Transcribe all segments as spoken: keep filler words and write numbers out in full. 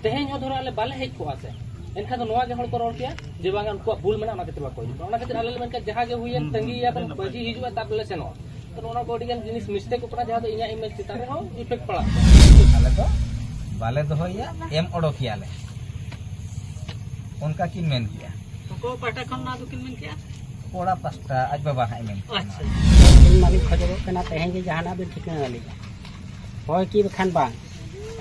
ᱛᱮᱦᱮᱧ ᱦᱚᱸ ᱫᱷᱚᱨᱚ ᱟᱞᱮ ᱵᱟᱞᱮ ᱦᱮᱡ ᱠᱚᱜᱼᱟ ᱥᱮ, ᱮᱱᱠᱷᱟᱱ ᱫᱚ ᱱᱚᱣᱟ ᱜᱮ ᱦᱚᱲ ᱠᱚ ᱨᱚᱲ ᱠᱮᱭᱟ ᱡᱮ ᱵᱟᱝᱟ ᱩᱱᱠᱩᱣᱟᱜ ᱵᱷᱩᱞ ᱢᱮᱱᱟᱜᱼᱟ, ᱚᱱᱟ ᱠᱷᱟᱹᱛᱤᱨ ᱵᱟᱠᱚ ᱦᱤᱡᱩᱜ ᱠᱟᱱᱟ᱾ ᱚᱱᱟ ᱠᱷᱟᱹᱛᱤᱨ ᱟᱞᱮ ᱞᱮ ᱢᱮᱱ ᱠᱮᱭᱟ ᱡᱟᱦᱟᱸ ᱜᱮ ᱦᱩᱭᱮᱱ, ᱛᱟᱺᱜᱤᱭᱮᱭᱟ ᱵᱚᱱ, ᱢᱟᱹᱡᱷᱤ ᱦᱤᱡᱩᱜᱼᱟ, ᱛᱟᱨᱯᱚᱨᱮ ᱞᱮ ᱥᱮᱱᱚᱜᱼᱟ᱾ ᱛᱚ ᱱᱚᱜᱼᱚ ᱱᱚᱣᱟ ᱠᱚ ᱟᱹᱰᱤ ᱜᱟᱱ ᱡᱤᱱᱤᱥ ᱢᱤᱥᱴᱮᱠᱚᱜ ᱠᱟᱱᱟ, ᱡᱟᱦᱟᱸ ᱫᱚ ᱤᱧᱟᱹᱜ ᱤᱢᱮᱡᱽ ᱪᱮᱛᱟᱱ ᱨᱮᱦᱚᱸ ᱤᱯᱷᱮᱠᱴ ᱯᱟᱲᱟᱜ ᱠᱟᱱᱟ᱾ ᱟᱞᱮ ᱫᱚ ᱵᱟᱞᱮ ᱫᱚᱦᱚᱭᱮᱭᱟ, ᱮᱢ ᱚᱰᱚᱠᱮᱭᱟᱞᱮ, ᱚᱱᱠᱟ ᱠᱤᱱ ᱢᱮᱱ ᱠᱮᱜᱼᱟ᱾ ᱚᱠᱚᱭ ᱯᱟᱦᱴᱟ ᱠᱷᱚᱱ ᱱᱚᱣᱟ ᱫᱚᱠᱤᱱ ᱢᱮᱱ ᱠᱮᱜᱼᱟ? ᱠᱚᱲᱟ ᱯᱟᱥᱴᱟ ᱟᱡ ᱵᱟᱵᱟ ᱦᱟᱸᱜ ᱮ ᱢᱮᱱ ᱠᱮᱜᱼᱟ᱾ ᱟᱪᱪᱷᱟ᱾ ᱤᱧ ᱢᱟᱞᱤᱧ ᱠᱷᱚᱡᱚᱜᱚᱜ ᱠᱟᱱᱟ, ᱛᱮᱦᱮᱧ ᱜᱮ ᱡᱟᱦᱟᱱᱟᱜ ᱵᱤᱱ ᱴᱷᱤᱠᱟᱹ ᱟᱹᱞᱤᱧᱟ᱾ ᱦᱳᱭ ᱠᱤ ᱵᱟᱠᱷᱟᱱ ᱵᱟᱝ,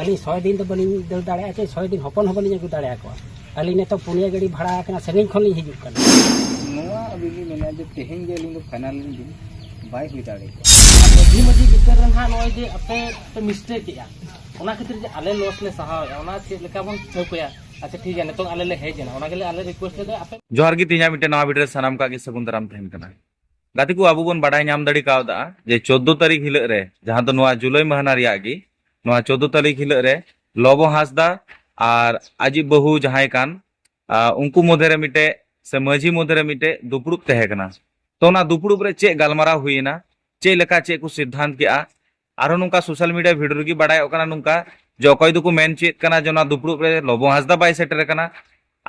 ᱟᱹᱞᱤᱧ ᱥᱚᱭ ᱫᱤᱱ ᱫᱚ ᱵᱟᱹᱞᱤᱧ ᱫᱟᱹᱲ ᱫᱟᱲᱮᱭᱟᱜᱼᱟ, ᱪᱮ ᱥᱚᱭ ᱫᱤᱱ ᱦᱚᱯᱚᱱ ᱦᱚᱸ ᱵᱟᱹᱞᱤᱧ ᱟᱹᱜᱩ ᱫᱟᱲᱮᱭᱟᱠᱚᱣᱟ᱾ ᱟᱹᱞᱤᱧ ᱱᱤᱛᱚᱜ ᱯᱩᱱᱭᱟᱹ ᱜᱟᱹᱰᱤ ᱵᱷᱟᱲᱟ ᱟᱠᱟᱱᱟ, ᱥᱟᱺᱜᱤᱧ ᱠᱷᱚᱱ ᱞᱤᱧ ᱦᱤᱡᱩᱜ ᱠᱟᱱᱟ᱾ ᱱᱚᱣᱟ ᱟᱹᱞᱤᱧ ᱞᱤᱧ ᱢᱮᱱᱟ ᱡᱮ ᱛᱮᱦᱮᱧ ᱜᱮ ᱟᱹᱞᱤᱧ ᱫᱚ ᱯᱷᱟᱭᱱᱟᱞ ᱞᱤᱧ ᱫᱤᱱ ᱵᱟᱭ ᱦᱩᱭ ᱫᱟᱲᱮ ᱠᱚᱜᱼᱟ᱾ ᱢᱟᱹᱡᱷᱤ ᱢᱟᱹᱡᱷᱤ ᱵᱤᱪᱟᱹᱨ ᱨᱮ ᱱᱟᱦᱟᱜ ᱱᱚᱜᱼᱚᱭ ᱡᱮ ᱟᱯᱮ ᱯᱮ ᱢᱤᱥᱴᱮᱠ ᱮᱜᱼᱟ, ᱚᱱᱟ ᱠᱷᱟᱹᱛᱤᱨ ᱡᱮ ᱟᱞᱮ ᱞᱚᱥ ᱞᱮ ᱥᱟᱦᱟᱣᱮᱜᱼᱟ, ᱚᱱᱟ ᱪᱮᱫ ᱞᱮᱠᱟ ᱵᱚᱱ ᱴᱷᱟᱹᱣᱠᱟᱹᱭᱟ? ᱟᱪᱪᱷᱟ ᱴᱷᱤᱠ ᱜᱮᱭᱟ, ᱱᱤᱛᱚᱝ ᱟᱞᱮ ᱞᱮ ᱦᱮᱡ ᱮᱱᱟ, ᱚᱱᱟ ᱜᱮᱞᱮ ᱟᱞᱮ ᱨᱤᱠᱩᱭᱮᱥᱴ ᱞᱮᱫᱟ ᱟᱯᱮ᱾ ᱡᱚᱦᱟᱨ ᱜᱮ, ᱛᱮᱦᱮᱧᱟᱜ ᱢᱤᱫᱴᱮᱱ ᱱᱟᱣᱟ ᱵᱷᱤᱰᱤᱭᱳ ᱨᱮ ᱥᱟᱱᱟᱢ ᱠᱚᱣᱟᱜ ᱜᱮ ᱥᱟᱹᱜᱩᱱ ᱫᱟᱨᱟᱢ ᱛᱟᱦᱮᱱ ᱠᱟᱱᱟ᱾ ᱜᱟᱛᱮ ᱠᱚ, ᱟᱵᱚ ᱵᱚᱱ ᱵᱟᱰᱟᱭ ᱧᱟᱢ ᱫᱟᱲᱮ ᱠᱟᱣᱫᱟ ᱡᱮ ᱪᱳᱫᱽᱫᱳ ᱛᱟᱹᱨᱤᱠᱷ ᱦᱤᱞᱳᱜ ᱨᱮ, ᱡᱟᱦᱟᱸ ᱫᱚ ᱱᱚᱣᱟ ᱡᱩᱞᱟᱭ ᱢᱟᱹᱦᱱᱟᱹ ᱨᱮᱭᱟᱜ ᱜᱮ, ᱱᱚᱣᱟ ᱪᱳᱫᱽᱫᱳ ᱛᱟᱹᱨᱤᱠᱷ ᱦᱤᱞᱳᱜ ᱨᱮ ᱞᱚᱵᱚ ᱦᱟᱸᱥᱫᱟ ᱟᱨ ᱟᱡᱤᱡ ᱵᱟᱹᱦᱩ ᱡᱟᱦᱟᱸᱭ ᱠᱟᱱ, ᱟ, ᱩᱱᱠᱩ ᱢᱚᱫᱽᱫᱷᱮ ᱨᱮ ᱢᱤᱫᱴᱮᱡ ᱥᱮ ᱢᱟᱹᱡᱷᱤ ᱢᱚᱫᱽᱫᱷᱮ ᱨᱮ ᱢᱤᱫᱴᱮᱡ ᱫᱩᱯᱲᱩᱵ ᱛᱟᱦᱮᱸ ᱠᱟᱱᱟ᱾ ᱛᱚ ᱚᱱᱟ ᱫᱩᱯᱲᱩᱵ ᱨᱮ ᱪᱮᱫ ᱜᱟᱞᱢᱟᱨᱟᱣ ᱦᱩᱭᱮᱱᱟ, ᱪᱮᱫ ᱞᱮᱠᱟ ᱪᱮᱫ ᱠᱚ ᱥᱤᱫᱽᱫᱷᱟᱱᱛ ᱠᱮᱜᱼᱟ, ᱟᱨᱦᱚᱸ ᱱᱚᱝᱠᱟ ᱥᱳᱥᱟᱞ ᱢᱤᱰᱤᱭᱟ ᱵᱷᱤᱰᱤᱭᱳ ᱨᱮᱜᱮ ᱵᱟᱰᱟᱭᱚᱜ ᱠᱟᱱᱟ ᱱᱚᱝᱠᱟ ᱡᱮ ᱚᱠᱚᱭ ᱫᱚᱠᱚ ᱢᱮᱱ ᱦᱚᱪᱚᱭᱮᱫ ᱠᱟᱱᱟ ᱡᱮ ᱚᱱᱟ ᱫᱩᱯᱲᱩᱵ ᱨᱮ ᱞᱚᱵᱚ ᱦᱟᱸᱥᱫᱟ ᱵᱟᱭ ᱥᱮᱴᱮᱨ ᱟᱠᱟᱱᱟ᱾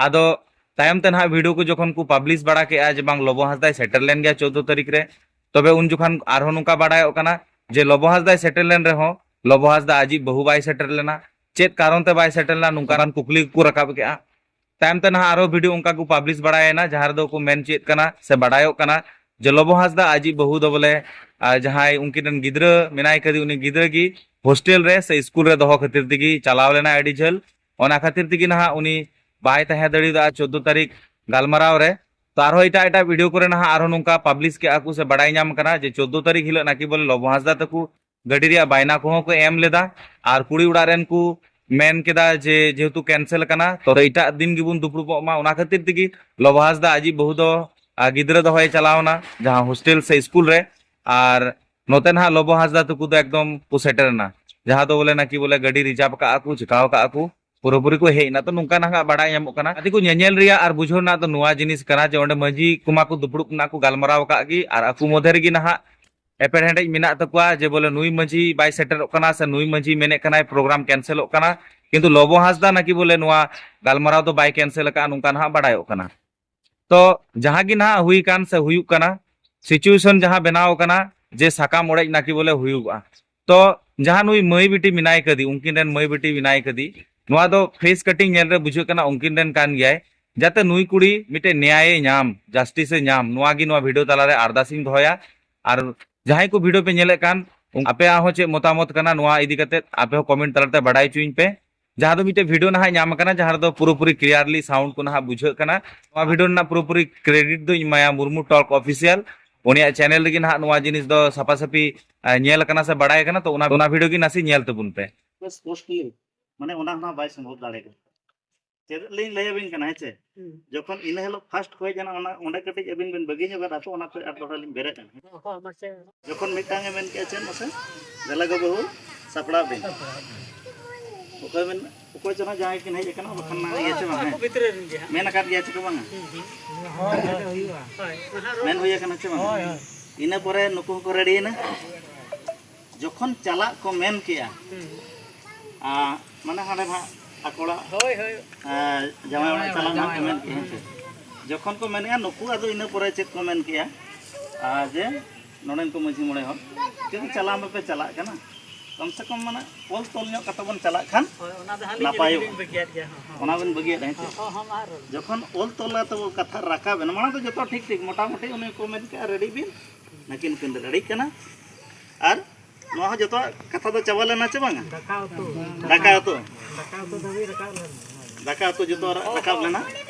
ᱟᱫᱚ ᱛᱟᱭᱚᱢ ᱛᱮ ᱱᱟᱦᱟᱜ ᱵᱷᱤᱰᱤᱭᱳ ᱠᱚ ᱡᱚᱠᱷᱚᱱ ᱠᱚ ᱯᱟᱵᱽᱞᱤᱥ ᱵᱟᱲᱟ ᱠᱮᱜᱼᱟ ᱡᱮ ᱵᱟᱝ, ᱞᱚᱵᱚ ᱦᱟᱸᱥᱫᱟᱭ ᱥᱮᱴᱮᱨ ᱞᱮᱱ ᱜᱮᱭᱟ ᱪᱳᱫᱽᱫᱳ ᱛᱟᱹᱨᱤᱠᱷ ᱨᱮ, ᱛᱚᱵᱮ ᱩᱱ ᱡᱚᱠᱷᱚᱱ ᱟᱨᱦᱚᱸ ᱱᱚᱝᱠᱟ ᱵᱟᱰᱟᱭᱚᱜ ᱠᱟᱱᱟ ᱡᱮ ᱞᱚᱵᱚ ᱦᱟᱸᱥᱫᱟᱭ ᱥᱮᱴᱮᱨ ᱞᱮᱱ ᱨᱮᱦᱚᱸ ᱞᱚᱵᱚ ᱦᱟᱸᱥᱫᱟ ᱟᱡᱤᱡ ᱵᱟᱹᱦᱩ ᱵᱟᱭ ᱥᱮᱴᱮᱨ ᱞᱮᱱᱟ᱾ ᱪᱮᱫ ᱠᱟᱨᱚᱱ ᱛᱮ ᱵᱟᱭ ᱥᱮᱴᱮᱨ ᱞᱮᱱᱟ, ᱱᱚᱝᱠᱟᱱ ᱠᱩᱠᱞᱤ ᱠᱚᱠᱚ ᱨᱟᱠᱟᱵ ᱠᱮᱜᱼᱟ᱾ ᱛᱟᱭᱚᱢ ᱛᱮ ᱱᱟᱦᱟᱜ ᱟᱨᱦᱚᱸ ᱵᱷᱤᱰᱤᱭᱳ ᱚᱱᱠᱟ ᱠᱚ ᱯᱟᱵᱽᱞᱤᱥ ᱵᱟᱲᱟᱭᱮᱱᱟ, ᱡᱟᱦᱟᱸ ᱨᱮᱫᱚ ᱠᱚ ᱢᱮᱱ ᱦᱚᱪᱚᱭᱮᱫ ᱠᱟᱱᱟ ᱥᱮ ᱵᱟᱰᱟᱭᱚᱜ ᱠᱟᱱᱟ ᱡᱮ ᱞᱚᱵᱚ ᱦᱟᱸᱥᱫᱟ ᱟᱡᱤᱡ ᱵᱟᱹᱦᱩ ᱫᱚ ᱵᱚᱞᱮ, ᱟᱨ ᱡᱟᱦᱟᱸᱭ ᱩᱱᱠᱤᱱ ᱨᱮᱱ ᱜᱤᱫᱽᱨᱟᱹ ᱢᱮᱱᱟᱭ ᱠᱟᱫᱮ, ᱩᱱᱤ ᱜᱤᱫᱽᱨᱟᱹ ᱜᱮ ᱦᱳᱥᱴᱮᱞ ᱨᱮ ᱥᱮ ᱥᱠᱩᱞ ᱨᱮ ᱫᱚᱦᱚ ᱠᱷᱟᱹᱛᱤᱨ ᱛᱮᱜᱮ ᱪᱟᱞᱟᱣ ᱞᱮᱱᱟᱭ ᱟᱹᱰᱤ ᱡᱷᱟᱹᱞ᱾ ᱚᱱᱟ ᱠᱷᱟᱹᱛᱤᱨ ᱛᱮᱜᱮ ᱱᱟᱦᱟᱜ ᱩᱱᱤ ᱵᱟᱭ ᱛᱟᱦᱮᱸ ᱫᱟᱲᱮᱭᱟᱫᱟ ᱪᱳᱫᱽᱫᱳ ᱛᱟᱹᱨᱤᱠᱷ ᱜᱟᱞᱢᱟᱨᱟᱣ ᱨᱮ᱾ ᱛᱚ ᱟᱨᱦᱚᱸ ᱮᱴᱟᱜ ᱮᱴᱟᱜ ᱵᱷᱤᱰᱤᱭᱳ ᱠᱚᱨᱮ ᱱᱟᱦᱟᱜ ᱟᱨᱦᱚᱸ ᱱᱚᱝᱠᱟ ᱯᱟᱵᱽᱞᱤᱥ ᱠᱮᱜᱼᱟ ᱠᱚ ᱥᱮ ᱵᱟᱰᱟᱭ ᱧᱟᱢ ᱠᱟᱱᱟ ᱡᱮ ᱪᱳᱫᱽᱫᱳ ᱛᱟᱹᱨᱤᱠᱷ ᱦᱤᱞᱳᱜ ᱱᱟᱠᱤ ᱵᱚᱞᱮ ᱞᱚᱵᱚ ᱦᱟᱸᱥᱫᱟ ᱛᱟᱠᱚ ᱜᱟᱹᱰᱤ ᱨᱮᱭᱟᱜ ᱵᱟᱭᱱᱟ ᱠᱚᱦᱚᱸ ᱠᱚ ᱮᱢ ᱞᱮᱫᱟ᱾ ᱟᱨ ᱠᱩᱲᱤ ᱚᱲᱟᱜ ᱨᱮᱱ ᱠᱚ ᱢᱮᱱ ᱠᱮᱫᱟ ᱡᱮ ᱡᱮᱦᱮᱛᱩ ᱠᱮᱱᱥᱮᱞ ᱟᱠᱟᱱᱟ, ᱛᱚ ᱮᱴᱟᱜ ᱫᱤᱱ ᱜᱮᱵᱚᱱ ᱫᱩᱯᱲᱩᱵᱚᱜ ᱢᱟ᱾ ᱚᱱᱟ ᱠᱷᱟᱹᱛᱤᱨ ᱛᱮᱜᱮ ᱞᱚᱵᱚ ᱦᱟᱸᱥᱫᱟ ᱟᱡᱤᱡ ᱵᱟᱹᱦᱩ ᱫᱚ, ᱟ, ᱜᱤᱫᱽᱨᱟᱹ ᱫᱚᱦᱚᱭ ᱪᱟᱞᱟᱣ ᱮᱱᱟ ᱡᱟᱦᱟᱸ ᱦᱳᱥᱴᱮᱞ ᱥᱮ ᱥᱠᱩᱞ ᱨᱮ᱾ ᱟᱨ ᱱᱚᱛᱮ ᱱᱟᱦᱟᱜ ᱞᱚᱵᱚ ᱦᱟᱸᱥᱫᱟ ᱛᱟᱠᱚ ᱫᱚ ᱮᱠᱫᱚᱢ ᱠᱚ ᱥᱮᱴᱮᱨ ᱮᱱᱟ, ᱡᱟᱦᱟᱸ ᱫᱚ ᱵᱚᱞᱮ ᱱᱟᱠᱤ ᱵᱚᱞᱮ ᱜᱟᱹᱰᱤ ᱨᱤᱡᱟᱨᱵᱷ ᱠᱟᱜᱼᱟ ᱠᱚ, ᱪᱤᱠᱟᱣ ᱠᱟᱜᱼᱟ ᱠᱚ, ᱯᱩᱨᱟᱹᱯᱩᱨᱤ ᱠᱚ ᱦᱮᱡ ᱮᱱᱟ᱾ ᱛᱚ ᱱᱚᱝᱠᱟ ᱱᱟᱦᱟᱜ ᱵᱟᱰᱟᱭ ᱧᱟᱢᱚᱜ ᱠᱟᱱᱟ᱾ ᱜᱟᱛᱮ ᱠᱚ, ᱧᱮᱧᱮᱞ ᱨᱮᱭᱟᱜ ᱟᱨ ᱵᱩᱡᱷᱟᱹᱣ ᱨᱮᱱᱟᱜ ᱫᱚ ᱱᱚᱣᱟ ᱡᱤᱱᱤᱥ ᱠᱟᱱᱟ ᱡᱮ ᱚᱸᱰᱮ ᱢᱟᱹᱡᱷᱤ ᱠᱚᱢᱟ ᱠᱚ ᱫᱩᱯᱲᱩᱵ ᱨᱮᱱᱟᱜ ᱠᱚ ᱜᱟᱞᱢᱟᱨᱟᱣ ᱟᱠᱟᱫ ᱜᱮ, ᱟᱨ ᱟᱠᱚ ᱢᱚᱫᱽᱫᱷᱮ ᱨᱮᱜᱮ ᱱᱟᱦᱟᱜ ᱮᱯᱮᱨᱦᱮᱸᱰᱮᱡ ᱢᱮᱱᱟᱜ ᱛᱟᱠᱚᱣᱟ ᱡᱮ ᱵᱚᱞᱮ ᱱᱩᱭ ᱢᱟᱹᱡᱷᱤ ᱵᱟᱭ ᱥᱮᱴᱮᱨᱚᱜ ᱠᱟᱱᱟ ᱥᱮ ᱱᱩᱭ ᱢᱟᱹᱡᱷᱤ ᱢᱮᱱᱮᱫ ᱠᱟᱱᱟᱭ ᱯᱨᱳᱜᱨᱟᱢ ᱠᱮᱱᱥᱮᱞᱚᱜ ᱠᱟᱱᱟ᱾ ᱠᱤᱱᱛᱩ ᱞᱚᱵᱚ ᱦᱟᱸᱥᱫᱟ ᱱᱟᱠᱤ ᱵᱚᱞᱮ ᱱᱚᱣᱟ ᱜᱟᱞᱢᱟᱨᱟᱣ ᱫᱚ ᱵᱟᱭ ᱠᱮᱱᱥᱮᱞ ᱟᱠᱟᱫᱼᱟ, ᱱᱚᱝᱠᱟ ᱱᱟᱦᱟᱜ ᱵᱟᱰᱟᱭᱚᱜ ᱠᱟᱱᱟ᱾ ᱛᱚ ᱡᱟᱦᱟᱸ ᱜᱮ ᱱᱟᱦᱟᱜ ᱦᱩᱭ ᱠᱟᱱ ᱥᱮ ᱦᱩᱭᱩᱜ ᱠᱟᱱᱟ, ᱥᱤᱪᱩᱭᱮᱥᱚᱱ ᱡᱟᱦᱟᱸ ᱵᱮᱱᱟᱣ ᱟᱠᱟᱱᱟ ᱡᱮ ᱥᱟᱠᱟᱢ ᱚᱲᱮᱡ ᱱᱟᱠᱤ ᱵᱚᱞᱮ ᱦᱩᱭᱩᱜᱼᱟ᱾ ᱛᱚ ᱡᱟᱦᱟᱸ ᱱᱩᱭ ᱢᱟᱹᱭ ᱵᱤᱴᱤ ᱢᱮᱱᱟᱭ ᱠᱟᱫᱮ, ᱩᱱᱠᱤᱱ ᱨᱮᱱ ᱢᱟᱹᱭ ᱵᱤᱴᱤ ᱢᱮᱱᱟᱭ ᱠᱟᱫᱮ, ᱱᱚᱣᱟ ᱫᱚ ᱯᱷᱮᱥ ᱠᱟᱴᱤᱝ ᱧᱮᱞ ᱨᱮ ᱵᱩᱡᱷᱟᱹᱜ ᱠᱟᱱᱟ ᱩᱱᱠᱤᱱ ᱨᱮᱱ ᱠᱟᱱ ᱜᱮᱭᱟᱭ, ᱡᱟᱛᱮ ᱱᱩᱭ ᱠᱩᱲᱤ ᱢᱤᱫᱴᱮᱡ ᱱᱮᱭᱟᱭᱮ ᱧᱟᱢ, ᱡᱟᱥᱴᱤᱥ ᱮ ᱧᱟᱢ, ᱱᱚᱣᱟ ᱜᱮ ᱱᱚᱣᱟ ᱵᱷᱤᱰᱤᱭᱳ ᱛᱟᱞᱟᱨᱮ ᱟᱨᱫᱟᱥ ᱤᱧ ᱫᱚᱦᱚᱭᱟ᱾ ᱟᱨ ᱡᱟᱦᱟᱸᱭ ᱠᱚ ᱵᱷᱤᱰᱤᱭᱳ ᱯᱮ ᱧᱮᱞᱮᱫ ᱠᱟᱱ, ᱩᱱ-, ᱟᱯᱮᱭᱟᱜ ᱦᱚᱸ ᱪᱮᱫ ᱢᱚᱛᱟᱢᱚᱛ ᱠᱟᱱᱟ, ᱱᱚᱣᱟ ᱤᱫᱤ ᱠᱟᱛᱮ ᱟᱯᱮ ᱦᱚᱸ ᱠᱚᱢᱮᱱᱴ ᱛᱟᱞᱟᱛᱮ ᱵᱟᱰᱟᱭ ᱦᱚᱪᱚᱧ ᱯᱮ᱾ ᱡᱟᱦᱟᱸ ᱫᱚ ᱢᱤᱫᱴᱮᱡ ᱵᱷᱤᱰᱤᱭᱳ ᱱᱟᱦᱟᱜ ᱧᱟᱢ ᱟᱠᱟᱱᱟ, ᱡᱟᱦᱟᱸ ᱨᱮᱫᱚ ᱯᱩᱨᱟᱹᱯᱩᱨᱤ ᱠᱞᱤᱭᱟᱨᱞᱤ ᱥᱟᱣᱩᱱᱰ ᱠᱚ ᱱᱟᱦᱟᱜ ᱵᱩᱡᱷᱟᱹᱜ ᱠᱟᱱᱟ᱾ ᱱᱚᱣᱟ ᱵᱷᱤᱰᱤᱭᱳ ᱨᱮᱱᱟᱜ ᱯᱩᱨᱟᱹᱯᱩᱨᱤ ᱠᱨᱮᱰᱤᱴ ᱫᱚᱧ ᱮᱢᱟᱭᱟ ᱢᱩᱨᱢᱩ ᱴᱚᱞᱠ ᱚᱯᱷᱤᱥᱤᱭᱟᱞ᱾ ᱩᱱᱤᱭᱟᱜ ᱪᱮᱱᱮᱞ ᱨᱮᱜᱮ ᱱᱟᱦᱟᱜ ᱱᱚᱣᱟ ᱡᱤᱱᱤᱥ ᱫᱚ ᱥᱟᱯᱷᱟ ᱥᱟᱹᱯᱷᱤ, ᱟ, ᱧᱮᱞ ᱟᱠᱟᱱᱟ ᱥᱮ ᱵᱟᱰᱟᱭ ᱟᱠᱟᱱᱟ, ᱛᱚ ᱚᱱᱟ, ᱚᱱᱟ ᱵᱷᱤᱰᱤᱭᱳ ᱜᱮ ᱱᱟᱥᱮ ᱧᱮᱞ ᱛᱟᱵᱚᱱ ᱯᱮ᱾ ᱥᱯᱚᱥᱴᱞᱤ, ᱢᱟᱱᱮ ᱚᱱᱟ ᱦᱚᱸ ᱵᱟᱭ ᱥᱚᱢᱵᱷᱚᱵ ᱫᱟᱲᱮ ᱠᱟᱱᱟ᱾ ᱪᱮᱫ ᱞᱤᱧ ᱞᱟᱹᱭ ᱟᱵᱤᱱ ᱠᱟᱱᱟ, ᱦᱮᱸ ᱪᱮ? ᱦᱩᱸ᱾ ᱡᱚᱠᱷᱚᱱ ᱤᱱᱟᱹ ᱦᱤᱞᱳᱜ ᱯᱷᱟᱥᱴ ᱠᱷᱚᱡ ᱡᱮᱱᱚ ᱚᱱᱟ, ᱚᱸᱰᱮ ᱠᱟᱹᱴᱤᱡ ᱟᱹᱵᱤᱱ ᱵᱤᱱ ᱵᱟᱹᱜᱤ ᱧᱚᱜ ᱠᱟᱫᱟ, ᱛᱚ ᱚᱱᱟ ᱠᱷᱚᱡ ᱟᱨ ᱫᱚᱦᱲᱟ ᱞᱤᱧ ᱵᱮᱨᱮᱫ ᱮᱱᱟ᱾ ᱦᱚᱸ, ᱦᱚᱸ, ᱢᱟᱥᱮ᱾ ᱡᱚᱠᱷᱚᱱ ᱢᱤᱫᱴᱟᱝ ᱮ ᱢᱮᱱ ᱠᱮᱜᱼᱟ, "ᱪᱮᱫ ᱢᱟᱥᱮ? ᱫᱮᱞᱟ ᱜᱚ ᱵᱟᱹᱦᱩ, ᱥᱟᱯᱲᱟᱜ ᱵᱤᱱ᱾" ᱚᱠᱚᱭ ᱵᱤᱱ, ᱚᱠᱚᱭ ᱪᱚ ᱱᱟᱜ ᱡᱟᱦᱟᱸᱭ ᱠᱤᱱ ᱦᱮᱡ ᱟᱠᱟᱱᱟ, ᱵᱟᱠᱷᱟᱱ ᱱᱟᱜ ᱤᱭᱟᱹ ᱪᱮ ᱵᱟᱝ, ᱦᱮᱸ? ᱟᱠᱚ ᱵᱷᱤᱛᱨᱤ ᱨᱮᱱ ᱜᱮ ᱦᱟᱸᱜ᱾ ᱢᱮᱱ ᱟᱠᱟᱫ ᱜᱮᱭᱟ ᱪᱮ ᱠᱚ ᱵᱟᱝᱟ? ᱦᱩᱸ, ᱦᱩᱸ᱾ ᱦᱳᱭ, ᱦᱳᱭ, ᱦᱩᱭᱩᱜᱼᱟ᱾ ᱦᱳᱭ, ᱚᱱᱟ ᱨᱚᱲ ᱢᱮᱱ ᱦᱩᱭ ᱟᱠᱟᱱᱟ ᱪᱮ ᱵᱟᱝᱟ? ᱦᱳᱭ, ᱦᱳᱭ᱾ ᱤᱱᱟᱹ ᱯᱚᱨᱮ ᱱᱩᱠᱩ ᱦᱚᱸᱠᱚ ᱨᱮᱰᱤᱭᱮᱱᱟ᱾ ᱡᱚᱠᱷᱚᱱ ᱪᱟᱞᱟᱜ ᱠᱚ ᱢᱮᱱ ᱠᱮᱜᱼᱟ, ᱦᱩᱸ᱾ ᱟ, ᱢᱟᱱᱮ ᱦᱟᱸᱰᱮ ᱱᱟᱦᱟᱜ ᱟᱠᱚ ᱚᱲᱟᱜ, ᱦᱳᱭ, ᱦᱳᱭ᱾ ᱟ, ᱡᱟᱶᱟᱭ ᱚᱲᱟᱜ ᱡᱟᱶᱟᱭ ᱪᱟᱞᱟᱜ ᱚᱲᱟᱜ, ᱱᱟᱦᱟᱜ ᱠᱚ ᱡᱟᱶᱟᱭ ᱢᱮᱱ ᱚᱲᱟᱜ᱾ ᱠᱮᱜᱼᱟ, ᱦᱮᱸ ᱥᱮ᱾ ᱡᱚᱠᱷᱚᱱ ᱠᱚ ᱢᱮᱱᱮᱜᱼᱟ, ᱱᱩᱠᱩ ᱟᱫᱚ ᱤᱱᱟᱹ ᱯᱚᱨᱮ ᱪᱮᱫ ᱠᱚ ᱢᱮᱱ ᱠᱮᱜᱼᱟ, ᱟ, ᱡᱮ ᱱᱚᱰᱮᱱ ᱠᱚ ᱢᱟᱹᱡᱷᱤ ᱢᱚᱬᱮ ᱦᱚᱲ, ᱪᱮᱫ ᱪᱟᱞᱟᱣ ᱢᱟᱯᱮ ᱪᱟᱞᱟᱜ ᱠᱟᱱᱟ, ᱠᱚᱢ ᱥᱮ ᱠᱚᱢ ᱢᱟᱱᱮ ᱚᱞ ᱛᱚᱞ ᱧᱚᱜ ᱠᱟᱛᱮ ᱵᱚᱱ ᱪᱟᱞᱟᱜ ᱠᱷᱟᱱ ᱦᱳᱭ, ᱚᱱᱟ ᱫᱚ ᱦᱟᱸᱜ ᱞᱤᱧ, ᱱᱟᱯᱟᱭᱚᱜᱼᱟ᱾ ᱞᱤᱧ ᱵᱟᱹᱜᱤᱭᱟᱫ ᱜᱮᱭᱟ, ᱦᱚᱸ, ᱦᱚᱸ᱾ ᱚᱱᱟ ᱵᱚᱱ ᱵᱟᱹᱜᱤᱭᱟᱫ, ᱦᱮᱸ ᱪᱮ? ᱦᱚᱸ, ᱦᱚᱸ, ᱢᱟ ᱟᱨ ᱡᱚᱠᱷᱚᱱ ᱚᱞ ᱛᱚᱞ ᱠᱟᱛᱮ ᱵᱚᱱ ᱠᱟᱛᱷᱟ ᱨᱟᱠᱟᱵ ᱮᱱᱟ, ᱢᱟᱲᱟᱝ ᱫᱚ ᱡᱚᱛᱚ ᱴᱷᱤᱠ ᱴᱷᱤᱠ, ᱢᱚᱴᱟᱢᱩᱴᱤ ᱩᱱᱤ ᱠᱚ ᱢᱮᱱ ᱠᱮᱜᱼᱟ, ᱨᱮᱰᱤ ᱵᱤᱱ, ᱱᱟᱹᱠᱤᱱ ᱠᱤᱱ ᱨᱮᱰᱤᱜ ᱠᱟᱱᱟ᱾ ᱟᱨ ᱱᱚᱣᱟ ᱦᱚᱸ ᱡᱚᱛᱚᱣᱟᱜ ᱠᱟᱛᱷᱟ ᱫᱚ ᱪᱟᱵᱟ ᱞᱮᱱᱟ ᱪᱮ ᱵᱟᱝᱟ? ᱫᱟᱠᱟ ᱩᱛᱩ᱾ ᱫᱟᱠᱟ ᱩᱛᱩ᱾ ᱫᱟᱠᱟ ᱩᱛᱩ ᱫᱷᱟᱹᱵᱤᱡ ᱨᱟᱠᱟᱵ ᱞᱮᱱᱟ᱾ ᱫᱟᱠᱟ ᱩᱛᱩ ᱡᱚᱛᱚ ᱨᱟ-, ᱨᱟᱠᱟᱵ ᱞᱮᱱᱟ᱾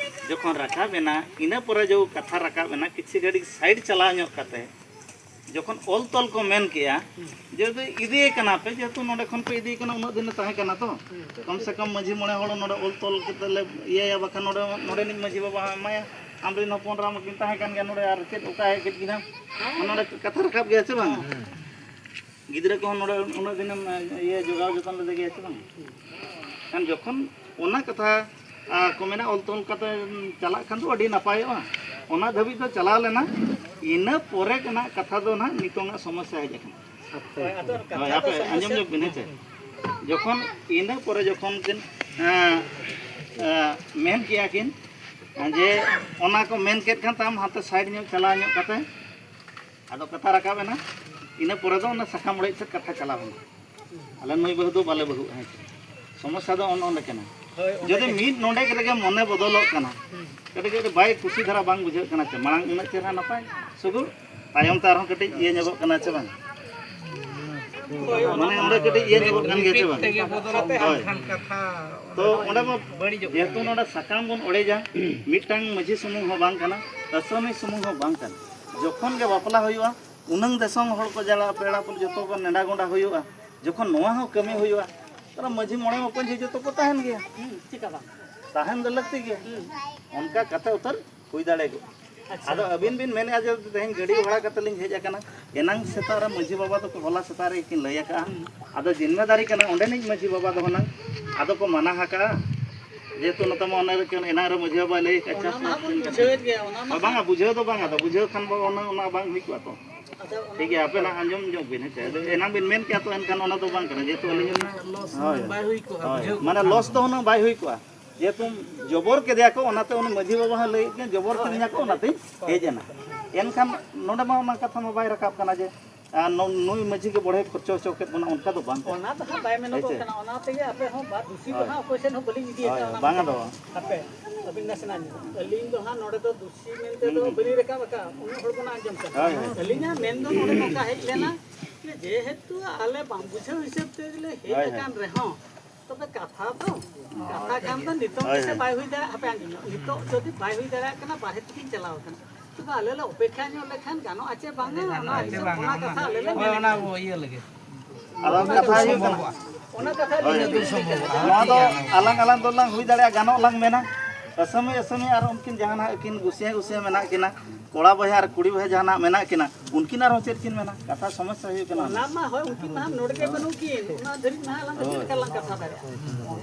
ᱡᱚᱠᱷᱚᱱ ᱨᱟᱠᱟᱵ ᱮᱱᱟ, ᱤᱱᱟᱹ ᱯᱚᱨᱮ ᱡᱚ ᱠᱟᱛᱷᱟ ᱨᱟᱠᱟᱵ ᱮᱱᱟ, ᱠᱤᱪᱷᱩ ᱜᱷᱟᱹᱲᱤᱡ ᱥᱟᱭᱤᱰ ᱪᱟᱞᱟᱣ ᱧᱚᱜ ᱠᱟᱛᱮ, ᱡᱚᱠᱷᱚᱱ ᱚᱞ ᱛᱚᱞ ᱠᱚ ᱢᱮᱱ ᱠᱮᱜᱼᱟ, ᱦᱩᱸ᱾ ᱡᱮᱦᱮᱛᱩ ᱤᱫᱤᱭᱮ ᱠᱟᱱᱟ ᱯᱮ, ᱡᱮᱦᱮᱛᱩ ᱱᱚᱰᱮ ᱠᱷᱚᱱ ᱯᱮ ᱤᱫᱤᱭᱮ ᱠᱟᱱᱟ, ᱩᱱᱟᱹᱜ ᱫᱤᱱᱮ ᱛᱟᱦᱮᱸ ᱠᱟᱱᱟ ᱛᱚ, ᱦᱩᱸ᱾ ᱠᱚᱢ ᱥᱮ ᱠᱚᱢ ᱢᱟᱹᱡᱷᱤ ᱢᱚᱬᱮ ᱦᱚᱲ ᱱᱚᱰᱮ ᱚᱞ ᱛᱚᱞ ᱠᱟᱛᱮ ᱞᱮ ᱤᱭᱟᱹᱭᱟ, ᱵᱟᱠᱷᱟᱱ ᱱᱚᱰᱮ, ᱱᱚᱰᱮᱱᱤᱡ ᱢᱟᱹᱡᱷᱤ ᱵᱟᱵᱟ ᱦᱚᱸ ᱮᱢᱟᱭᱟ, ᱟᱢᱨᱮᱱ ᱦᱚᱯᱚᱱ ᱮᱨᱟ ᱢᱟᱠᱤᱱ ᱛᱟᱦᱮᱸ ᱠᱟᱱ ᱜᱮᱭᱟ ᱱᱚᱰᱮ, ᱟᱨ ᱪᱮᱫ ᱚᱠᱟ ᱦᱮᱡ ᱠᱮᱫ ᱠᱤᱱᱟ? ᱱᱚᱰᱮ ᱠᱟᱛᱷᱟ ᱨᱟᱠᱟᱵ ᱜᱮᱭᱟ ᱥᱮ ᱵᱟᱝ? ᱦᱩᱸ᱾ ᱜᱤᱫᱽᱨᱟᱹ ᱠᱚᱦᱚᱸ ᱱᱚᱰᱮ ᱩᱱᱟᱹᱜ ᱫᱤᱱᱮᱢ, ᱤᱭᱟᱹ, ᱡᱚᱜᱟᱣ ᱡᱚᱛᱚᱱ ᱞᱮᱫᱮ ᱜᱮᱭᱟ ᱥᱮ ᱵᱟᱝ? ᱠᱷᱟᱱ ᱡᱚᱠᱷᱚᱱ ᱚᱱᱟ ᱠᱟᱛᱷᱟ, ᱟ, ᱠᱚ ᱢᱮᱱᱟ, ᱚᱞ ᱛᱚᱞ ᱠᱟᱛᱮ ᱪᱟᱞᱟᱜ ᱠᱷᱟᱱ ᱫᱚ ᱟᱹᱰᱤ ᱱᱟᱯᱟᱭᱚᱜᱼᱟ᱾ ᱚᱱᱟ ᱫᱷᱟᱹᱵᱤᱡ ᱫᱚ ᱪᱟᱞᱟᱣ ᱞᱮᱱᱟ, ᱤᱱᱟᱹ ᱯᱚᱨᱮ ᱨᱮᱱᱟᱜ ᱠᱟᱛᱷᱟ ᱫᱚ ᱱᱟᱦᱟᱜ ᱱᱤᱛᱚᱝᱟᱜ ᱥᱚᱢᱚᱥᱥᱟ ᱦᱮᱡ ᱟᱠᱟᱱᱟ᱾ ᱦᱳᱭ, ᱟᱫᱚ ᱠᱟᱛᱷᱟ ᱦᱳᱭ, ᱫᱚ ᱟᱯᱮ ᱥᱚᱢᱚᱥᱥᱟ ᱟᱸᱡᱚᱢ ᱧᱚᱜ ᱵᱤᱱ, ᱦᱮᱸ ᱪᱮ? ᱡᱚᱠᱷᱚᱱ ᱤᱱᱟᱹ ᱯᱚᱨᱮ ᱡᱚᱠᱷᱚᱱ ᱠᱤᱱ ᱮᱸ, ᱮᱸ, ᱢᱮᱱ ᱠᱮᱜᱼᱟ ᱠᱤᱱ ᱡᱮ ᱚᱱᱟ ᱠᱚ ᱢᱮᱱ ᱠᱮᱫ ᱠᱷᱟᱱ ᱛᱟᱢ ᱦᱟᱱᱛᱮ ᱥᱟᱭᱤᱰ ᱧᱚᱜ ᱪᱟᱞᱟᱣ ᱧᱚᱜ ᱠᱟᱛᱮ ᱟᱫᱚ ᱠᱟᱛᱷᱟ ᱨᱟᱠᱟᱵ ᱮᱱᱟ᱾ ᱤᱱᱟᱹ ᱯᱚᱨᱮ ᱫᱚ ᱚᱱᱟ ᱥᱟᱠᱟᱢ ᱚᱲᱮᱡ ᱥᱮᱫ ᱠᱟᱛᱷᱟ ᱪᱟᱞᱟᱣ ᱮᱱᱟ᱾ ᱟᱞᱮ ᱱᱩᱭ ᱵᱟᱹᱦᱩ ᱫᱚ ᱵᱟᱞᱮ ᱵᱟᱹᱦᱩᱜᱼᱟ, ᱦᱮᱸ ᱥᱮ? ᱥᱚᱢᱚᱥᱥᱟ ᱫᱚ ᱚᱱ ᱚᱸᱰᱮ ᱠᱟᱱᱟ᱾ ᱦᱳᱭ, ᱚᱸᱰᱮ ᱡᱩᱫᱤ ᱜᱮ᱾ ᱢᱤᱫ ᱱᱚᱰᱮᱠ ᱨᱮᱜᱮ ᱢᱚᱱᱮ ᱵᱚᱫᱚᱞᱚᱜ ᱠᱟᱱᱟ, ᱦᱩᱸ᱾ ᱠᱟᱹᱴᱤᱡ ᱠᱟᱹᱴᱤᱡ ᱵᱟᱭ ᱠᱩᱥᱤ ᱫᱷᱟᱨᱟ ᱵᱟᱝ ᱵᱩᱡᱷᱟᱹᱜ ᱠᱟᱱᱟ ᱪᱮ? ᱢᱟᱲᱟᱝ ᱩᱱᱟᱹᱜ ᱪᱮᱦᱨᱟ ᱱᱟᱯᱟᱭ ᱥᱩᱜᱩᱲ, ᱛᱟᱭᱚᱢ ᱛᱮ ᱟᱨᱦᱚᱸ ᱠᱟᱹᱴᱤᱡ ᱤᱭᱟᱹ ᱧᱚᱜᱚᱜ ᱠᱟᱱᱟ ᱪᱮ ᱵᱟᱝ? ᱦᱳᱭ, ᱚᱱᱟ ᱢᱟᱱᱮ ᱢᱟ ᱚᱸᱰᱮ ᱠᱟᱹᱴᱤᱡ ᱤᱭᱟᱹ ᱧᱚᱜᱚᱜ ᱠᱟᱱ ᱜᱮᱭᱟ ᱪᱮ ᱵᱟᱝ? ᱛᱮᱜᱮ ᱵᱚᱫᱚᱞᱚᱜ ᱦᱳᱭ᱾ ᱠᱟᱱ ᱠᱷᱟᱱ ᱠᱟᱛᱷᱟ ᱛᱚ ᱚᱸᱰᱮ ᱢᱟ ᱵᱟᱹᱲᱤᱡᱚᱜ ᱡᱮᱦᱮᱛᱩ ᱠᱟᱱᱟ᱾ ᱱᱚᱰᱮ ᱥᱟᱠᱟᱢ ᱵᱚᱱ ᱚᱲᱮᱡᱟ, ᱢᱤᱫᱴᱟᱝ ᱢᱟᱹᱡᱷᱤ ᱥᱩᱢᱩᱝ ᱦᱚᱸ ᱵᱟᱝ ᱠᱟᱱᱟ, ᱟᱹᱥᱟᱹᱢᱤ ᱥᱩᱢᱩᱝ ᱦᱚᱸ ᱵᱟᱝ ᱠᱟᱱᱟ᱾ ᱡᱚᱠᱷᱚᱱ ᱜᱮ ᱵᱟᱯᱞᱟ ᱦᱩᱭᱩᱜᱼᱟ, ᱩᱱᱟᱹᱝ ᱫᱤᱥᱚᱢ ᱦᱚᱲ ᱠᱚ ᱪᱟᱞᱟᱜᱼᱟ, ᱯᱮᱲᱟ ᱠᱚ ᱡᱚᱛᱚ ᱠᱚ ᱱᱮᱰᱟ ᱜᱚᱸᱰᱟ ᱦᱩᱭᱩᱜᱼᱟ᱾ ᱡᱚᱠᱷᱚᱱ ᱱᱚᱣᱟ ᱦᱚᱸ ᱠᱟᱹᱢᱤ ᱦᱩᱭᱩᱜᱼᱟ, ᱛᱟᱦᱚᱞᱮ ᱢᱟᱹᱡᱷᱤ ᱢᱚᱬᱮ ᱢᱟᱯᱟᱧᱡᱷᱤ ᱡᱚᱛᱚ ᱠᱚ ᱛᱟᱦᱮᱱ ᱜᱮᱭᱟ᱾ ᱦᱩᱸ, ᱪᱮᱫᱟᱜ ᱵᱟᱝ? ᱛᱟᱦᱮᱱ ᱫᱚ ᱞᱟᱹᱠᱛᱤ ᱜᱮᱭᱟ᱾ ᱦᱩᱸ᱾ ᱚᱱᱠᱟ ᱠᱟᱛᱮ ᱩᱛᱟᱹᱨ ᱦᱩᱭ ᱫᱟᱲᱮᱭᱟᱜᱼᱟ᱾ ᱟᱪᱪᱷᱟ᱾ ᱟᱫᱚ ᱟᱹᱵᱤᱱ ᱵᱤᱱ ᱢᱮᱱᱮᱫᱼᱟ ᱡᱮ ᱛᱮᱦᱮᱧ ᱜᱟᱹᱰᱤ ᱵᱷᱟᱲᱟ ᱠᱟᱛᱮ ᱞᱤᱧ ᱦᱮᱡ ᱟᱠᱟᱱᱟ, ᱮᱱᱟᱝ ᱥᱮᱛᱟᱜ ᱨᱮ ᱢᱟᱹᱡᱷᱤ ᱵᱟᱵᱟ ᱫᱚᱠᱚ ᱦᱚᱞᱟ ᱥᱮᱛᱟᱜ ᱨᱮ ᱠᱤᱱ ᱞᱟᱹᱭ ᱟᱠᱟᱫᱼᱟ᱾ ᱦᱩᱸ᱾ ᱟᱫᱚ ᱡᱤᱢᱢᱮᱫᱟᱨᱤ ᱠᱟᱱᱟ ᱚᱸᱰᱮᱱᱤᱡ ᱢᱟᱹᱡᱷᱤ ᱵᱟᱵᱟ ᱫᱚ ᱦᱩᱱᱟᱹᱝ, ᱟᱫᱚ ᱠᱚ ᱢᱟᱱᱟ ᱟᱠᱟᱫᱼᱟ᱾ ᱡᱮᱦᱮᱛᱩ ᱱᱚᱛᱮ ᱢᱟ ᱚᱱᱮ ᱨᱮ ᱮᱱᱟᱝ ᱨᱮ ᱢᱟᱹᱡᱷᱤ ᱵᱟᱵᱟᱭ ᱞᱟᱹᱭ ᱟᱠᱟᱫ, ᱚᱱᱟ ᱪᱟᱥ ᱢᱟ ᱦᱟᱸᱜ ᱵᱚᱱ ᱠᱟᱱᱟ᱾ ᱵᱩᱡᱷᱟᱹᱣᱮᱫ ᱜᱮᱭᱟ, ᱚᱱᱟ ᱢᱟ ᱦᱳᱭ, ᱵᱟᱝᱟ, ᱦᱟᱸᱜ᱾ ᱵᱩᱡᱷᱟᱹᱣ ᱫᱚ ᱵᱟᱝ, ᱟᱫᱚ ᱵᱩᱡᱷᱟᱹᱣ ᱠᱷᱟᱱ ᱵᱚ ᱚᱱᱟ, ᱚᱱᱟ ᱵᱟᱝ ᱦᱩᱭ ᱠᱚᱜᱼᱟ ᱛᱚ᱾ ᱟᱪᱪᱷᱟ, ᱚᱱᱟ ᱴᱷᱤᱠ ᱜᱮᱭᱟ, ᱟᱯᱮᱱᱟᱜ ᱟᱸᱡᱚᱢ ᱧᱚᱜ ᱵᱤᱱ, ᱦᱮᱸ ᱥᱮ? ᱟᱫᱚ ᱮᱱᱟᱝ ᱵᱤᱱ ᱢᱮᱱ ᱠᱮᱜᱼᱟ ᱛᱚ, ᱮᱱᱠᱷᱟᱱ ᱚᱱᱟ ᱫᱚ ᱵᱟᱝ ᱠᱟᱱᱟ, ᱡᱮᱦᱮᱛᱩ ᱟᱹᱞᱤᱧ ᱦᱚᱸᱞᱤᱧ ᱞᱚᱥ ᱦᱳᱭ᱾ ᱵᱟᱭ ᱦᱩᱭ ᱠᱚᱜᱼᱟ, ᱦᱳᱭ᱾ ᱵᱩᱡᱷᱟᱹᱣ ᱢᱟᱱᱮ ᱠᱚᱜ ᱞᱚᱥ ᱠᱷᱟᱱ᱾ ᱫᱚ ᱦᱩᱱᱟᱹᱝ ᱵᱟᱭ ᱦᱩᱭ ᱠᱚᱜᱼᱟ, ᱡᱮᱦᱮᱛᱩ ᱡᱚᱵᱚᱨ ᱠᱮᱫᱮᱭᱟ ᱠᱚ, ᱚᱱᱟᱛᱮ ᱩᱱᱤ ᱢᱟᱹᱡᱷᱤ ᱵᱟᱵᱟ ᱦᱚᱸ ᱞᱟᱹᱭᱮᱫ ᱜᱮ, ᱡᱚᱵᱚᱨ ᱦᱳᱭ᱾ ᱠᱤᱫᱤᱧᱟ ᱠᱚ, ᱚᱱᱟᱛᱮᱧ ᱦᱳᱭ᱾ ᱦᱮᱡ ᱮᱱᱟ᱾ ᱮᱱᱠᱷᱟᱱ ᱱᱚᱰᱮ ᱢᱟ ᱚᱱᱟ ᱠᱟᱛᱷᱟ ᱢᱟ ᱵᱟᱭ ᱨᱟᱠᱟᱵ ᱠᱟᱱᱟ ᱡᱮ, ᱟᱨ ᱱᱚ-, ᱱᱩᱭ ᱢᱟᱹᱡᱷᱤ ᱜᱮ ᱵᱚᱲᱦᱮ ᱠᱷᱚᱨᱪᱟ ᱦᱚᱪᱚ ᱠᱮᱫ ᱵᱚᱱᱟ, ᱚᱱᱠᱟ ᱫᱚ ᱵᱟᱝ ᱠᱟᱱᱟ᱾ ᱚᱱᱟ ᱫᱚ ᱦᱟᱸᱜ ᱵᱟᱭ ᱢᱮᱱᱚᱜᱚᱜ ᱦᱮᱸ ᱪᱮ? ᱠᱟᱱᱟ, ᱚᱱᱟ ᱛᱮᱜᱮ ᱟᱯᱮ ᱦᱚᱸ ᱵᱟ-, ᱫᱩᱥᱤ ᱫᱚ ᱦᱳᱭ᱾ ᱦᱟᱸᱜ ᱚᱠᱚᱭ ᱥᱮᱫ ᱦᱚᱸ ᱵᱟᱹᱞᱤᱧ ᱤᱫᱤ ᱦᱳᱭ, ᱟᱠᱟᱫᱼᱟ, ᱚᱱᱟ ᱵᱟᱝ ᱢᱟ ᱟᱫᱚ᱾ ᱦᱟᱯᱮ, ᱟᱹᱵᱤᱱ ᱱᱟᱥᱮᱱᱟᱜ ᱟᱸᱡᱚᱢ᱾ ᱟᱹᱞᱤᱧ ᱫᱚ ᱦᱟᱸᱜ ᱱᱚᱰᱮ ᱫᱚ ᱫᱩᱥᱤ ᱢᱮᱱᱛᱮ ᱫᱚ ᱦᱩᱸ᱾ ᱵᱟᱹᱞᱤᱧ ᱨᱟᱠᱟᱵ ᱟᱠᱟᱫᱼᱟ, ᱩᱱᱟᱹᱜ ᱦᱚᱲ ᱵᱚᱱ ᱟᱸᱡᱚᱢ ᱠᱟᱱᱟ᱾ ᱦᱳᱭ, ᱦᱳᱭ᱾ ᱟᱹᱞᱤᱧᱟᱜ ᱢᱮᱱ ᱫᱚ ᱱᱚᱰᱮ ᱱᱚᱝᱠᱟ ᱦᱮᱡ ᱞᱮᱱᱟ, ᱡᱮ ᱡᱮᱦᱮᱛᱩ ᱟᱞᱮ ᱵᱟᱝ ᱵᱩᱡᱷᱟᱹᱣ ᱦᱤᱥᱟᱹᱵ ᱛᱮᱜᱮ ᱞᱮ ᱦᱮᱡ ᱦᱳᱭ, ᱦᱳᱭ᱾ ᱟᱠᱟᱱ ᱨᱮᱦᱚᱸ, ᱛᱚᱵᱮ ᱠᱟᱛᱷᱟ ᱫᱚ, ᱠᱟᱛᱷᱟ ᱠᱷᱟᱱ ᱫᱚ ᱱᱤᱛᱚᱝ ᱦᱳᱭ, ᱜᱮᱥᱮ ᱦᱳᱭ᱾ ᱵᱟᱭ ᱦᱩᱭ ᱫᱟᱲᱮᱭᱟᱜᱼᱟ, ᱦᱟᱯᱮ ᱟᱸᱡᱚᱢ ᱧᱚᱜ, ᱱᱤᱛᱚᱜ ᱡᱩᱫᱤ ᱵᱟᱭ ᱦᱩᱭ ᱫᱟᱲᱮᱭᱟᱜ ᱠᱟᱱᱟ, ᱵᱟᱨᱦᱮ ᱛᱮᱠᱤᱱ ᱪᱟᱞᱟᱣ ᱟᱠᱟᱱᱟ, ᱛᱚᱵᱮ ᱟᱞᱮ ᱞᱮ ᱚᱯᱮᱠᱷᱟ ᱧᱚᱜ ᱞᱮᱠᱷᱟᱱ ᱜᱟᱱᱚᱜᱼᱟ ᱪᱮ ᱵᱟᱝᱟ, ᱚᱱᱟ ᱦᱤᱥᱟᱹᱵ ᱚᱱᱟ ᱠᱟᱛᱷᱟ ᱟᱞᱮ ᱞᱮ ᱦᱳᱭ, ᱢᱮᱱᱮᱫ ᱚᱱᱟ ᱠᱟᱱᱟ᱾ ᱠᱚ ᱤᱭᱟᱹ ᱞᱟᱹᱜᱤᱫ᱾ ᱟᱫᱚ ᱚᱱᱟ ᱠᱟᱛᱷᱟ ᱜᱮ ᱦᱩᱭᱩᱜ ᱠᱟᱱᱟ, ᱥᱚᱢᱵᱷᱚᱵᱚᱜᱼᱟ᱾ ᱚᱱᱟ ᱠᱟᱛᱷᱟ ᱦᱳᱭ᱾ ᱞᱟᱹᱭ ᱫᱚ ᱥᱚᱢᱵᱷᱚᱵᱚᱜᱼᱟ᱾ ᱱᱚᱣᱟ ᱫᱚ ᱟᱞᱟᱝ ᱟᱞᱟᱝ ᱫᱚᱞᱟᱝ ᱦᱩᱭ ᱫᱟᱲᱮᱭᱟᱜᱼᱟ, ᱜᱟᱱᱚᱜ ᱞᱟᱝ ᱢᱮᱱᱟ᱾ ᱟᱹᱥᱟᱹᱢᱤ ᱟᱹᱥᱟᱹᱢᱤ ᱟᱨ ᱩᱱᱠᱤᱱ ᱡᱟᱦᱟᱱᱟᱜ ᱠᱤᱱ ᱜᱩᱥᱤᱭᱟᱹ ᱜᱩᱥᱤᱭᱟᱹ ᱢᱮᱱᱟᱜ ᱠᱤᱱᱟ, ᱠᱚᱲᱟ ᱵᱚᱭᱦᱟ ᱟᱨ ᱠᱩᱲᱤ ᱵᱚᱭᱦᱟ ᱡᱟᱦᱟᱱᱟᱜ ᱢᱮᱱᱟᱜ ᱠᱤᱱᱟ, ᱩᱱᱠᱤᱱ ᱟᱨᱦᱚᱸ ᱪᱮᱫ ᱠᱤᱱ ᱢᱮᱱᱟ? ᱠᱟᱛᱷᱟ ᱥᱚᱢᱚᱥᱥᱟ ᱦᱩᱭᱩᱜ ᱠᱟᱱᱟ᱾ ᱚᱱᱟ ᱢᱟ ᱦᱳᱭ, ᱩᱱᱠᱤᱱ ᱢᱟ ᱱᱚᱰᱮ ᱜᱮ ᱵᱟᱹᱱᱩᱜ ᱠᱤᱱ, ᱚᱱᱟ ᱫᱷᱟᱹᱨᱤᱡ ᱢᱟ ᱟᱞᱟᱝ ᱫᱚ ᱪᱮᱫ ᱦᱳᱭ᱾ ᱞᱮᱠᱟ ᱞᱟᱝ ᱠᱟᱛᱷᱟ ᱫᱟᱲᱮᱭᱟᱜᱼᱟ?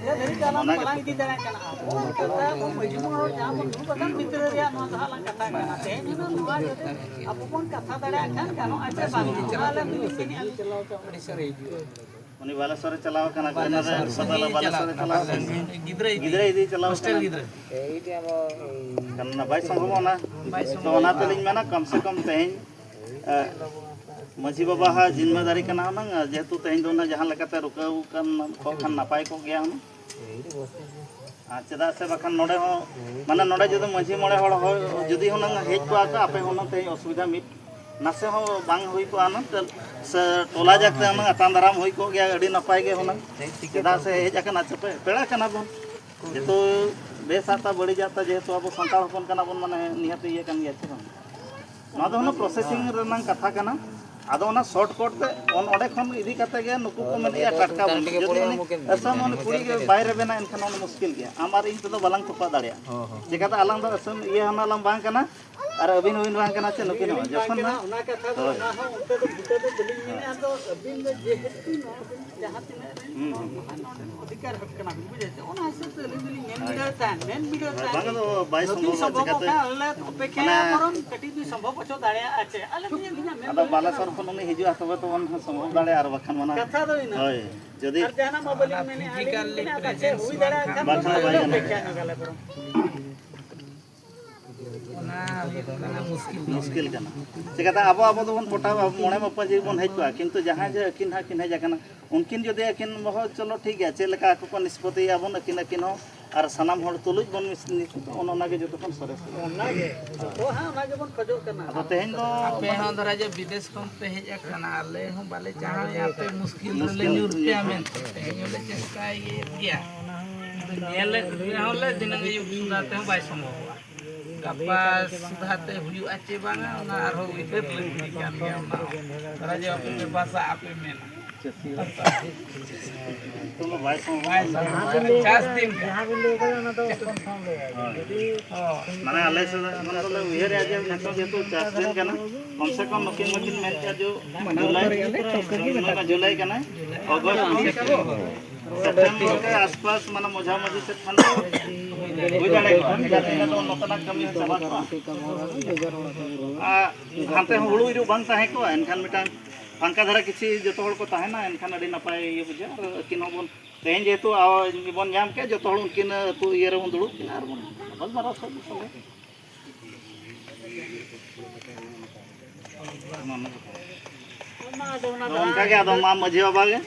ᱚᱱᱟ ᱜᱮᱛᱚ᱾ ᱵᱟᱞᱟᱝ ᱤᱫᱤ ᱫᱟᱲᱮᱭᱟᱜ ᱠᱟᱱᱟ᱾ ᱟᱵᱚ ᱠᱟᱛᱷᱟ ᱟᱵᱚ ᱢᱟᱹᱡᱷᱤ ᱢᱚᱬᱮ ᱦᱚᱲ ᱡᱟᱦᱟᱸ ᱵᱚᱱ ᱫᱩᱲᱩᱵ ᱟᱠᱟᱱ ᱵᱷᱤᱛᱨᱤ ᱨᱮᱭᱟᱜ ᱱᱚᱣᱟ ᱫᱚ ᱦᱟᱸᱜ ᱞᱟᱝ ᱠᱟᱛᱷᱟ ᱠᱟᱱᱟ᱾ ᱛᱮᱦᱮᱧ ᱦᱩᱱᱟᱹᱝ ᱱᱚᱣᱟ ᱡᱩᱫᱤ ᱟᱵᱚ ᱵᱚᱱ ᱠᱟᱛᱷᱟ ᱫᱟᱲᱮᱭᱟᱜ ᱠᱷᱟᱱ ᱜᱟᱱᱚᱜᱼᱟ ᱪᱮ ᱵᱟᱝ? ᱚᱱᱟ ᱟᱞᱮ ᱢᱤᱫ ᱢᱤᱱᱤᱴ᱾ ᱩᱱᱤ ᱵᱟᱞᱮᱥᱚᱨᱮ ᱪᱟᱞᱟᱣ ᱠᱟᱱᱟ, ᱵᱟᱞᱮᱥᱚᱨ ᱵᱟᱞᱮᱥᱚᱨᱮ ᱪᱟᱞᱟᱣ ᱠᱟᱱᱟ᱾ ᱜᱤᱫᱽᱨᱟᱹ ᱤᱫᱤ, ᱜᱤᱫᱽᱨᱟᱹ ᱤᱫᱤ ᱪᱟᱞᱟᱣ ᱦᱳᱥᱴᱮᱞ ᱠᱟᱱᱟ᱾ ᱜᱤᱫᱽᱨᱟᱹ᱾ ᱠᱟᱨᱚᱱ ᱚᱱᱟ ᱵᱟᱭ ᱥᱚᱢᱵᱷᱚᱵᱚᱜᱼᱟ ᱚᱱᱟ᱾ ᱵᱟᱭ ᱛᱚ ᱥᱚᱢᱵᱷᱚᱵᱚᱜᱼᱟ᱾ ᱚᱱᱟ ᱛᱮᱞᱤᱧ ᱢᱮᱱᱟ, ᱠᱚᱢ ᱥᱮ ᱠᱚᱢ ᱛᱮᱦᱮᱧ, ᱮ, ᱢᱟᱹᱡᱷᱤ ᱵᱟᱵᱟ ᱦᱟᱜ ᱡᱤᱢᱢᱟᱹᱫᱟᱨᱤ ᱠᱟᱱᱟ ᱦᱩᱱᱟᱹᱝ, ᱟᱨ ᱡᱮᱦᱮᱛᱩ ᱛᱮᱦᱮᱧ ᱫᱚ ᱚᱱᱟ ᱡᱟᱦᱟᱸ ᱞᱮᱠᱟᱛᱮ ᱨᱩᱠᱟᱹᱣ ᱠᱟᱱ ᱠᱚᱜ ᱠᱷᱟᱱ ᱱᱟᱯᱟᱭ ᱠᱚᱜ ᱜᱮᱭᱟ ᱦᱩᱱᱟᱹᱝ᱾ ᱟᱨ ᱪᱮᱫᱟᱜ ᱥᱮ ᱵᱟᱠᱷᱟᱱ ᱱᱚᱰᱮ ᱦᱚᱸ, ᱢᱟᱱᱮ ᱱᱚᱰᱮ ᱡᱩᱫᱤ ᱢᱟᱹᱡᱷᱤ ᱢᱚᱬᱮ ᱦᱚᱲ ᱦᱚᱸ ᱡᱩᱫᱤ ᱦᱩᱱᱟᱹᱝ ᱦᱮᱡ ᱠᱚᱜᱼᱟ ᱠᱚ, ᱟᱯᱮ ᱦᱩᱱᱟᱹᱝ ᱛᱮᱦᱮᱧ ᱚᱥᱩᱵᱤᱫᱷᱟ ᱢᱤᱫ ᱱᱟᱥᱮ ᱦᱚᱸ ᱵᱟᱝ ᱦᱩᱭ ᱠᱚᱜᱼᱟ ᱦᱩᱱᱟᱹᱝ, ᱥᱮ ᱴᱚᱞᱟ ᱡᱟᱠ ᱛᱮ ᱦᱩᱱᱟᱹᱝ ᱟᱛᱟᱝ ᱫᱟᱨᱟᱢ ᱦᱩᱭ ᱠᱚᱜ ᱜᱮᱭᱟ, ᱟᱹᱰᱤ ᱱᱟᱯᱟᱭ ᱜᱮ ᱦᱩᱱᱟᱹᱝ᱾ ᱪᱮᱫᱟᱜ ᱥᱮ ᱦᱮᱡ ᱟᱠᱟᱱᱟ ᱪᱮ ᱯᱮ, ᱯᱮᱲᱟ ᱠᱟᱱᱟ ᱵᱚᱱ, ᱡᱮᱦᱮᱛᱩ ᱵᱮᱥᱟᱜ ᱛᱟ ᱵᱟᱹᱲᱤᱡᱟᱜ ᱛᱟ, ᱡᱮᱦᱮᱛᱩ ᱟᱵᱚ ᱥᱟᱱᱛᱟᱲ ᱦᱚᱯᱚᱱ ᱠᱟᱱᱟ ᱵᱚᱱ, ᱢᱟᱱᱮ ᱱᱤᱦᱟᱹᱛ ᱤᱭᱟᱹ ᱠᱟᱱ ᱜᱮᱭᱟ ᱪᱮ ᱵᱟᱝ? ᱱᱚᱣᱟ ᱫᱚ ᱦᱩᱱᱟᱹᱝ ᱯᱨᱚᱥᱮᱥᱤᱝ ᱨᱮᱱᱟᱜ ᱠᱟᱛᱷᱟ ᱠᱟᱱᱟ᱾ ᱟᱫᱚ ᱚᱱᱟ ᱥᱚᱨᱴ ᱠᱚᱴ ᱛᱮ ᱚᱱ-, ᱚᱸᱰᱮ ᱠᱷᱚᱱ ᱤᱫᱤ ᱠᱟᱛᱮ ᱜᱮ ᱱᱩᱠᱩ ᱠᱚ ᱢᱮᱱᱮᱫᱼᱟ ᱴᱟᱴᱠᱟ ᱵᱚᱱ, ᱡᱩᱫᱤ ᱩᱱᱤ ᱟᱥᱟᱢ ᱩᱱᱤ ᱠᱩᱲᱤ ᱜᱮ ᱵᱟᱭ ᱨᱮᱵᱮᱱᱟ, ᱮᱱᱠᱷᱟᱱ ᱚᱱᱟ ᱢᱩᱥᱠᱤᱞ ᱜᱮᱭᱟ, ᱟᱢ ᱟᱨ ᱤᱧ ᱛᱮᱫᱚ ᱵᱟᱞᱟᱝ ᱛᱚᱯᱟᱜ ᱫᱟᱲᱮᱭᱟᱜᱼᱟ᱾ ᱦᱚᱸ, ᱦᱚᱸ᱾ ᱪᱮᱠᱟᱛᱮ ᱟᱞᱟᱝ ᱫᱚ ᱟᱥᱟᱢ ᱤᱭᱟᱹ ᱦᱚᱸ ᱟᱞᱟᱝ ᱵᱟᱝ ᱠᱟᱱᱟ, ᱟᱨ ᱟᱹᱵᱤᱱ ᱦᱚᱸᱵᱤᱱ ᱵᱟᱝ ᱠᱟᱱᱟ ᱪᱮ ᱱᱩᱠᱤᱱ ᱦᱚᱸ᱾ ᱡᱚᱠᱷᱚᱱ ᱱᱟᱜ ᱚᱱᱟ ᱠᱟᱛᱷᱟ ᱫᱚ, ᱦᱳᱭ᱾ ᱚᱱᱟ ᱦᱚᱸ ᱚᱱᱛᱮ ᱫᱚ ᱵᱩᱴᱟᱹ ᱫᱚ ᱵᱟᱹᱞᱤᱧ ᱢᱮᱱᱮᱫᱼᱟ, ᱟᱫᱚ ᱟᱹᱵᱤᱱ ᱫᱚ ᱡᱮᱦᱮᱛᱩ ᱱᱚᱣᱟ ᱵᱤᱱ ᱡᱟᱦᱟᱸ ᱛᱤᱱᱟᱹᱜ ᱨᱮᱱ ᱦᱩᱸ, ᱦᱩᱸ᱾ ᱱᱚᱰᱮ ᱚᱫᱷᱤᱠᱟᱨ ᱦᱟᱠ ᱠᱟᱱᱟ ᱵᱤᱱ, ᱵᱩᱡᱷᱟᱹᱣ ᱪᱮ? ᱚᱱᱟ ᱦᱤᱥᱟᱹᱵ ᱛᱮ ᱟᱹᱞᱤᱧ ᱫᱚᱞᱤᱧ ᱢᱮᱱ ᱦᱳᱭ᱾ ᱵᱤᱰᱟᱹᱣ ᱛᱟᱦᱮᱱ, ᱢᱮᱱ ᱵᱤᱰᱟᱹᱣ ᱦᱳᱭ, ᱛᱟᱦᱮᱱ᱾ ᱵᱟᱝ ᱫᱚ ᱵᱟᱭ ᱱᱩᱠᱤᱱ ᱥᱚᱢᱵᱷᱚᱵᱚᱜ ᱥᱚᱢᱵᱷᱚᱵᱚᱜ ᱠᱷᱟᱱ ᱟᱞᱮ ᱚᱯᱮᱠᱷᱟᱭᱟ, ᱢᱟᱱᱮ ᱵᱚᱨᱚᱝ ᱠᱟᱹᱴᱤᱡ ᱵᱤᱱ ᱥᱚᱢᱵᱷᱚᱵ ᱦᱚᱪᱚ ᱫᱟᱲᱮᱭᱟᱜᱼᱟ ᱪᱮ? ᱟᱞᱮ ᱱᱤᱭᱟᱹ ᱜᱮ ᱦᱟᱸᱜ ᱢᱮᱱ ᱟᱫᱚ ᱫᱚ ᱵᱟᱞᱮᱥᱚᱨ ᱠᱷᱚᱱ ᱩᱱᱤ ᱦᱤᱡᱩᱜᱼᱟ, ᱛᱚᱵᱮ ᱛᱚᱵᱚᱱ ᱥᱚᱢᱵᱷᱚᱵ ᱫᱟᱲᱮᱭᱟᱜᱼᱟ, ᱟᱨ ᱵᱟᱠᱷᱟᱱ ᱢᱟ ᱱᱟᱦᱟᱜ᱾ ᱠᱟᱛᱷᱟ ᱫᱚ ᱤᱱᱟᱹ᱾ ᱦᱳᱭ, ᱡᱩᱫᱤ ᱟᱨ ᱡᱟᱦᱟᱱᱟᱜ ᱢᱟ ᱵᱟᱹᱞᱤᱧ ᱢᱮᱱᱮᱫᱼᱟ, ᱟᱹᱞᱤᱧ ᱫᱚᱞᱤᱧ ᱢᱮᱱᱮᱫᱼᱟ, ᱯᱟᱪᱷᱮ ᱦᱩᱭ ᱫᱟᱲᱮᱭᱟᱜ ᱠᱷᱟᱱ ᱵᱟᱠᱷᱟᱱ ᱫᱚ ᱵᱟᱭ ᱜᱟᱱᱚᱜᱼᱟ᱾ ᱚᱯᱮᱠᱷᱟ ᱧᱚᱜ ᱟᱞᱮ ᱵᱚᱨᱚᱝ᱾ ᱚᱱᱟ ᱦᱩᱭᱩᱜ ᱠᱟᱱᱟ ᱢᱩᱥᱠᱤᱞ ᱫᱚ᱾ ᱢᱩᱥᱠᱤᱞ ᱠᱟᱱᱟ᱾ ᱪᱤᱠᱟᱹᱛᱮ ᱟᱵᱚ, ᱟᱵᱚ ᱫᱚᱵᱚᱱ ᱯᱚᱴᱟᱣᱟ, ᱢᱚᱬᱮ ᱢᱟᱯᱟᱡᱤ ᱵᱚᱱ ᱦᱮᱡ ᱠᱚᱜᱼᱟ, ᱠᱤᱱᱛᱩ ᱡᱟᱦᱟᱸᱭ ᱡᱮ ᱟᱹᱠᱤᱱ ᱦᱟᱸᱜ ᱠᱤᱱ ᱦᱮᱡ ᱟᱠᱟᱱᱟ, ᱩᱱᱠᱤᱱ ᱡᱩᱫᱤ ᱟᱹᱠᱤᱱ ᱵᱚᱦᱚᱜ, ᱪᱚᱞᱚ ᱴᱷᱤᱠ ᱜᱮᱭᱟ, ᱪᱮᱫ ᱞᱮᱠᱟ ᱟᱠᱚ ᱠᱚ ᱱᱤᱥᱯᱚᱛᱤᱭᱟ ᱵᱚᱱ ᱟᱹᱠᱤᱱ, ᱟᱹᱠᱤᱱ ᱦᱚᱸ, ᱟᱨ ᱥᱟᱱᱟᱢ ᱦᱚᱲ ᱛᱩᱞᱩᱡ ᱵᱚᱱ ᱢᱤᱥ-, ᱱᱤᱥᱯᱚᱛᱤ, ᱚᱱ-, ᱚᱱᱟ ᱜᱮ ᱡᱚᱛᱚ ᱠᱷᱚᱱ ᱥᱚᱨᱮᱥ ᱦᱩᱭᱩᱜᱼᱟ᱾ ᱚᱱᱟ ᱜᱮ, ᱡᱚᱛᱚ ᱦᱟᱸᱜ ᱚᱱᱟ ᱜᱮᱵᱚᱱ ᱠᱷᱚᱡᱚᱜ ᱠᱟᱱᱟ᱾ ᱟᱫᱚ ᱛᱮᱦᱮᱧ ᱫᱚ ᱟᱯᱮ ᱦᱚᱸ ᱫᱷᱟᱨᱟ ᱡᱮ ᱵᱤᱫᱮᱥ ᱠᱷᱚᱱ ᱯᱮ ᱦᱮᱡ ᱟᱠᱟᱱᱟ, ᱟᱞᱮ ᱦᱚᱸ ᱵᱟᱞᱮ ᱪᱟᱦᱟᱣᱮᱫᱼᱟ ᱟᱯᱮ ᱢᱩᱥᱠᱤᱞ ᱨᱮᱞᱮ ᱢᱩᱥᱠᱤᱞ ᱧᱩᱨ ᱯᱮᱭᱟ ᱢᱮᱱᱛᱮ᱾ ᱛᱮᱦᱮᱧ ᱦᱚᱸᱞᱮ ᱪᱮᱥᱴᱟᱭᱮᱫ ᱜᱮᱭᱟ᱾ ᱟᱫᱚ ᱧᱮᱞᱮᱫ ᱨᱮᱦᱚᱸ ᱞᱮ ᱫᱤᱱᱟᱹᱢ ᱜᱮ ᱟᱹᱭᱩᱵ ᱥᱩᱫᱷᱟ ᱛᱮᱦᱚᱸ ᱵᱟᱭ ᱥᱚᱢᱵᱷᱚᱵᱚᱜᱼᱟ᱾ ᱜᱟᱯᱟ ᱥᱩᱫᱷᱟ ᱛᱮ ᱦᱩᱭᱩᱜᱼᱟ ᱪᱮ ᱵᱟᱝᱟ, ᱚᱱᱟ ᱟᱨᱦᱚᱸ ᱩᱭᱦᱟᱹᱨ ᱞᱟᱹᱠᱛᱤ ᱠᱟᱱ ᱜᱮᱭᱟ᱾ ᱚᱱᱟ ᱫᱷᱟᱨᱟ ᱡᱮ ᱟᱯᱮ ᱯᱮ ᱵᱟᱥᱟᱜ ᱟᱯᱮ ᱢᱮᱱᱟ᱾ ᱱᱤᱛᱚᱝ ᱫᱚ ᱵᱟᱭ ᱥᱚᱢᱵᱷᱚᱵᱚᱜᱼᱟ᱾ ᱵᱟᱭ ᱥᱚᱢᱵᱷᱚᱵᱚᱜᱼᱟ᱾ ᱪᱟᱥ ᱫᱤᱱ ᱠᱟᱱᱟ᱾ ᱡᱟᱦᱟᱸ ᱵᱤᱱ ᱞᱟᱹᱭ ᱠᱟᱫᱟ, ᱚᱱᱟ ᱫᱚ ᱠᱚᱱᱯᱷᱟᱨᱢ ᱞᱟᱹᱭ᱾ ᱦᱳᱭ᱾ ᱢᱟᱱᱮ ᱟᱞᱮ ᱥᱮᱫ ᱠᱷᱚᱱ ᱫᱚᱞᱮ ᱩᱭᱦᱟᱹᱨᱮᱜᱼᱟ ᱡᱮ ᱱᱤᱛᱚᱜ ᱡᱮᱦᱮᱛᱩ ᱪᱟᱥ ᱫᱤᱱ ᱠᱟᱱᱟ, ᱠᱚᱢ ᱥᱮ ᱠᱚᱢ ᱱᱩᱠᱤᱱ ᱢᱟᱹᱠᱤᱱ ᱢᱮᱱ ᱠᱮᱜᱼᱟ ᱡᱮ ᱡᱩᱞᱟᱭ, ᱱᱩᱭ ᱢᱟ ᱡᱩᱞᱟᱭ ᱠᱟᱱᱟᱭ, ᱚᱜᱚᱥᱴ ᱠᱷᱚᱱ ᱥᱮᱯᱴᱮᱢᱵᱚᱨ ᱨᱮ ᱟᱥᱯᱟᱥ, ᱢᱟᱱᱮ ᱢᱚᱡᱷᱟ ᱢᱚᱡᱷᱤ ᱥᱮᱫ ᱠᱷᱟᱱ ᱫᱚ ᱦᱩᱭ ᱫᱟᱲᱮ ᱠᱚᱜᱼᱟ᱾ ᱪᱮᱫᱟᱜ ᱥᱮ ᱤᱱᱟᱹ ᱫᱚ ᱱᱚᱛᱮᱱᱟᱜ ᱠᱟᱹᱢᱤ ᱦᱚᱸ ᱪᱟᱵᱟ ᱠᱚᱜᱼᱟ᱾ ᱟᱨ ᱦᱟᱱᱛᱮ ᱦᱚᱸ ᱦᱩᱲᱩ ᱤᱨᱚᱜ ᱵᱟᱝ ᱛᱟᱦᱮᱸ ᱠᱚᱜᱼᱟ, ᱮᱱᱠᱷᱟᱱ ᱢᱤᱫᱴᱟᱝ ᱯᱷᱟᱸᱠᱟ ᱫᱷᱟᱨᱟ ᱠᱤᱪᱷᱤ ᱡᱚᱛᱚ ᱦᱚᱲ ᱠᱚ ᱛᱟᱦᱮᱱᱟ, ᱮᱱᱠᱷᱟᱱ ᱟᱹᱰᱤ ᱱᱟᱯᱟᱭ ᱤᱭᱟᱹ ᱵᱩᱡᱷᱟᱹᱜᱼᱟ᱾ ᱟᱨ ᱟᱹᱠᱤᱱ ᱦᱚᱸᱵᱚᱱ, ᱛᱮᱦᱮᱧ ᱡᱮᱦᱮᱛᱩ ᱟᱵᱚ ᱵᱚᱱ ᱧᱟᱢ ᱠᱮᱫ, ᱡᱚᱛᱚ ᱦᱚᱲ ᱩᱱᱠᱤᱱ ᱟᱹᱛᱩ ᱤᱭᱟᱹ ᱨᱮᱵᱚᱱ ᱫᱩᱲᱩᱵ ᱠᱤᱱᱟ ᱟᱨ ᱵᱚᱱ ᱜᱟᱯᱟᱞᱢᱟᱨᱟᱣ ᱥᱟᱹᱛ ᱛᱟᱞᱮ᱾ ᱟᱫᱚ ᱚᱱᱠᱟ ᱜᱮ, ᱟᱫᱚ ᱢᱟ ᱢᱟᱹᱡᱷᱤ ᱵᱟᱵᱟ ᱜᱮ,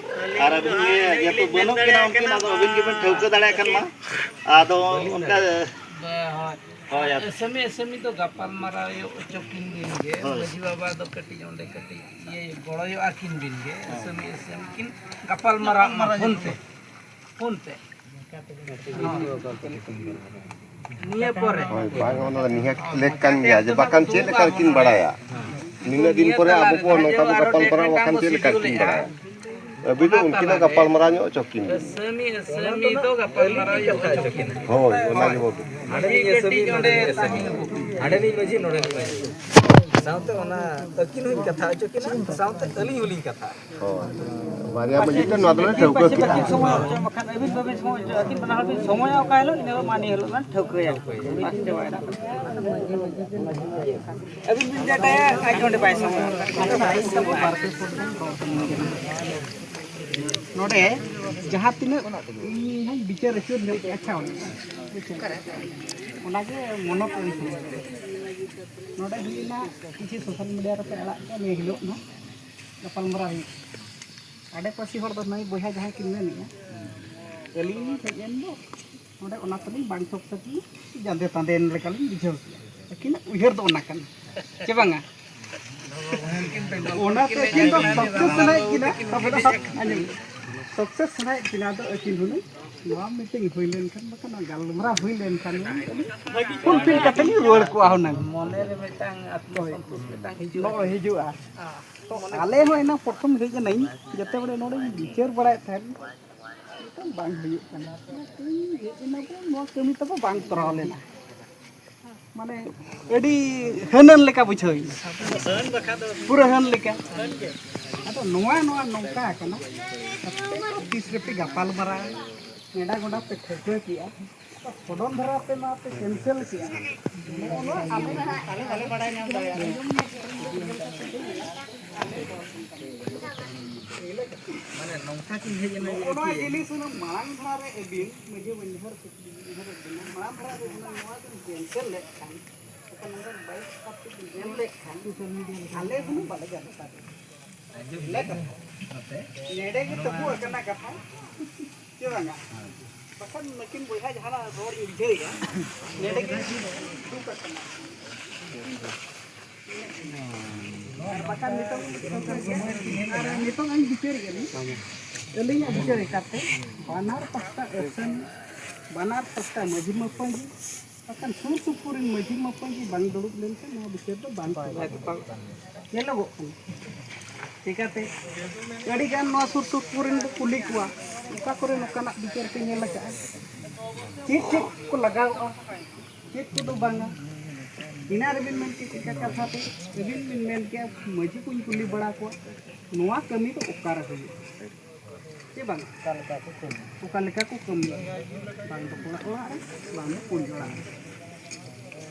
ᱟᱨ ᱟᱹᱵᱤᱱ ᱜᱮ ᱡᱮᱦᱮᱛᱩ ᱵᱟᱹᱱᱩᱜ ᱠᱤᱱᱟ ᱩᱱᱠᱤᱱ, ᱟᱫᱚ ᱟᱹᱵᱤᱱ ᱜᱮᱵᱤᱱ ᱴᱷᱟᱹᱣᱠᱟᱹ ᱫᱟᱲᱮᱭᱟᱜ ᱠᱷᱟᱱ ᱢᱟ᱾ ᱟᱫᱚ ᱚᱱᱠᱟ, ᱦᱳᱭ, ᱟᱫᱚ ᱮᱥᱮᱢᱤ ᱮᱥᱮᱢᱤ ᱫᱚ ᱜᱟᱯᱟᱞ ᱢᱟᱨᱟᱣ ᱦᱚᱪᱚ ᱠᱤᱱ ᱵᱤᱱ ᱜᱮ᱾ ᱦᱳᱭ᱾ ᱢᱟᱹᱡᱷᱤ ᱵᱟᱵᱟ ᱫᱚ ᱠᱟᱹᱴᱤᱡ ᱚᱸᱰᱮ ᱠᱟᱹᱴᱤᱡ ᱤᱭᱟᱹ ᱜᱚᱲᱚᱭᱚᱜᱼᱟ ᱠᱤᱱ ᱵᱤᱱ ᱜᱮ᱾ ᱦᱳᱭ᱾ ᱮᱥᱮᱢᱤ ᱮᱥᱮᱢ ᱠᱤᱱ ᱜᱟᱯᱟᱞ ᱢᱟᱨᱟᱣ ᱢᱟ ᱯᱷᱳᱱ ᱛᱮ, ᱯᱷᱳᱱ ᱛᱮ᱾ ᱱᱤᱭᱟᱹ ᱯᱚᱨᱮ᱾ ᱦᱳᱭ, ᱵᱟᱝ, ᱚᱱᱟ ᱫᱚ ᱱᱤᱦᱟᱹᱛ ᱞᱮᱠ ᱠᱟᱱ ᱜᱮᱭᱟ, ᱡᱮ ᱵᱟᱠᱷᱟᱱ ᱪᱮᱫ ᱞᱮᱠᱟ ᱠᱤᱱ ᱵᱟᱲᱟᱭᱟ? ᱱᱤᱱᱟᱹᱜ ᱫᱤᱱ ᱯᱚᱨᱮ ᱟᱵᱚ ᱠᱚ ᱱᱚᱝᱠᱟ ᱵᱚ ᱜᱟᱯᱟᱞ ᱢᱟᱨᱟᱣ, ᱵᱟᱠᱷᱟᱱ ᱪᱮᱫ ᱞᱮᱠᱟ ᱠᱤᱱ ᱵᱟᱲᱟᱭᱟ? ᱟᱹᱵᱤᱱ ᱫᱚ ᱩᱱᱠᱤᱱᱟᱜ ᱜᱟᱯᱟᱞ ᱢᱟᱨᱟᱣ ᱧᱚᱜ ᱦᱚᱪᱚ ᱠᱤᱱ ᱵᱤᱱ᱾ ᱮᱥᱮᱢᱤ, ᱮᱥᱮᱢᱤ ᱫᱚ ᱜᱟᱯᱟᱞ ᱢᱟᱨᱟᱣ ᱦᱩᱭᱩᱜ ᱦᱚᱪᱚ ᱠᱤᱱᱟ᱾ ᱦᱳᱭ, ᱚᱱᱟ ᱜᱮ ᱵᱟᱹᱵᱩ᱾ ᱦᱟᱸᱰᱮ ᱱᱤᱡ ᱮᱥᱮᱢᱤ, ᱱᱚᱰᱮ ᱱᱤᱡ ᱮᱥᱮᱢᱤ᱾ ᱦᱟᱸᱰᱮ ᱱᱤᱡ ᱢᱟᱹᱡᱷᱤ, ᱱᱚᱰᱮ ᱱᱤᱡ ᱢᱟᱹᱡᱷᱤ᱾ ᱥᱟᱶᱛᱮ ᱚᱱᱟ ᱟᱹᱠᱤᱱ ᱦᱚᱸᱧ ᱠᱟᱛᱷᱟ ᱦᱚᱪᱚ ᱠᱤᱱᱟ, ᱥᱟᱶᱛᱮ ᱟᱹᱞᱤᱧ ᱦᱚᱸᱞᱤᱧ ᱠᱟᱛᱷᱟᱜᱼᱟ᱾ ᱦᱳᱭ᱾ ᱵᱟᱨᱭᱟ ᱢᱟᱹᱡᱷᱤ ᱛᱮ ᱱᱚᱣᱟ ᱫᱚᱞᱮ ᱴᱷᱟᱹᱣᱠᱟᱹ ᱠᱮᱫᱟ᱾ ᱥᱚᱢᱚᱭ ᱦᱚᱪᱚ, ᱵᱟᱠᱷᱟᱱ ᱟᱹᱵᱤᱱ ᱵᱟᱹᱵᱤᱱ ᱥᱚᱢᱚᱭ ᱦᱚᱪᱚ, ᱟᱹᱠᱤᱱ ᱵᱟᱱᱟ ᱦᱚᱲ ᱵᱤᱱ ᱥᱚᱢᱚᱭᱟ ᱚᱠᱟ ᱦᱤᱞᱳᱜ, ᱤᱱᱟᱹ ᱦᱤᱞᱳᱜ ᱢᱟ ᱱᱤᱭᱟᱹ ᱦᱤᱞᱳᱜ ᱢᱟ ᱴᱷᱟᱹᱣᱠᱟᱹᱭᱟ᱾ ᱵᱟᱥ, ᱪᱟᱵᱟᱭᱮᱱᱟ᱾ ᱟᱹᱵᱤᱱ ᱵᱤᱱ ᱡᱟᱴᱟᱭᱟ, ᱟᱡ ᱚᱸᱰᱮ ᱵᱟᱭ ᱥᱚᱢᱚᱭᱟ᱾ ᱱᱚᱰᱮ ᱡᱟᱦᱟᱸ ᱛᱤᱱᱟᱹᱜ ᱤᱧ ᱦᱚᱸᱧ ᱵᱤᱪᱟᱹᱨ ᱟᱹᱪᱩᱨ ᱧᱚᱜ ᱠᱮᱫᱼᱟ, ᱟᱪᱪᱷᱟ, ᱚᱱᱟᱜᱮ ᱢᱚᱱᱚᱛ ᱟᱹᱰᱤ ᱥᱚᱢᱚᱭ ᱱᱚᱰᱮ ᱦᱩᱭᱱᱟ, ᱠᱤᱪᱷᱩ ᱥᱳᱥᱟᱞ ᱢᱤᱰᱤᱭᱟ ᱨᱮᱯᱮ ᱟᱲᱟᱜ ᱠᱮᱫᱼᱟ, ᱱᱤᱭᱟᱹ ᱦᱤᱞᱳᱜ ᱦᱚᱸ ᱜᱟᱯᱟᱞᱢᱟᱨᱟᱣ ᱦᱩᱭᱩᱜ ᱠᱟᱱᱟ᱾ ᱟᱰᱮᱯᱟᱥᱮ ᱦᱚᱲ ᱫᱚ ᱱᱟᱹᱭ ᱵᱚᱭᱦᱟ ᱡᱟᱦᱟᱸᱭ ᱠᱤᱱ ᱢᱮᱱᱮᱫᱼᱟ, ᱟᱹᱞᱤᱧ ᱞᱤᱧ ᱦᱮᱡ ᱮᱱ ᱫᱚ ᱱᱚᱰᱮ, ᱚᱱᱟ ᱛᱮᱞᱤᱧ ᱵᱟᱝ ᱴᱷᱚᱠ ᱴᱷᱟᱠ ᱞᱤᱧ ᱡᱟᱸᱫᱮ ᱛᱟᱸᱫᱮ ᱮᱱ ᱞᱮᱠᱟᱞᱤᱧ ᱵᱩᱡᱷᱟᱹᱣ ᱠᱮᱫᱼᱟ᱾ ᱟᱹᱠᱤᱱᱟᱜ ᱩᱭᱦᱟᱹᱨ ᱫᱚ ᱚᱱᱟ ᱠᱟᱱᱟ, ᱪᱮ ᱵᱟᱝᱟ? ᱚᱱᱟᱛᱮ ᱟᱹᱠᱤᱱ ᱫᱚ ᱥᱟᱠᱥᱮᱥ ᱥᱟᱱᱟᱭᱮᱫ ᱠᱤᱱᱟ, ᱟᱸᱡᱚᱢ, ᱥᱟᱠᱥᱮᱥ ᱥᱟᱱᱟᱭᱮᱫ ᱠᱤᱱᱟ᱾ ᱟᱫᱚ ᱟᱹᱠᱤᱱ ᱦᱩᱱᱟᱹᱝ ᱱᱚᱣᱟ ᱢᱤᱴᱤᱝ ᱦᱩᱭ ᱞᱮᱱᱠᱷᱟᱱ, ᱵᱟᱠᱷᱟᱱ ᱱᱚᱣᱟ ᱜᱟᱞᱢᱟᱨᱟᱣ ᱦᱩᱭ ᱞᱮᱱᱠᱷᱟᱱ ᱦᱩᱱᱟᱹᱝ ᱯᱷᱩᱞᱯᱷᱤᱞ ᱠᱟᱛᱮ ᱞᱤᱧ ᱨᱩᱣᱟᱹᱲ ᱠᱚᱣᱟ ᱦᱩᱱᱟᱹᱝ᱾ ᱢᱚᱱᱮ ᱨᱮ ᱢᱤᱫᱴᱟᱝ ᱟᱛᱢᱚ ᱦᱳᱭ᱾ ᱥᱚᱱᱛᱳᱥ ᱢᱤᱫᱴᱟᱝ ᱦᱤᱡᱩᱜᱼᱟ᱾ ᱱᱚᱜᱼᱚᱭ ᱦᱤᱡᱩᱜᱼᱟ᱾ ᱛᱚ ᱟᱞᱮ ᱦᱚᱸ ᱮᱱᱟᱝ ᱯᱨᱚᱛᱷᱚᱢ ᱦᱮᱡ ᱮᱱᱟᱹᱧ, ᱡᱮᱛᱮ ᱵᱮᱲᱮ ᱱᱚᱰᱮᱧ ᱵᱤᱪᱟᱹᱨ ᱵᱟᱲᱟᱭᱮᱫ ᱛᱟᱦᱮᱸᱫ, ᱱᱤᱛᱚᱝ ᱵᱟᱝ ᱦᱩᱭᱩᱜ ᱠᱟᱱᱟ᱾ ᱚᱱᱟᱛᱮᱧ ᱦᱮᱡ ᱮᱱᱟ, ᱵᱚᱞᱮ ᱱᱚᱣᱟ ᱠᱟᱹᱢᱤ ᱛᱟᱵᱚ ᱵᱟᱝ ᱛᱚᱨᱟᱣ ᱞᱮᱱᱟ᱾ ᱢᱟᱱᱮ ᱟᱹᱰᱤ ᱦᱟᱹᱱᱟᱹᱱ ᱞᱮᱠᱟ ᱵᱩᱡᱷᱟᱹᱣ ᱮᱱᱟ᱾ ᱯᱩᱨᱟᱹ ᱦᱟᱹᱱ ᱞᱮᱠᱟ᱾ ᱟᱫᱚ ᱱᱚᱣᱟ, ᱱᱚᱣᱟ ᱱᱚᱝᱠᱟ ᱠᱟᱱᱟ, ᱟᱯᱮ ᱛᱤᱥ ᱨᱮᱯᱮ ᱜᱟᱯᱟᱞ ᱢᱟᱨᱟᱣ, ᱱᱮᱰᱟ ᱜᱚᱸᱰᱟ ᱯᱮ ᱴᱷᱟᱹᱣᱠᱟᱹ ᱠᱮᱜᱼᱟ, ᱥᱚᱰᱚᱞ ᱫᱷᱟᱨᱟ ᱯᱮ ᱱᱚᱣᱟ ᱯᱮ ᱠᱮᱱᱥᱮᱞ ᱠᱮᱜᱼᱟ᱾ ᱱᱚᱜᱼᱚ ᱱᱚᱣᱟ ᱟᱞᱮ ᱟᱞᱮ ᱵᱟᱞᱮ ᱵᱟᱲᱟᱭ ᱧᱟᱢ ᱫᱟᱲᱮᱭᱟᱜᱼᱟ᱾ ᱢᱟᱱᱮ ᱱᱚᱝᱠᱟ ᱠᱤᱱ ᱦᱮᱡ ᱮᱱᱟ ᱱᱚᱜᱼᱚ ᱱᱚᱣᱟ ᱡᱤᱱᱤᱥ ᱚᱱᱟ ᱢᱟᱲᱟᱝ ᱫᱷᱟᱨᱟ ᱨᱮ ᱟᱹᱵᱤᱱ ᱢᱟᱹᱡᱷᱤ ᱢᱟᱹᱡᱷᱤ ᱦᱚᱲ ᱠᱚ ᱩᱭᱦᱟᱹᱨ ᱮᱫ ᱵᱚᱱᱟ, ᱢᱟᱲᱟᱝ ᱫᱷᱟᱨᱟ ᱨᱮ ᱚᱱᱟ ᱱᱚᱣᱟ ᱵᱤᱱ cancel ᱞᱮᱫ ᱠᱷᱟᱱ, ᱚᱠᱟ ᱱᱚᱝᱠᱟ ᱵᱟᱭᱤᱥ ᱛᱟᱹᱨᱤᱠᱷ ᱵᱤᱱ ᱮᱢ ᱞᱮᱫ ᱠᱷᱟᱱ, ᱟᱞᱮ ᱦᱩᱱᱟᱹᱝ ᱵᱟᱞᱮ ᱜᱟᱱᱚᱜ ᱛᱟᱵᱮᱱᱟ᱾ ᱱᱚᱰᱮ ᱜᱮ ᱛᱟᱹᱯᱩ ᱟᱠᱟᱱᱟ ᱠᱟᱛᱷᱟ᱾ ᱪᱮ ᱵᱟᱝᱟ? ᱵᱟᱠᱷᱟᱱ ᱱᱩᱠᱤᱱ ᱵᱚᱭᱦᱟ ᱡᱟᱦᱟᱱᱟᱜ ᱨᱚᱲ ᱤᱧ ᱵᱩᱡᱷᱟᱹᱣᱮᱫᱼᱟ, ᱱᱚᱰᱮ ᱜᱮ ᱫᱩᱠ ᱟᱠᱟᱱᱟ᱾ ᱟᱨ ᱵᱟᱠᱷᱟᱱ ᱱᱤᱛᱚᱝ, ᱟᱨ ᱱᱤᱛᱚᱝ ᱤᱧ ᱵᱤᱪᱟᱹᱨᱮᱫᱼᱟ ᱞᱤᱧ, ᱟᱹᱞᱤᱧᱟᱜ ᱵᱤᱪᱟᱹᱨ ᱞᱮᱠᱟᱛᱮ ᱵᱟᱱᱟᱨ ᱯᱟᱥᱴᱟ action, ᱵᱟᱱᱟᱨ ᱯᱟᱥᱴᱟ ᱢᱟᱹᱡᱷᱤ ᱢᱟᱯᱟᱡᱤ, ᱵᱟᱠᱷᱟᱱ ᱥᱩᱨ ᱥᱩᱯᱩᱨ ᱨᱮᱱ ᱢᱟᱹᱡᱷᱤ ᱢᱟᱯᱟᱡᱤ ᱵᱟᱝ ᱫᱩᱲᱩᱵ ᱞᱮᱱᱠᱷᱟᱱ ᱱᱚᱣᱟ ᱵᱤᱪᱟᱹᱨ ᱫᱚ ᱵᱟᱝ ᱪᱟᱵᱟᱜᱼᱟ᱾ ᱧᱮᱞᱚᱜᱚᱜ ᱠᱟᱱᱟ᱾ ᱪᱤᱠᱟᱹᱛᱮ ᱟᱹᱰᱤᱜᱟᱱ ᱱᱚᱣᱟ ᱥᱩᱨ ᱥᱩᱯᱩᱨ ᱨᱮᱱ ᱵᱚ ᱠᱩᱞᱤ ᱠᱚᱣᱟ, ᱚᱠᱟ ᱠᱚᱨᱮ ᱱᱚᱝᱠᱟᱱᱟᱜ ᱵᱤᱪᱟᱹᱨ ᱯᱮ ᱧᱮᱞ ᱟᱠᱟᱫᱼᱟ, ᱪᱮᱫ ᱪᱮᱫ ᱠᱚ ᱞᱟᱜᱟᱣᱚᱜᱼᱟ, ᱪᱮᱫ ᱠᱚᱫᱚ ᱵᱟᱝᱟ᱾ ᱮᱱᱟᱱ ᱨᱮᱵᱤᱱ ᱢᱮᱱ ᱠᱮᱫ ᱞᱮᱠᱟ ᱠᱟᱛᱷᱟ ᱛᱮ, ᱟᱹᱵᱤᱱ ᱵᱤᱱ ᱢᱮᱱ ᱠᱮᱫᱼᱟ ᱢᱟᱹᱡᱷᱤ ᱠᱚᱧ ᱠᱩᱞᱤ ᱵᱟᱲᱟ ᱠᱚᱣᱟ, ᱱᱚᱣᱟ ᱠᱟᱹᱢᱤ ᱫᱚ ᱚᱠᱟᱨᱮ ᱦᱩᱭᱩᱜᱼᱟ ᱪᱮ ᱵᱟᱝ? ᱚᱠᱟ ᱞᱮᱠᱟ ᱠᱚ ᱠᱟᱹᱢᱤᱭᱟ? ᱚᱠᱟ ᱞᱮᱠᱟ ᱠᱚ ᱠᱟᱹᱢᱤᱭᱟ? ᱵᱟᱝ ᱫᱚ ᱠᱚᱲᱟ ᱚᱲᱟᱜ ᱨᱮ, ᱵᱟᱝ ᱫᱚ ᱠᱩᱲᱤ ᱚᱲᱟᱜ ᱨᱮ᱾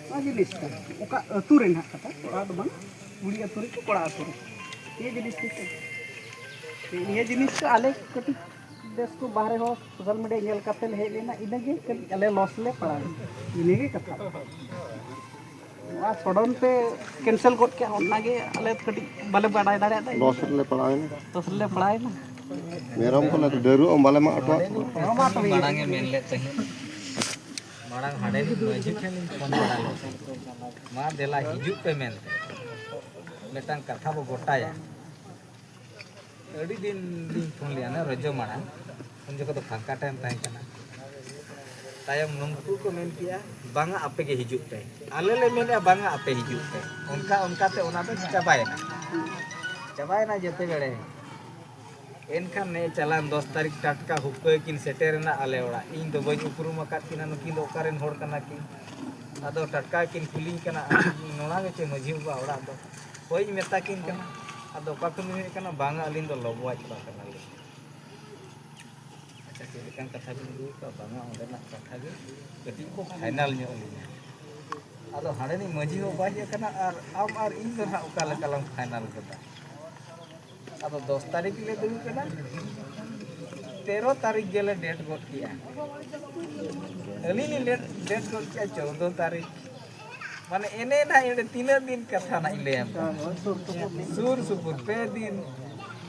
ᱱᱚᱣᱟ ᱡᱤᱱᱤᱥ ᱠᱟᱱᱟ᱾ ᱚᱠᱟ ᱟᱹᱛᱩ ᱨᱮ ᱱᱟᱦᱟᱜ ᱠᱟᱛᱷᱟ, ᱠᱚᱲᱟ ᱫᱚ ᱵᱟᱝ, ᱠᱩᱲᱤ ᱟᱹᱛᱩ ᱨᱮ ᱠᱚ ᱠᱚᱲᱟ ᱟᱹᱛᱩ ᱨᱮ᱾ ᱱᱤᱭᱟᱹ ᱡᱤᱱᱤᱥ ᱴᱷᱤᱠ ᱠᱟᱱᱟ᱾ ᱱᱤᱭᱟᱹ ᱡᱤᱱᱤᱥ ᱫᱚ ᱟᱞᱮ ᱠᱟᱹᱴᱤᱡ ᱫᱮᱥ ᱠᱚ ᱵᱟᱦᱨᱮ ᱦᱚᱲ social media ᱧᱮᱞ ᱠᱟᱛᱮ ᱞᱮ ᱦᱮᱡ ᱞᱮᱱᱟ, ᱤᱱᱟᱹᱜᱮ ᱠᱟᱹᱴᱤᱡ ᱟᱞᱮ loss ᱞᱮ ᱯᱟᱲᱟᱣ ᱮᱱᱟ᱾ ᱤᱱᱟᱹᱜᱮ ᱠᱟᱛᱷᱟ᱾ ᱱᱚᱣᱟ sudden ᱯᱮ cancel ᱜᱚᱫ ᱠᱮᱫᱼᱟ, ᱚᱱᱟᱜᱮ ᱟᱞᱮ ᱠᱟᱹᱴᱤᱡ ᱵᱟᱞᱮ ᱵᱟᱰᱟᱭ ᱫᱟᱲᱮᱭᱟᱫᱟ᱾ Loss ᱨᱮᱞᱮ ᱯᱟᱲᱟᱣ ᱮᱱᱟ᱾ Loss ᱨᱮᱞᱮ ᱯᱟᱲᱟᱣ ᱮᱱᱟ᱾ ᱢᱮᱨᱚᱢ ᱠᱚᱞᱮ ᱰᱟᱹᱨᱩ ᱦᱚᱸ ᱵᱟᱞᱮ ᱢᱟᱜ ᱦᱚᱴᱚᱣᱟᱜ ᱠᱚᱣᱟ᱾ ᱢᱟᱲᱟᱝ ᱮ ᱢᱮᱱ ᱞᱮᱫ ᱛᱟᱦᱮᱸᱫ, ᱢᱟᱲᱟᱝ ᱦᱟᱸᱰᱮ ᱢᱟᱹᱡᱷᱤ ᱴᱷᱮᱱ ᱞᱤᱧ ᱯᱷᱳᱱ ᱵᱟᱲᱟ ᱞᱮᱫ ᱛᱟᱦᱮᱸᱫ, ᱢᱟ ᱫᱮᱞᱟ ᱦᱤᱡᱩᱜ ᱯᱮ ᱢᱮᱱᱛᱮ, ᱢᱤᱫᱴᱟᱝ ᱠᱟᱛᱷᱟ ᱵᱚ ᱜᱚᱴᱟᱭᱟ᱾ ᱟᱹᱰᱤ ᱫᱤᱱ ᱞᱤᱧ ᱯᱷᱳᱱ ᱞᱮᱫᱼᱟ, ᱚᱱᱟ ᱨᱚᱡᱚ ᱢᱟᱲᱟᱝ, ᱩᱱ ᱡᱚᱠᱷᱚᱱ ᱫᱚ ᱯᱷᱟᱸᱠᱟ time ᱛᱟᱦᱮᱸ ᱠᱟᱱᱟ᱾ ᱛᱟᱭᱚᱢ ᱱᱩᱠᱩ ᱠᱚ ᱢᱮᱱ ᱠᱮᱜᱼᱟ, "ᱵᱟᱝᱟ, ᱟᱯᱮ ᱜᱮ ᱦᱤᱡᱩᱜ ᱯᱮ", ᱟᱞᱮ ᱞᱮ ᱢᱮᱱᱮᱜᱼᱟ, "ᱵᱟᱝᱟ, ᱟᱯᱮ ᱦᱤᱡᱩᱜ ᱯᱮ", ᱚᱱᱠᱟ ᱚᱱᱠᱟᱛᱮ ᱚᱱᱟ ᱫᱚ ᱪᱟᱵᱟᱭᱮᱱᱟ, ᱪᱟᱵᱟᱭᱮᱱᱟ ᱡᱮᱛᱮ ᱵᱮᱲᱮ᱾ ᱮᱱᱠᱷᱟᱱ ᱱᱮ ᱪᱟᱞᱟᱱ ᱫᱚᱥ ᱛᱟᱹᱨᱤᱠᱷ ᱴᱟᱴᱠᱟ ᱦᱩᱠᱟᱹ ᱠᱤᱱ ᱥᱮᱴᱮᱨᱮᱱᱟ ᱟᱞᱮ ᱚᱲᱟᱜ᱾ ᱤᱧ ᱫᱚ ᱵᱟᱹᱧ ᱩᱯᱨᱩᱢ ᱟᱠᱟᱫ ᱠᱤᱱᱟ, ᱱᱩᱠᱤᱱ ᱫᱚ ᱚᱠᱟᱨᱮᱱ ᱦᱚᱲ ᱠᱟᱱᱟ ᱠᱤᱱ᱾ ᱟᱫᱚ ᱴᱟᱴᱠᱟ ᱠᱤᱱ ᱠᱩᱞᱤᱧ ᱠᱟᱱᱟ, "ᱟᱢ ᱱᱚᱣᱟ ᱜᱮᱪᱮ ᱢᱟᱹᱡᱷᱤ ᱵᱟᱵᱟ ᱚᱲᱟᱜ ᱫᱚ?" ᱦᱳᱭ, ᱢᱮᱛᱟ ᱠᱤᱱ ᱠᱟᱱᱟ᱾ ᱟᱫᱚ ᱚᱠᱟ ᱠᱷᱚᱱ ᱵᱤᱱ ᱦᱮᱡ ᱠᱟᱱᱟ? "ᱵᱟᱝᱟ, ᱟᱹᱞᱤᱧ ᱫᱚ ᱞᱚᱵᱚᱣᱟᱡ ᱠᱚᱲᱟ ᱠᱟᱱᱟᱞᱤᱧ᱾" ᱟᱪᱪᱷᱟ, ᱪᱮᱫ ᱞᱮᱠᱟᱱ ᱠᱟᱛᱷᱟ ᱵᱤᱱ ᱟᱹᱜᱩ ᱠᱟᱜᱼᱟ? ᱵᱟᱝᱟ, ᱚᱸᱰᱮᱱᱟᱜ ᱠᱟᱛᱷᱟ ᱜᱮ ᱠᱟᱹᱴᱤᱡ ᱠᱚ final ᱧᱚᱜ ᱟᱹᱞᱤᱧᱟ᱾ ᱟᱫᱚ ᱦᱟᱸᱰᱮᱱᱤᱡ ᱢᱟᱹᱡᱷᱤ ᱦᱚᱸ ᱵᱟᱭ ᱦᱮᱡ ᱟᱠᱟᱱᱟ, ᱟᱨ ᱟᱢ ᱟᱨ ᱤᱧ ᱫᱚ ᱱᱟᱦᱟᱜ ᱚᱠᱟ ᱞᱮᱠᱟ ᱞᱟᱝ final ᱜᱚᱫᱟ? ᱟᱫᱚ ᱫᱚᱥ ᱛᱟᱹᱨᱤᱠᱷ ᱞᱮ ᱫᱩᱲᱩᱵ ᱮᱱᱟ, ᱛᱮᱨᱚ ᱛᱟᱹᱨᱤᱠᱷ ᱜᱮᱞᱮ ᱰᱮᱴ ᱜᱚᱫ ᱠᱮᱜᱼᱟ᱾ ᱟᱹᱞᱤᱧ ᱞᱤᱧ ᱰᱮᱴ, ᱰᱮᱴ ᱜᱚᱫ ᱠᱮᱜᱼᱟ ᱪᱳᱫᱽᱫᱚ ᱛᱟᱹᱨᱤᱠᱷ᱾ ᱢᱟᱱᱮ ᱮᱱᱮ ᱱᱟᱦᱟᱜ ᱮᱸᱰᱮ ᱛᱤᱱᱟᱹᱜ ᱫᱤᱱ ᱠᱟᱛᱷᱟ ᱱᱟᱦᱟᱜ ᱤᱧ ᱞᱟᱹᱭᱟᱢ ᱠᱟᱱᱟ᱾ ᱥᱩᱨ ᱥᱩᱯᱩᱨ ᱯᱮ ᱫᱤᱱ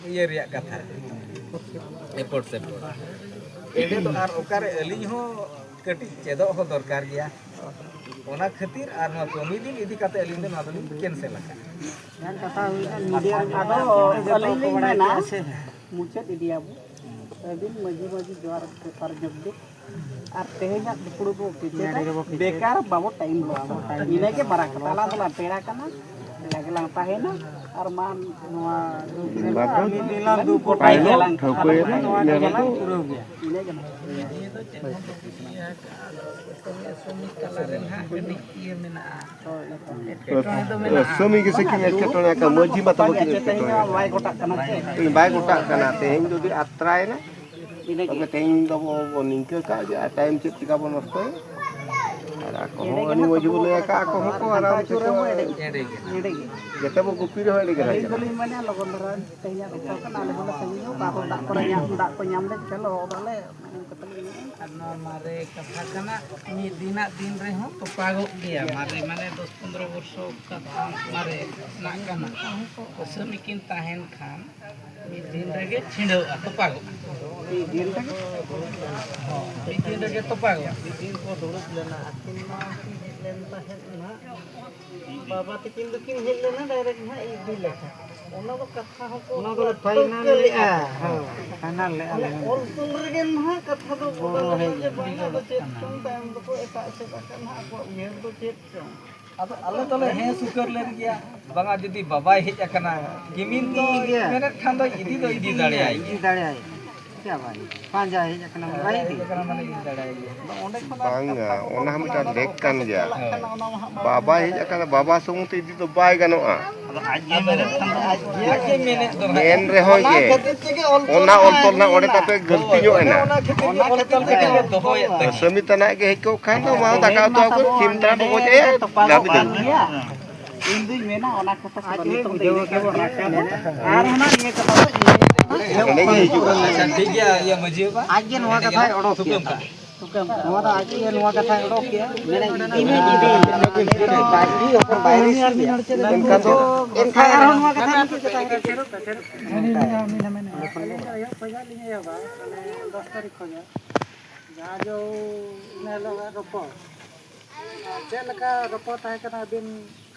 ᱤᱭᱟᱹ ᱨᱮᱭᱟᱜ ᱠᱟᱛᱷᱟ, ᱮᱯᱚᱨ ᱥᱮᱯᱚᱨ᱾ ᱮᱸᱰᱮ ᱫᱚ ᱟᱨ ᱚᱠᱟᱨᱮ ᱟᱹᱞᱤᱧ ᱦᱚᱸ ᱠᱟᱹᱴᱤᱡ ᱪᱮᱫᱚᱜ ᱦᱚᱸ ᱫᱚᱨᱠᱟᱨ ᱜᱮᱭᱟ᱾ ᱚᱱᱟ ᱠᱷᱟᱹᱛᱤᱨ ᱟᱨ ᱱᱚᱣᱟ ᱠᱟᱹᱢᱤ ᱫᱤᱱ ᱤᱫᱤ ᱠᱟᱛᱮ ᱟᱹᱞᱤᱧ ᱫᱚ ᱱᱚᱣᱟ ᱫᱚᱞᱤᱧ ᱠᱮᱱᱥᱮᱞ ᱟᱠᱟᱫᱼᱟ᱾ ᱟᱫᱚ ᱟᱹᱞᱤᱧ ᱞᱤᱧ ᱢᱮᱱᱟ, ᱢᱩᱪᱟᱹᱫ ᱤᱫᱤᱭᱟᱵᱚ᱾ ᱟᱹᱵᱤᱱ ᱢᱟᱹᱡᱷᱤ ᱢᱟᱹᱡᱷᱤ ᱡᱚᱦᱟᱨ ᱯᱮᱯᱟᱨ ᱧᱚᱜ ᱜᱮ᱾ ᱟᱨ ᱛᱮᱦᱮᱧᱟᱜ ᱫᱩᱯᱲᱩᱵ ᱵᱚ ᱠᱮᱪᱮᱫᱟ, ᱵᱮᱠᱟᱨ ᱵᱟᱵᱚ ᱴᱟᱭᱤᱢ ᱞᱚᱥᱟ᱾ ᱤᱱᱟᱹᱜᱮ ᱢᱟᱨᱟᱝ ᱠᱟᱛᱷᱟ᱾ ᱟᱞᱟᱝ ᱫᱚᱞᱟᱝ ᱯᱮᱲᱟ ᱠᱟᱱᱟ, ᱯᱮᱲᱟ ᱜᱮᱞᱟᱝ ᱛᱟᱦᱮᱱᱟ᱾ ᱟᱨ ᱢᱟ ᱱᱚᱣᱟ ᱵᱟᱠᱚ ᱢᱤᱫ ᱫᱤᱱ ᱞᱟᱝ ᱫᱩ ᱯᱚᱴᱟᱭ ᱜᱮᱞᱟᱝ ᱴᱷᱟᱹᱣᱠᱟᱹᱭᱟ, ᱱᱚᱣᱟ ᱤᱱᱟᱹ ᱜᱮᱞᱟᱝ ᱠᱚ ᱯᱩᱨᱟᱹᱣ ᱜᱮᱭᱟ᱾ ᱤᱱᱟᱹᱜᱮ ᱱᱟᱦᱟᱜ᱾ ᱱᱤᱭᱟᱹ ᱫᱚ ᱪᱮᱫ ᱦᱚᱸ ᱵᱟᱠᱚ ᱤᱭᱟᱹ ᱟᱠᱟᱫᱼᱟ᱾ ᱟᱫᱚ ᱥᱟᱹᱢᱤ ᱛᱟᱞᱟᱨᱮ ᱱᱟᱦᱟᱜ ᱠᱟᱹᱴᱤᱡ ᱤᱭᱟᱹ ᱢᱮᱱᱟᱜᱼᱟ, ᱮᱴᱠᱮᱴᱚᱬᱮ ᱫᱚ ᱢᱮᱱᱟᱜᱼᱟ᱾ ᱥᱟᱹᱢᱤ ᱜᱮᱥᱮ ᱠᱤᱱ ᱮᱴᱠᱮᱴᱚᱬᱮ ᱟᱠᱟᱫ, ᱢᱟᱹᱡᱷᱤ ᱢᱟ ᱛᱟᱵᱚ ᱠᱤᱱ ᱮᱴᱠᱮᱴᱚᱬᱮ ᱟᱠᱟᱫ᱾ ᱵᱟᱭ ᱜᱚᱴᱟᱜ ᱠᱟᱱᱟ ᱪᱮ? ᱵᱟᱭ ᱜᱚᱴᱟᱜ ᱠᱟᱱᱟ, ᱛᱮᱦᱮᱧ ᱡᱩᱫᱤ ᱟᱛᱨᱟᱭᱮᱱᱟ, ᱤᱱᱟᱹᱜᱮ᱾ ᱛᱚᱵᱮ ᱛᱮᱦᱮᱧ ᱫᱚᱵᱚ, ᱵᱚ ᱱᱤᱝᱠᱟᱹ ᱠᱟᱜ ᱡᱮ ᱟᱨ ᱴᱟᱭᱤᱢ ᱪᱮᱫ ᱪᱤᱠᱟ ᱵᱚ ᱱᱚᱥᱴᱚᱭᱟ? ᱟᱨ ᱟᱠᱚ ᱦᱚᱸ ᱟᱹᱰᱤ ᱢᱚᱡᱽ ᱵᱚ ᱞᱟᱹᱭ ᱟᱠᱟᱫ, ᱟᱠᱚ ᱦᱚᱸᱠᱚ ᱟᱨᱟᱢ ᱟᱹᱪᱩᱨ ᱨᱮᱦᱚᱸ ᱮᱲᱮ ᱜᱮ᱾ ᱮᱲᱮ ᱜᱮ᱾ ᱡᱮᱛᱮ ᱵᱚ ᱜᱩᱯᱤ ᱨᱮᱦᱚᱸ ᱮᱲᱮ ᱜᱮ ᱟᱹᱞᱤᱧ ᱨᱟᱡᱟ᱾ ᱫᱚᱞᱤᱧ ᱢᱮᱱᱮᱫᱼᱟ, ᱞᱚᱜᱚᱱ ᱫᱷᱟᱨᱟ ᱛᱮᱦᱮᱧᱟᱜ ᱫᱚᱨᱠᱟᱨ ᱠᱟᱱᱟ, ᱟᱞᱮ ᱦᱚᱸᱞᱮ ᱥᱟᱺᱜᱤᱧ ᱧᱚᱜ, ᱫᱟᱜ ᱠᱚ, ᱫᱟᱜ ᱠᱚᱨᱮ ᱧᱟᱢ, ᱫᱟᱜ ᱠᱚ ᱧᱟᱢ ᱞᱮ ᱪᱟᱞᱟᱣ ᱫᱟᱞᱮ, ᱢᱮᱱ ᱠᱟᱛᱮ ᱞᱤᱧ ᱢᱮᱱᱮᱫᱼᱟ᱾ ᱟᱨ ᱱᱚᱣᱟ ᱢᱟᱨᱮ ᱠᱟᱛᱷᱟ ᱠᱟᱱᱟ, ᱢᱤᱫ ᱫᱤᱱᱟᱜ ᱫᱤᱱ ᱨᱮᱦᱚᱸ ᱛᱚᱯᱟᱜᱚᱜ ᱜᱮᱭᱟ᱾ ᱢᱟᱨᱮ ᱢᱟᱱᱮ ᱫᱚᱥ ᱯᱚᱱᱫᱽᱨᱚ ᱵᱚᱨᱥᱚ ᱠᱟᱛᱷᱟ ᱢᱟᱨᱮ ᱨᱮᱱᱟᱜ ᱠᱟᱱᱟ᱾ ᱟᱹᱥᱟᱹᱢᱤ ᱠᱤᱱ ᱛᱟᱦᱮᱱ ᱠᱷᱟᱱ ᱢᱤᱫ ᱫᱤᱱ ᱨᱮᱜᱮ ᱪᱷᱤᱸᱰᱟᱹᱜᱼᱟ, ᱛᱚᱯᱟᱜᱚᱜᱼᱟ᱾ ᱢᱤᱫ ᱫᱤᱱ ᱨᱮᱜᱮ? ᱦᱚᱸ, ᱢᱤᱫ ᱫᱤᱱ ᱨᱮᱜᱮ ᱛᱚᱯᱟᱜᱚᱜᱼᱟ᱾ ᱢᱤᱫ ᱫᱤᱱ ᱠᱚ ᱫᱩᱲᱩᱵ ᱞᱮᱱᱟ, ᱟᱹᱠᱤᱱ ᱢᱟ ᱠᱤᱱ ᱦᱮᱡ ᱞᱮᱱ ᱛᱟᱦᱮᱸᱫ ᱱᱟᱦᱟᱜ᱾ ᱵᱟᱵᱟ ᱛᱟᱹᱠᱤᱱ ᱫᱚᱠᱤᱱ ᱦᱮᱡ ᱞᱮᱱᱟ ᱰᱟᱭᱨᱮᱠᱴ ᱱᱟᱦᱟᱜ ᱤᱫᱤ ᱞᱮᱠᱟ᱾ ᱚᱱᱟ ᱫᱚ ᱠᱟᱛᱷᱟ ᱦᱚᱸᱠᱚ ᱚᱱᱟ ᱫᱚᱞᱮ ᱴᱷᱟᱹᱣᱠᱟᱹ ᱯᱷᱟᱭᱱᱟᱞ ᱞᱮᱫᱼᱟ᱾ ᱞᱮᱫᱼᱟ᱾ ᱦᱳᱭ, ᱯᱷᱟᱭᱱᱟᱞ ᱞᱮᱫᱼᱟ ᱞᱮ᱾ ᱚᱱᱟ ᱚᱞ ᱛᱚᱞ ᱨᱮᱜᱮ ᱱᱟᱦᱟᱜ ᱠᱟᱛᱷᱟ ᱫᱚ ᱵᱚᱫᱚᱞ ᱦᱮᱡ ᱮᱱᱟ ᱡᱮ ᱵᱟᱝᱟ, ᱟᱫᱚ ᱪᱮᱫ ᱪᱚᱝ ᱛᱟᱭᱚᱢ ᱫᱚᱠᱚ ᱮᱴᱟᱜ ᱥᱮᱫ ᱟᱠᱟᱱᱟ, ᱟᱠᱚᱣᱟᱜ ᱩᱭᱦᱟᱹᱨ ᱫᱚ ᱪᱮᱫ ᱪᱚᱝ᱾ ᱟᱫᱚ ᱟᱞᱮ ᱫᱚᱞᱮ ᱦᱮᱸ ᱥᱩᱠᱟᱹᱨ ᱞᱮᱱ ᱜᱮᱭᱟ, ᱵᱟᱝᱟ ᱡᱩᱫᱤ ᱵᱟᱵᱟᱭ ᱦᱮᱡ ᱟᱠᱟᱱᱟ, ᱠᱤᱢᱤᱱ ᱫᱚ ᱴᱷᱤᱠ ᱜᱮᱭᱟ᱾ ᱢᱮᱱᱮᱫ ᱠᱷᱟᱱ ᱫᱚ ᱤᱫᱤ ᱫᱚ ᱤᱫᱤ ᱫᱟᱲᱮᱭᱟᱭ ᱤᱫᱤ ᱜᱮᱭᱟ᱾ ᱫᱟᱲᱮᱭᱟᱭ᱾ ᱪᱮᱫᱟᱜ ᱵᱟᱭ ᱤᱫᱤ? ᱯᱟᱸᱡᱟ ᱦᱮᱡ ᱟᱠᱟᱱᱟ, ᱵᱟᱭ ᱤᱫᱤ᱾ ᱦᱮᱡ ᱟᱠᱟᱱᱟ ᱢᱟᱱᱮ ᱤᱫᱤ ᱫᱟᱲᱮᱭᱟᱭ ᱜᱮᱭᱟ᱾ ᱟᱫᱚ ᱚᱸᱰᱮ ᱠᱷᱚᱱᱟᱜ ᱵᱟᱝᱟ, ᱠᱟᱛᱷᱟ ᱫᱚ ᱚᱱᱟ ᱦᱚᱸ ᱢᱤᱫᱴᱟᱝ ᱚᱠᱟ ᱞᱮᱠᱟ ᱞᱮᱠ ᱠᱟᱱ ᱪᱟᱞᱟᱜ ᱜᱮᱭᱟ᱾ ᱠᱟᱱᱟ, ᱚᱱᱟ ᱢᱟ ᱦᱟᱸᱜ ᱵᱟᱭ ᱵᱟᱵᱟ ᱦᱮᱡ ᱟᱠᱟᱱᱟ, ᱵᱟᱵᱟ ᱥᱩᱢᱩᱝ ᱛᱮ ᱤᱫᱤ ᱫᱚ ᱵᱟᱭ ᱜᱟᱱᱚᱜᱼᱟ᱾ ᱟᱫᱚ ᱟᱡ ᱜᱮ ᱢᱮᱱᱮᱫ ᱠᱷᱟᱱ ᱫᱚ ᱟᱡ ᱜᱮ᱾ ᱟᱡ ᱜᱮ ᱢᱮᱱᱮᱫ ᱫᱚ ᱚᱱᱟ ᱱᱟᱦᱟᱜ᱾ ᱠᱷᱟᱹᱛᱤᱨ ᱛᱮᱜᱮ ᱚᱞ ᱚᱱᱟ ᱛᱚᱞ ᱚᱞ ᱛᱚᱞ ᱱᱟᱦᱟᱜ ᱚᱸᱰᱮ ᱛᱟᱯᱮ ᱜᱟᱹᱞᱛᱤ ᱦᱳᱭ, ᱧᱚᱜ ᱚᱱᱟ ᱮᱱᱟ᱾ ᱚᱱᱟ ᱠᱷᱟᱹᱛᱤᱨ ᱜᱮ ᱚᱱᱟ ᱚᱞ ᱛᱚᱞ ᱠᱷᱟᱹᱛᱤᱨ ᱛᱮᱜᱮ ᱞᱮ ᱫᱚᱦᱚᱭᱮᱫ ᱛᱟᱦᱮᱸᱫ᱾ ᱥᱟᱹᱢᱤ ᱛᱟᱱᱟᱜ ᱜᱮ ᱦᱮᱡ ᱠᱚᱜ ᱠᱷᱟᱱ ᱫᱚ, ᱢᱟ ᱫᱟᱠᱟ ᱩᱛᱩ ᱟᱹᱜᱩ, ᱥᱤᱢ ᱛᱟᱱᱟ ᱵᱚ ᱜᱚᱡ ᱟᱭᱟ, ᱫᱟᱵᱤ ᱫᱟᱵᱤ᱾ ᱤᱧ ᱫᱩᱧ ᱢᱮᱱᱟ ᱚᱱᱟ ᱠᱟᱛᱷᱟ ᱠᱚᱫᱚ ᱱᱤᱛᱚᱜ ᱫᱚ ᱤᱱᱟᱹ ᱜᱮᱵᱚᱱ ᱨᱟᱠᱟᱵᱟ᱾ ᱟᱨ ᱚᱱᱟ ᱱᱤᱭᱟᱹ ᱠᱟᱛᱷᱟ ᱫᱚ ᱤᱱᱟᱹ ᱜᱮ᱾ ᱟᱪᱪᱷᱟ, ᱴᱷᱤᱠ ᱜᱮᱭᱟ, ᱤᱭᱟᱹ ᱢᱟᱹᱡᱷᱤ ᱵᱟᱵᱟ᱾ ᱟᱡ ᱜᱮ ᱱᱚᱣᱟ ᱠᱟᱛᱷᱟᱭ ᱚᱰᱚᱠ ᱠᱮᱫᱟ᱾ ᱱᱚᱣᱟ ᱫᱚ ᱟᱡ ᱜᱮ ᱱᱚᱣᱟ ᱠᱟᱛᱷᱟᱭ ᱚᱰᱚᱠ ᱠᱮᱫᱟ᱾ ᱢᱮᱱᱟ ᱤᱫᱤ ᱢᱮ, ᱤᱫᱤ ᱢᱮ᱾ ᱵᱟᱭᱨᱤ ᱥᱤ ᱜᱮᱭᱟ᱾ ᱮᱱᱠᱷᱟᱱ ᱫᱚ ᱮᱱᱠᱷᱟᱱ ᱟᱨᱦᱚᱸ ᱱᱚᱣᱟ ᱠᱟᱛᱷᱟ ᱢᱤᱫᱴᱮᱡ ᱠᱟᱛᱷᱟ᱾ ᱟᱹᱞᱤᱧ ᱫᱚ ᱟᱹᱭᱩᱵ ᱠᱷᱚᱱᱟᱜ ᱞᱤᱧ ᱮᱦᱚᱵᱟ, ᱢᱟᱱᱮ ᱫᱚᱥ ᱛᱟᱹᱨᱤᱠᱷ ᱠᱷᱚᱱᱟᱜ᱾ ᱡᱟᱦᱟᱸ ᱡᱮ ᱤᱱᱟᱹ ᱦᱤᱞᱳᱜ ᱨᱚᱯᱚᱲ, ᱪᱮᱫ ᱞᱮᱠᱟ ᱨᱚᱯᱚᱲ ᱛᱟᱦᱮᱸ ᱠᱟᱱᱟ, ᱟᱹᱵᱤᱱ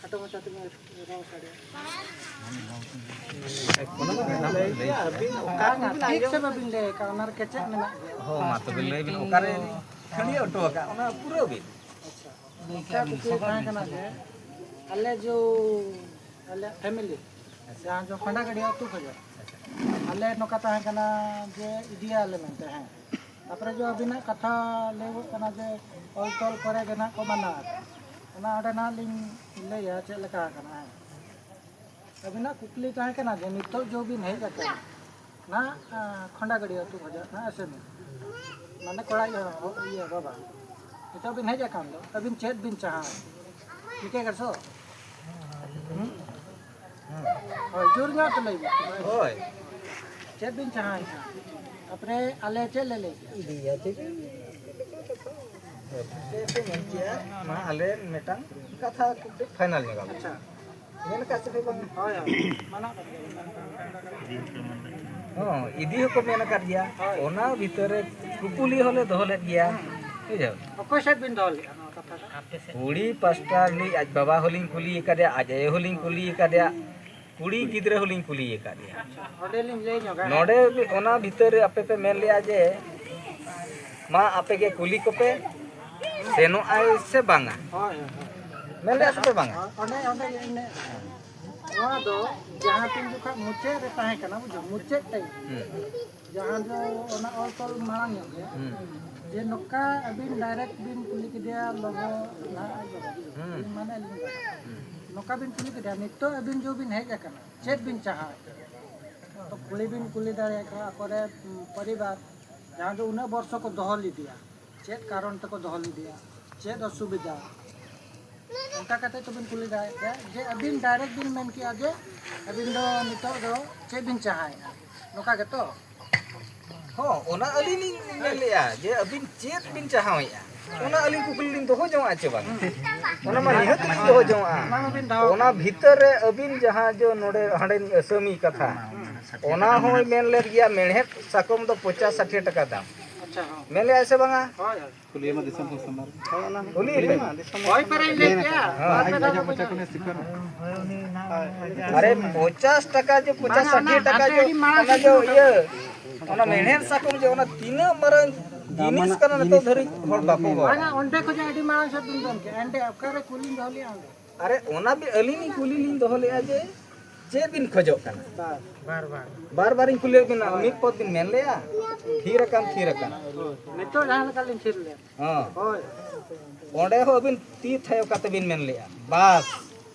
ᱠᱷᱟᱴᱚ ᱢᱟᱪᱷᱟ ᱛᱮᱵᱤᱱ ᱨᱚᱲ ᱥᱟᱰᱮᱭᱟ᱾ ᱟᱹᱵᱤᱱ ᱚᱠᱟ ᱠᱚᱵᱤᱱ ᱴᱷᱤᱠ ᱥᱮ ᱟᱸᱡᱚᱢ ᱵᱟᱹᱵᱤᱱ ᱞᱟᱹᱭ ᱟᱠᱟᱫ, ᱚᱱᱟ ᱨᱮ ᱠᱮᱪᱮᱫ ᱢᱮᱱᱟᱜ ᱜᱮᱭᱟ᱾ ᱦᱚᱸ, ᱢᱟ ᱛᱚᱵᱮ ᱞᱟᱹᱭ ᱵᱤᱱ, ᱚᱠᱟᱨᱮ ᱠᱷᱟᱹᱲᱭᱟᱹ ᱦᱚᱴᱚ ᱟᱠᱟᱫ, ᱚᱱᱟ ᱯᱩᱨᱟᱹᱣ ᱵᱤᱱ᱾ ᱟᱪᱪᱷᱟ, ᱱᱚᱝᱠᱟ ᱠᱩᱠᱞᱤ ᱛᱟᱦᱮᱸ ᱠᱟᱱᱟ ᱡᱮ ᱟᱞᱮ ᱡᱚ, ᱟᱞᱮᱭᱟᱜ ᱯᱷᱮᱢᱤᱞᱤ ᱡᱟᱦᱟᱸ ᱡᱚ ᱠᱷᱟᱸᱰᱟ ᱜᱟᱹᱰᱭᱟᱹ ᱟᱹᱛᱩ ᱠᱷᱚᱱᱟᱜ ᱟᱞᱮ ᱱᱚᱝᱠᱟ ᱛᱟᱦᱮᱸ ᱠᱟᱱᱟ ᱡᱮ ᱤᱫᱤᱭᱟᱞᱮ ᱢᱮᱱᱛᱮ, ᱦᱮᱸ᱾ ᱛᱟᱨᱯᱚᱨᱮ ᱡᱮ ᱟᱹᱵᱤᱱᱟᱜ ᱠᱟᱛᱷᱟ ᱞᱟᱹᱭᱚᱜ ᱠᱟᱱᱟ ᱡᱮ ᱚᱞ ᱛᱚᱞ ᱠᱚᱨᱮ ᱜᱮ ᱱᱟᱦᱟᱜ ᱠᱚ ᱢᱟᱱᱟᱣ ᱟᱠᱟᱫ, ᱚᱱᱟ ᱚᱸᱰᱮ ᱱᱟᱦᱟᱜ ᱞᱤᱧ ᱞᱟᱹᱭᱟ ᱪᱮᱫ ᱞᱮᱠᱟ ᱟᱠᱟᱱᱟ, ᱦᱮᱸ᱾ ᱟᱹᱵᱤᱱᱟᱜ ᱠᱩᱠᱞᱤ ᱛᱟᱦᱮᱸ ᱠᱟᱱᱟ ᱡᱮ ᱱᱤᱛᱚᱜ ᱡᱮ ᱵᱤᱱ ᱦᱮᱡ ᱟᱠᱟᱱᱟ ᱱᱟᱦᱟᱜ, ᱟᱸ, ᱠᱷᱚᱸᱰᱟ ᱜᱟᱹᱰᱭᱟᱹ ᱟᱹᱛᱩ ᱠᱷᱚᱱᱟᱜ ᱱᱟᱦᱟᱜ ᱮᱥᱮᱢ, ᱢᱟᱱᱮ ᱠᱚᱲᱟ ᱤᱭᱟᱹ, ᱤᱭᱟᱹ ᱵᱟᱵᱟ, ᱱᱤᱛᱚᱜ ᱵᱤᱱ ᱦᱮᱡ ᱟᱠᱟᱱ ᱫᱚ, ᱟᱹᱵᱤᱱ ᱪᱮᱫ ᱵᱤᱱ ᱪᱟᱦᱟᱣᱟ? ᱴᱷᱤᱠᱟᱹ ᱜᱮ ᱥᱚ? ᱦᱩᱸ? ᱦᱳᱭ, ᱡᱳᱨ ᱧᱚᱜ ᱛᱮ ᱞᱟᱹᱭ ᱵᱤᱱ᱾ ᱦᱳᱭ᱾ ᱪᱮᱫ ᱵᱤᱱ ᱪᱟᱦᱟᱣᱮᱫᱼᱟ? ᱛᱟᱯᱚᱨᱮ ᱟᱞᱮ ᱪᱮᱫ ᱞᱮ ᱞᱟᱹᱭ ᱠᱮᱫᱟ? ᱤᱫᱤᱭᱟ ᱪᱮᱫ? ᱪᱮᱫ ᱯᱮ ᱢᱮᱱ ᱠᱮᱜᱼᱟ? ᱢᱟ ᱟᱞᱮ ᱢᱤᱫᱴᱟᱝ ᱠᱟᱛᱷᱟ ᱠᱟᱹᱴᱤᱡ ᱯᱷᱟᱭᱱᱟᱞ ᱧᱚᱜ ᱟᱵᱚᱱ᱾ ᱟᱪᱪᱷᱟ᱾ ᱢᱮᱱ ᱟᱠᱟᱫ ᱪᱮ ᱵᱟᱝ? ᱦᱳᱭ, ᱦᱳᱭ᱾ ᱢᱟᱱᱟᱣ ᱠᱟᱛᱮ ᱜᱮ᱾ ᱦᱚᱸ, ᱤᱫᱤ ᱦᱚᱸᱠᱚ ᱢᱮᱱ ᱟᱠᱟᱫ ᱜᱮᱭᱟ᱾ ᱦᱳᱭ᱾ ᱚᱱᱟ ᱵᱷᱤᱛᱟᱹᱨ ᱨᱮ ᱠᱩᱯᱩᱞᱤ ᱦᱚᱸᱞᱮ ᱫᱚᱦᱚ ᱞᱮᱫ ᱜᱮᱭᱟ᱾ ᱦᱩᱸ᱾ ᱵᱩᱡᱷᱟᱹᱣ? ᱚᱠᱚᱭ ᱥᱮᱫ ᱵᱤᱱ ᱫᱚᱦᱚ ᱞᱮᱫᱼᱟ ᱱᱚᱣᱟ ᱠᱟᱛᱷᱟ ᱫᱚ? ᱠᱩᱲᱤ ᱯᱟᱥᱴᱟ ᱨᱤᱱᱤᱡ ᱟᱡ ᱵᱟᱵᱟ ᱦᱚᱸᱞᱤᱧ ᱠᱩᱞᱤ ᱟᱠᱟᱫᱮᱭᱟ, ᱟᱡ ᱟᱭᱳ ᱦᱚᱸᱞᱤᱧ ᱠᱩᱞᱤ ᱟᱠᱟᱫᱮᱭᱟ, ᱠᱩᱲᱤ ᱜᱤᱫᱽᱨᱟᱹ ᱦᱚᱸᱞᱤᱧ ᱠᱩᱞᱤ ᱟᱠᱟᱫᱮᱭᱟ᱾ ᱟᱪᱪᱷᱟ, ᱚᱸᱰᱮ ᱞᱤᱧ ᱞᱟᱹᱭ ᱧᱚᱜᱟ᱾ ᱱᱚᱰᱮ ᱚᱱᱟ ᱵᱷᱤᱛᱟᱹᱨ ᱨᱮ ᱟᱯᱮ ᱯᱮ ᱢᱮᱱ ᱞᱮᱜᱼᱟ ᱡᱮ, ᱢᱟ ᱟᱯᱮ ᱜᱮ ᱠᱩᱞᱤ ᱠᱚᱯᱮ, ᱥᱮᱱᱚᱜ ᱟᱭ ᱥᱮ ᱵᱟᱝᱟ? ᱦᱳᱭ, ᱦᱳᱭ, ᱦᱳᱭ᱾ ᱢᱮᱱ ᱞᱮᱜᱼᱟ ᱥᱮ ᱯᱮ ᱵᱟᱝᱟ? ᱚᱸᱰᱮ, ᱚᱸᱰᱮ ᱜᱮ ᱤᱱᱟᱹ, ᱱᱚᱣᱟ ᱫᱚ ᱡᱟᱦᱟᱸ ᱛᱤᱱ ᱡᱚᱠᱷᱚᱱ ᱢᱩᱪᱟᱹᱫ ᱨᱮ ᱛᱟᱦᱮᱸ ᱠᱟᱱᱟ, ᱵᱩᱡᱷᱟᱹᱣ, ᱢᱩᱪᱟᱹᱫ ᱴᱟᱭᱤᱢ᱾ ᱦᱩᱸ᱾ ᱡᱟᱦᱟᱸ ᱫᱚ ᱚᱱᱟ ᱚᱞ ᱛᱚᱞ ᱢᱟᱲᱟᱝ ᱧᱚᱜ ᱜᱮ, ᱦᱩᱸ᱾ ᱡᱮ ᱱᱚᱝᱠᱟ ᱟᱹᱵᱤᱱ ᱰᱟᱭᱨᱮᱠᱴ ᱵᱤᱱ ᱠᱩᱞᱤ ᱠᱮᱫᱮᱭᱟ, ᱞᱚᱜᱚ ᱱᱟᱦᱟᱜ ᱟᱡ ᱵᱟᱵᱟ ᱜᱮ᱾ ᱦᱩᱸ᱾ ᱢᱟᱱᱮ ᱟᱹᱞᱤᱧ ᱵᱟᱵᱟ᱾ ᱦᱩᱸ᱾ ᱱᱚᱝᱠᱟ ᱵᱤᱱ ᱠᱩᱞᱤ ᱠᱮᱫᱮᱭᱟ, ᱱᱤᱛᱚᱜ ᱟᱹᱵᱤᱱ ᱡᱚ ᱵᱤᱱ ᱦᱮᱡ ᱟᱠᱟᱱᱟ, ᱪᱮᱫ ᱵᱤᱱ ᱪᱟᱦᱟᱣᱮᱫᱼᱟ? ᱛᱚ ᱠᱩᱞᱤ ᱵᱤᱱ ᱠᱩᱞᱤ ᱫᱟᱲᱮᱭᱟᱠᱚᱣᱟ ᱟᱠᱚᱨᱮ, ᱩᱸ, ᱯᱚᱨᱤᱵᱟᱨ, ᱡᱟᱦᱟᱸ ᱫᱚ ᱩᱱᱟᱹᱜ ᱵᱚᱨᱥᱚ ᱠᱚ ᱫᱚᱦᱚ ᱞᱮᱫᱮᱭᱟ, ᱪᱮᱫ ᱠᱟᱨᱚᱱ ᱛᱮᱠᱚ ᱫᱚᱦᱚ ᱞᱮᱫᱮᱭᱟ, ᱪᱮᱫ ᱚᱥᱩᱵᱤᱫᱷᱟ? ᱚᱱᱠᱟ ᱠᱟᱛᱮ ᱛᱚᱵᱤᱱ ᱠᱩᱞᱤ ᱫᱟᱲᱮᱭᱟᱜ ᱜᱮᱭᱟ ᱡᱮ ᱟᱹᱵᱤᱱ ᱰᱟᱭᱨᱮᱠᱴ ᱵᱤᱱ ᱢᱮᱱ ᱠᱮᱜᱼᱟ ᱡᱮ ᱟᱹᱵᱤᱱ ᱫᱚ ᱱᱤᱛᱚᱜ ᱫᱚ ᱪᱮᱫ ᱵᱤᱱ ᱪᱟᱦᱟᱣᱮᱫᱼᱟ, ᱱᱚᱝᱠᱟ ᱜᱮᱛᱚ? ᱦᱚᱸ, ᱚᱱᱟ ᱟᱹᱞᱤᱧ ᱞᱤᱧ ᱢᱮᱱ ᱞᱮᱜᱼᱟ ᱡᱮ ᱟᱹᱵᱤᱱ ᱪᱮᱫ ᱵᱤᱱ ᱪᱟᱦᱟᱣᱮᱫᱼᱟ, ᱚᱱᱟ ᱟᱹᱞᱤᱧ ᱠᱩᱠᱞᱤ ᱞᱤᱧ ᱫᱚᱦᱚ ᱡᱚᱝᱟᱜᱼᱟ ᱪᱮ ᱵᱟᱝ? ᱚᱱᱟ ᱢᱟ ᱱᱤᱦᱟᱹᱛ ᱞᱤᱧ ᱫᱚᱦᱚ ᱡᱚᱝᱟᱜᱼᱟ᱾ ᱚᱱᱟ ᱢᱟᱵᱤᱱ ᱫᱚᱦᱚ ᱚᱱᱟ ᱵᱷᱤᱛᱟᱹᱨ ᱨᱮ ᱟᱹᱵᱤᱱ ᱡᱟᱦᱟᱸ ᱡᱚ ᱱᱚᱰᱮ ᱦᱟᱸᱰᱮ ᱟᱹᱥᱟᱹᱢᱤ ᱠᱟᱛᱷᱟ, ᱚᱱᱟ ᱦᱚᱸᱭ ᱢᱮᱱ ᱞᱮᱫ ᱜᱮᱭᱟ, ᱢᱮᱲᱦᱮᱫ ᱥᱟᱠᱚᱢ ᱫᱚ ᱯᱚᱪᱟᱥ ᱥᱟᱴᱷᱤ ᱴᱟᱠᱟ ᱫᱟᱢ᱾ ᱟᱪᱪᱷᱟ, ᱦᱚᱸ᱾ ᱢᱮᱱ ᱞᱮᱜᱼᱟᱭ ᱥᱮ ᱵᱟᱝᱟ? ᱦᱳᱭ, ᱦᱳᱭ᱾ ᱠᱩᱞᱤ ᱯᱮ᱾ ᱦᱳᱭ, ᱯᱮᱨᱮᱡ ᱞᱮ ᱠᱮᱭᱟ᱾ ᱦᱮᱸ᱾ ᱵᱟᱨ ᱯᱮ ᱫᱷᱟᱣ ᱵᱚᱱ ᱧᱟᱢᱟ᱾ ᱟᱨᱮ, ᱯᱚᱪᱟᱥ ᱴᱟᱠᱟ ᱡᱮ, ᱯᱚᱪᱟᱥ ᱵᱟᱝᱟ, ᱥᱟᱴᱷᱤ ᱚᱱᱟ ᱴᱟᱠᱟ ᱦᱟᱱᱛᱮ ᱡᱮ, ᱟᱹᱰᱤ ᱢᱟᱲᱟᱝ ᱚᱱᱟ ᱥᱮᱫ ᱡᱮ ᱫᱩᱲᱩᱵ ᱤᱭᱟᱹ, ᱠᱟᱱᱟ᱾ ᱚᱱᱟ ᱢᱮᱲᱦᱮᱫ ᱥᱟᱠᱚᱢ ᱡᱮ, ᱚᱱᱟ ᱛᱤᱱᱟᱹᱜ ᱢᱟᱨᱟᱝ ᱡᱤᱱᱤᱥ ᱠᱟᱱᱟ, ᱱᱤᱛᱚᱜ ᱫᱷᱟᱹᱨᱤᱡ ᱦᱚᱲ ᱵᱟᱠᱚ ᱵᱟᱲᱟᱭᱟ᱾ ᱵᱟᱝᱟ, ᱚᱸᱰᱮ ᱠᱷᱚᱱᱟᱜ ᱟᱹᱰᱤ ᱢᱟᱲᱟᱝ ᱥᱮᱫ ᱵᱤᱱ ᱫᱚᱱ ᱠᱮᱜᱼᱟ᱾ ᱮᱱᱛᱮ ᱚᱠᱟᱨᱮ ᱠᱩᱞᱤᱧ ᱫᱚᱦᱚ ᱞᱮᱜᱼᱟ ᱚᱸᱰᱮ? ᱟᱨᱮ, ᱚᱱᱟ ᱵᱤ-, ᱟᱹᱞᱤᱧ ᱞᱤᱧ ᱠᱩᱞᱤ ᱞᱤᱧ ᱫᱚᱦᱚ ᱞᱮᱜᱼᱟ ᱡᱮ, ᱪᱮᱫ ᱵᱤᱱ ᱠᱷᱚᱡᱚᱜ ᱠᱟᱱᱟ? ᱵᱟᱨ, ᱵᱟᱨ, ᱵᱟᱨ᱾ ᱵᱟᱨ ᱵᱟᱨᱤᱧ ᱠᱩᱞᱤᱭᱮᱫ ᱵᱤᱱᱟ, ᱢᱤᱫ ᱯᱚᱫ ᱵᱤᱱ ᱢᱮᱱ ᱞᱮᱜᱼᱟ, ᱛᱷᱤᱨ ᱟᱠᱟᱱ, ᱛᱷᱤᱨ ᱟᱠᱟᱱ᱾ ᱦᱳᱭ, ᱱᱤᱛᱚᱜ ᱡᱟᱦᱟᱸ ᱞᱮᱠᱟ ᱞᱤᱧ ᱛᱷᱤᱨ ᱞᱮᱜᱼᱟ᱾ ᱦᱚᱸ᱾ ᱦᱳᱭ᱾ ᱚᱸᱰᱮ ᱦᱚᱸ ᱟᱹᱵᱤᱱ ᱛᱤ ᱛᱷᱟᱭᱚ ᱠᱟᱛᱮ ᱵᱤᱱ ᱢᱮᱱ ᱞᱮᱜᱼᱟ, ᱵᱟᱥ᱾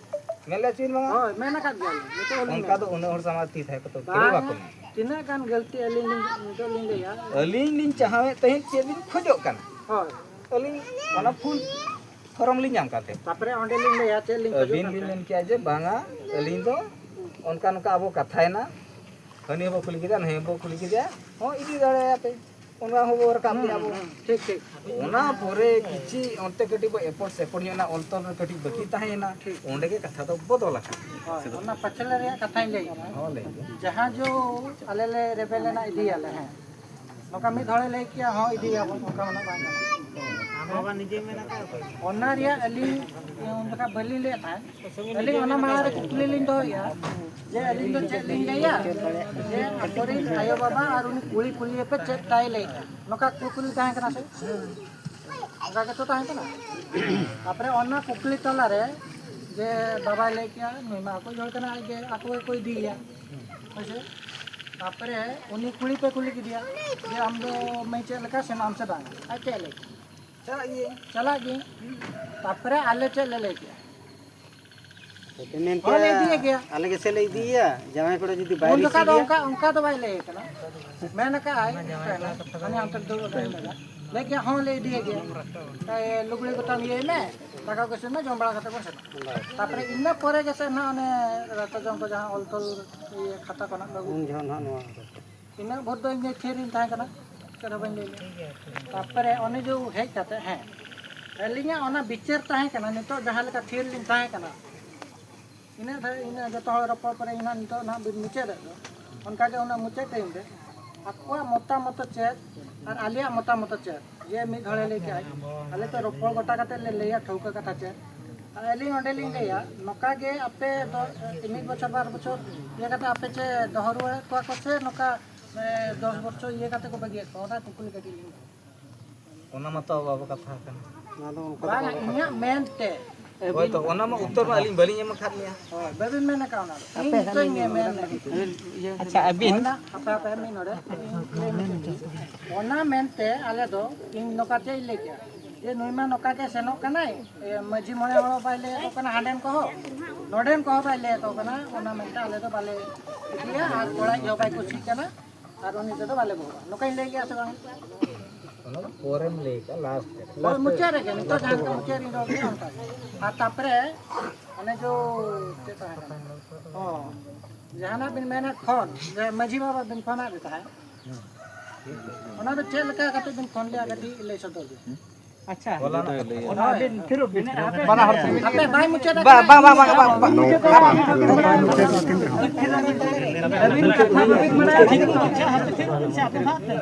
ᱢᱮᱱ ᱞᱮᱜᱼᱟ ᱪᱮᱫ ᱵᱟᱝᱟ? ᱦᱳᱭ, ᱢᱮᱱ ᱟᱠᱟᱫ ᱜᱮᱭᱟᱞᱤᱧ, ᱱᱤᱛᱚᱜ ᱦᱚᱸᱞᱤᱧ ᱚᱱᱠᱟ ᱢᱮᱱᱟ᱾ ᱫᱚ ᱩᱱᱟᱹᱜ ᱦᱚᱲ ᱥᱟᱢᱟᱝ ᱛᱤ ᱛᱷᱟᱭᱚ ᱠᱟᱛᱮ ᱛᱷᱤᱨ ᱵᱟᱝᱟ, ᱵᱟᱠᱚ ᱢᱮᱱᱟ᱾ ᱛᱤᱱᱟᱹᱜ ᱜᱟᱱ ᱜᱟᱹᱞᱛᱤ ᱟᱹᱞᱤᱧ ᱞᱤᱧ, ᱱᱤᱛᱚᱜ ᱞᱤᱧ ᱞᱟᱹᱭᱟ᱾ ᱟᱹᱞᱤᱧ ᱞᱤᱧ ᱪᱟᱦᱟᱣᱮᱫ ᱛᱟᱦᱮᱸᱫ ᱪᱮᱫ ᱵᱤᱱ ᱠᱷᱚᱡᱚᱜ ᱠᱟᱱᱟ? ᱦᱳᱭ᱾ ᱟᱹᱞᱤᱧ ᱚᱱᱟ ᱯᱷᱩᱞ ᱯᱷᱚᱨᱚᱢ ᱞᱤᱧ ᱧᱟᱢ ᱠᱟᱛᱮ᱾ ᱛᱟᱯᱚᱨᱮ ᱚᱸᱰᱮ ᱞᱤᱧ ᱞᱟᱹᱭᱟ ᱪᱮᱫ ᱞᱤᱧ ᱠᱷᱚᱡᱚᱜ ᱟᱹᱵᱤᱱ ᱠᱟᱱ ᱵᱤᱱ ᱛᱟᱦᱮᱸᱫ᱾ ᱢᱮᱱ ᱠᱮᱭᱟ ᱡᱮ ᱵᱟᱝᱟ, ᱟᱹᱞᱤᱧ ᱫᱚ ᱚᱱᱠᱟ ᱱᱚᱝᱠᱟ ᱟᱵᱚ ᱠᱟᱛᱷᱟᱭᱮᱱᱟ, ᱦᱟᱹᱱᱤ ᱦᱚᱸᱵᱚ ᱠᱩᱞᱤ ᱠᱮᱫᱮᱭᱟ, ᱱᱟᱹᱭ ᱦᱚᱸᱵᱚ ᱠᱩᱞᱤ ᱠᱮᱫᱮᱭᱟ, ᱦᱚᱸ ᱤᱫᱤ ᱫᱟᱲᱮᱭᱟᱯᱮ, ᱚᱱᱟ ᱦᱚᱸᱵᱚ ᱨᱟᱠᱟᱵ ᱦᱩᱸ, ᱠᱮᱫᱟ ᱟᱵᱚ᱾ ᱦᱩᱸ, ᱴᱷᱤᱠ, ᱴᱷᱤᱠ᱾ ᱚᱱᱟ ᱯᱚᱨᱮ ᱠᱤᱪᱷᱤ ᱚᱱᱛᱮ ᱠᱟᱹᱴᱤᱡ ᱵᱚ ᱮᱯᱚᱨ ᱥᱮᱯᱚᱨ ᱧᱚᱜ ᱮᱱᱟ, ᱚᱞ ᱛᱚᱞ ᱨᱮ ᱠᱟᱹᱴᱤᱡ ᱵᱟᱹᱠᱤ ᱛᱟᱦᱮᱸᱭᱮᱱᱟ, ᱴᱷᱤᱠ᱾ ᱚᱸᱰᱮ ᱜᱮ ᱠᱟᱛᱷᱟ ᱫᱚ ᱵᱚᱫᱚᱞ ᱟᱠᱟᱱᱟ᱾ ᱦᱳᱭ, ᱚᱱᱟ ᱯᱟᱪᱷᱮ ᱨᱮᱭᱟᱜ ᱠᱟᱛᱷᱟᱧ ᱞᱟᱹᱭ ᱠᱮᱫᱟ᱾ ᱦᱚᱸ, ᱞᱟᱹᱭ ᱵᱤᱱ᱾ ᱡᱟᱦᱟᱸ ᱡᱚ ᱟᱞᱮ ᱞᱮ ᱨᱮᱵᱮᱞ ᱮᱱᱟ, ᱤᱫᱤᱭᱟᱞᱮ, ᱦᱮᱸ᱾ ᱱᱚᱝᱠᱟ ᱢᱤᱫ ᱦᱚᱲᱮ ᱞᱟᱹᱭ ᱠᱮᱭᱟ, "ᱦᱚᱸ, ᱤᱫᱤᱭᱟᱵᱚᱱ", ᱚᱱᱠᱟ ᱢᱟ ᱵᱟᱝ ᱜᱟᱱᱚᱜᱼᱟ᱾ ᱚᱱᱟ ᱨᱮᱭᱟᱜ ᱟᱹᱞᱤᱧ ᱩᱱ ᱡᱚᱠᱷᱟ ᱵᱟᱹᱞᱤᱧ ᱞᱟᱹᱭᱮᱫ ᱛᱟᱦᱮᱸᱫ, ᱟᱹᱞᱤᱧ ᱚᱱᱟ ᱢᱟᱲᱟᱝ ᱨᱮ ᱠᱩᱠᱞᱤ ᱞᱤᱧ ᱫᱚᱦᱚᱭᱮᱫᱼᱟ ᱡᱮ ᱟᱹᱞᱤᱧ ᱫᱚ ᱪᱮᱫ ᱞᱤᱧ ᱞᱟᱹᱭᱟ ᱡᱮ ᱟᱠᱚᱨᱮᱱ ᱟᱭᱳᱼᱵᱟᱵᱟ ᱟᱨ ᱩᱱᱤ ᱠᱩᱲᱤ ᱠᱩᱞᱤᱭᱮᱯᱮ ᱪᱮᱫ ᱛᱟᱭ ᱞᱟᱹᱭᱮᱫᱼᱟ, ᱱᱚᱝᱠᱟ ᱠᱩᱠᱞᱤ ᱛᱟᱦᱮᱸ ᱠᱟᱱᱟ ᱥᱮ? ᱚᱱᱠᱟ ᱜᱮᱛᱚ ᱛᱟᱦᱮᱸ ᱠᱟᱱᱟ᱾ ᱛᱟᱯᱚᱨᱮ ᱚᱱᱟ ᱠᱩᱠᱞᱤ ᱛᱟᱞᱟᱨᱮ ᱡᱮ ᱵᱟᱵᱟᱭ ᱞᱟᱹᱭ ᱠᱮᱜᱼᱟ, "ᱱᱩᱭ ᱢᱟ ᱟᱠᱚᱭᱤᱡ ᱦᱚᱲ ᱠᱟᱱᱟᱭ, ᱟᱡ ᱜᱮ ᱟᱠᱚ ᱜᱮᱠᱚ ᱤᱫᱤᱭᱮᱭᱟ", ᱦᱳᱭ ᱥᱮ? ᱛᱟᱯᱚᱨᱮ ᱩᱱᱤ ᱠᱩᱲᱤ ᱯᱮ ᱠᱩᱞᱤ ᱠᱮᱫᱮᱭᱟ ᱡᱮ, "ᱟᱢ ᱫᱚ ᱢᱟᱹᱭ ᱪᱮᱫ ᱞᱮᱠᱟ, ᱥᱮᱱᱚᱜ ᱟᱢ ᱥᱮ ᱵᱟᱝ?" ᱟᱡ ᱪᱮᱫ ᱞᱟᱹᱭ ᱠᱮᱫᱟ? ᱪᱟᱞᱟᱜ ᱜᱤᱭᱟᱹᱧ᱾ ᱪᱟᱞᱟᱜ ᱜᱤᱭᱟᱹᱧ᱾ ᱛᱟᱯᱚᱨᱮ ᱟᱞᱮ ᱪᱮᱫ ᱞᱮ ᱞᱟᱹᱭ ᱠᱮᱜᱼᱟ? ᱟᱯᱮ ᱢᱮᱱ ᱦᱳᱭ, ᱞᱮ ᱠᱮᱜᱼᱟ, ᱤᱫᱤᱭᱮ ᱜᱮᱭᱟ᱾ ᱟᱞᱮ ᱜᱮᱥᱮ ᱞᱮ ᱤᱫᱤᱭᱮᱭᱟ, ᱡᱟᱶᱟᱭ ᱠᱚᱲᱟ ᱡᱩᱫᱤ ᱵᱟᱭ ᱩᱱ ᱡᱚᱠᱷᱟ ᱫᱚ ᱨᱤᱥᱤᱵᱷᱮᱭᱟ? ᱚᱱᱠᱟ, ᱚᱱᱠᱟ ᱫᱚ ᱵᱟᱭ ᱞᱟᱹᱭ ᱠᱟᱱᱟ᱾ ᱢᱮᱱ ᱟᱠᱟᱫ ᱟᱭ, ᱦᱟᱱᱮ ᱦᱟᱱᱛᱮ ᱫᱩᱲᱩᱵ ᱨᱮ ᱢᱮᱱᱟᱜᱼᱟ᱾ ᱞᱟᱹᱭ ᱜᱮᱭᱟ, ᱦᱚᱸ ᱞᱮ ᱤᱫᱤᱭᱮ ᱜᱮᱭᱟ᱾ ᱮ, ᱞᱩᱜᱽᱲᱤ ᱜᱚᱴᱟᱢ ᱤᱭᱟᱹᱭ ᱢᱮ, ᱫᱟᱠᱟ ᱠᱚ ᱤᱥᱤᱱ ᱢᱮ, ᱡᱚᱢ ᱵᱟᱲᱟ ᱠᱟᱛᱮ ᱵᱚᱱ ᱥᱮᱱᱚᱜᱼᱟ᱾ ᱛᱟᱨᱯᱚᱨᱮ ᱤᱱᱟᱹ ᱯᱚᱨᱮ ᱜᱮᱥᱮ ᱱᱟᱦᱟᱜ ᱚᱱᱮ ᱨᱟᱪᱟ ᱡᱚᱢ ᱠᱚ ᱡᱟᱦᱟᱸ ᱚᱞ ᱛᱚᱞ ᱤᱭᱟᱹ ᱠᱷᱟᱛᱟ ᱠᱚ ᱱᱟᱦᱟᱜ ᱞᱟᱹᱜᱩ᱾ ᱩᱱ ᱡᱚᱦᱚᱜ ᱱᱟᱦᱟᱜ ᱱᱚᱣᱟ ᱤᱱᱟᱹᱜ ᱵᱷᱳᱨ ᱫᱚ ᱤᱧ ᱫᱚ ᱛᱷᱤᱨ ᱨᱤᱧ ᱛᱟᱦᱮᱸ ᱠᱟᱱᱟ, ᱪᱮᱫ ᱦᱚᱸ ᱵᱟᱹᱧ ᱞᱟᱹᱭ ᱞᱮᱫᱟ᱾ ᱛᱟᱨᱯᱚᱨᱮ ᱚᱱᱮ ᱡᱮ ᱦᱮᱡ ᱠᱟᱛᱮ, ᱦᱮᱸ, ᱟᱹᱞᱤᱧᱟᱜ ᱚᱱᱟ ᱵᱤᱪᱟᱹᱨ ᱛᱟᱦᱮᱸ ᱠᱟᱱᱟ, ᱱᱤᱛᱚᱜ ᱡᱟᱦᱟᱸ ᱞᱮᱠᱟ ᱛᱷᱤᱨ ᱞᱤᱧ ᱛᱟᱦᱮᱸ ᱠᱟᱱᱟ, ᱤᱱᱟᱹ ᱫᱷᱟᱹᱵᱤᱡ, ᱤᱱᱟᱹ ᱡᱚᱛᱚ ᱦᱚᱲ ᱨᱚᱯᱚᱲ ᱯᱚᱨᱮ ᱤᱱᱟᱹ ᱱᱤᱛᱚᱜ ᱱᱟᱦᱟᱜ ᱵᱤᱱ ᱢᱩᱪᱟᱹᱫᱮᱫ ᱫᱚ, ᱚᱱᱠᱟᱜᱮ ᱚᱱᱟ ᱢᱩᱪᱟᱹᱫ ᱴᱟᱭᱤᱢ ᱨᱮ ᱟᱠᱚᱣᱟᱜ ᱢᱚᱛᱟᱢᱚᱛ ᱪᱮᱫ ᱟᱨ ᱟᱞᱮᱭᱟᱜ ᱢᱚᱛᱟᱢᱚᱛ ᱪᱮᱫ, ᱡᱮ ᱢᱤᱫ ᱦᱚᱲᱮ ᱞᱟᱹᱭ ᱠᱮᱜᱼᱟᱭ, ᱟᱞᱮ ᱛᱚ ᱨᱚᱯᱚᱲ ᱜᱚᱴᱟ ᱠᱟᱛᱮ ᱞᱮ ᱞᱟᱹᱭᱟ ᱴᱷᱟᱹᱣᱠᱟᱹ ᱠᱟᱛᱷᱟ ᱪᱮᱫ᱾ ᱟᱨ ᱟᱹᱞᱤᱧ ᱚᱸᱰᱮ ᱞᱤᱧ ᱞᱟᱹᱭᱟ, ᱱᱚᱝᱠᱟ ᱜᱮ ᱟᱯᱮ ᱫᱚ ᱢᱤᱫ ᱵᱚᱪᱷᱚᱨ ᱵᱟᱨ ᱵᱚᱪᱷᱚᱨ ᱤᱭᱟᱹ ᱠᱟᱛᱮ ᱟᱯᱮ ᱪᱮ ᱫᱚᱦᱚ ᱨᱩᱣᱟᱹᱲᱮᱫ ᱠᱚᱣᱟ ᱠᱚ ᱥᱮ ᱱᱚᱝᱠᱟ, ᱮ, ᱫᱚᱥ ᱵᱚᱪᱷᱚᱨ ᱤᱭᱟᱹ ᱠᱟᱛᱮ ᱠᱚ ᱵᱟᱹᱜᱤᱭᱮᱫ ᱠᱚᱣᱟ, ᱚᱱᱟ ᱠᱩᱠᱞᱤ ᱠᱟᱹᱴᱤᱡ ᱞᱤᱧ ᱫᱚᱦᱚᱭᱟ᱾ ᱚᱱᱟ ᱢᱟᱛᱚ ᱵᱟᱵᱚ ᱠᱟᱛᱷᱟ ᱠᱟᱱᱟ᱾ ᱵᱟᱝᱟ, ᱤᱧᱟᱹᱜ ᱢᱮᱱᱛᱮ᱾ ᱦᱳᱭ ᱛᱚ, ᱚᱱᱟ ᱢᱟ ᱩᱛᱛᱚᱨ ᱢᱟ ᱟᱹᱞᱤᱧ ᱵᱟᱹᱞᱤᱧ ᱮᱢ ᱟᱠᱟᱫ ᱢᱮᱭᱟ᱾ ᱦᱳᱭ, ᱵᱟᱹᱵᱤᱱ ᱢᱮᱱ ᱟᱠᱟᱫ ᱚᱱᱟ ᱫᱚ᱾ ᱤᱧ ᱱᱤᱛᱚᱜ ᱤᱧ ᱢᱮᱱ ᱞᱟᱹᱜᱤᱫ᱾ ᱟᱪᱪᱷᱟ, ᱟᱹᱵᱤᱱ? ᱚᱱᱟ, ᱦᱟᱯᱮ, ᱦᱟᱯᱮ, ᱢᱤᱫ ᱱᱚᱰᱮ᱾ ᱚᱱᱟ ᱢᱮᱱᱛᱮ ᱟᱞᱮ ᱫᱚ, ᱤᱧ ᱱᱚᱝᱠᱟ ᱪᱮᱫ ᱤᱧ ᱞᱟᱹᱭ ᱠᱮᱜᱼᱟ? ᱡᱮ ᱱᱩᱭ ᱢᱟ ᱱᱚᱝᱠᱟ ᱜᱮ ᱥᱮᱱᱚᱜ ᱠᱟᱱᱟᱭ, ᱮ, ᱢᱟᱹᱡᱷᱤ ᱢᱚᱬᱮ ᱦᱚᱲ ᱵᱟᱭ ᱞᱟᱹᱭ ᱟᱠᱚ ᱠᱟᱱᱟ, ᱦᱟᱸᱰᱮᱱ ᱠᱚᱦᱚᱸ, ᱱᱚᱰᱮᱱ ᱠᱚᱦᱚᱸ ᱵᱟᱭ ᱞᱟᱹᱭ ᱟᱠᱚ ᱠᱟᱱᱟ, ᱚᱱᱟ ᱢᱮᱱᱛᱮ ᱟᱞᱮ ᱫᱚ ᱵᱟᱞᱮ ᱤᱫᱤᱭᱟ ᱟᱨ ᱠᱚᱲᱟ ᱤᱡ ᱦᱚᱸ ᱵᱟᱭ ᱠᱩᱥᱤᱜ ᱠᱟᱱᱟ᱾ ᱟᱨ ᱩᱱᱤ ᱛᱮᱫᱚ ᱵᱟᱞᱮ ᱵᱚᱦᱚᱜᱼᱟ᱾ ᱱᱚᱝᱠᱟᱧ ᱞᱟᱹᱭ ᱜᱮᱭᱟ ᱥᱮ ᱵᱟᱝ? ᱚᱱᱟ ᱫᱚ ᱯᱚᱨᱮᱢ ᱞᱟᱹᱭ ᱠᱟᱜᱼᱟ, ᱞᱟᱥᱴ ᱨᱮ᱾ ᱦᱳᱭ, ᱢᱩᱪᱟᱹᱫ ᱨᱮᱜᱮ, ᱱᱤᱛᱚᱜ ᱡᱟᱦᱟᱸ ᱞᱮᱠᱟ ᱢᱩᱪᱟᱹᱫ ᱨᱤᱧ ᱨᱚᱲ ᱠᱮᱫᱟ, ᱚᱱᱠᱟ ᱜᱮ᱾ ᱟᱨ ᱛᱟᱨᱯᱚᱨᱮ ᱚᱱᱮ ᱡᱚ ᱪᱮᱫ ᱛᱟᱦᱮᱸ ᱠᱟᱱᱟ? ᱚ, ᱡᱟᱦᱟᱱᱟᱜ ᱵᱤᱱ ᱢᱮᱱᱮᱫ ᱯᱷᱳᱱ, ᱡᱮ ᱢᱟᱹᱡᱷᱤ ᱵᱟᱵᱟ ᱵᱤᱱ ᱯᱷᱳᱱᱟᱫ ᱫᱤ ᱛᱟᱦᱮᱸᱫ, ᱚᱱᱟ ᱫᱚ ᱪᱮᱫ ᱞᱮᱠᱟ ᱠᱟᱛᱮ ᱵᱤᱱ ᱯᱷᱳᱱ ᱞᱮᱫᱼᱟ, ᱠᱟᱹᱴᱤᱡ ᱞᱟᱹᱭ ᱥᱚᱫᱚᱨ ᱵᱤᱱ᱾ ᱟᱪᱪᱷᱟ᱾ ᱦᱚᱞᱟᱱᱟᱜ ᱚᱱᱟ ᱵᱤᱱ ᱛᱷᱤᱨᱚᱜ ᱵᱤᱱ᱾ ᱵᱟᱱᱟ ᱦᱚᱲ ᱛᱮ᱾ ᱦᱟᱯᱮ, ᱵᱟᱭ ᱢᱩᱪᱟᱹᱫ ᱵᱟ-, ᱟᱠᱟᱱᱟ᱾ ᱵᱟ-, ᱵᱟ-, ᱵᱟ-, ᱵᱟ-, ᱵᱟ-, ᱵᱟ-,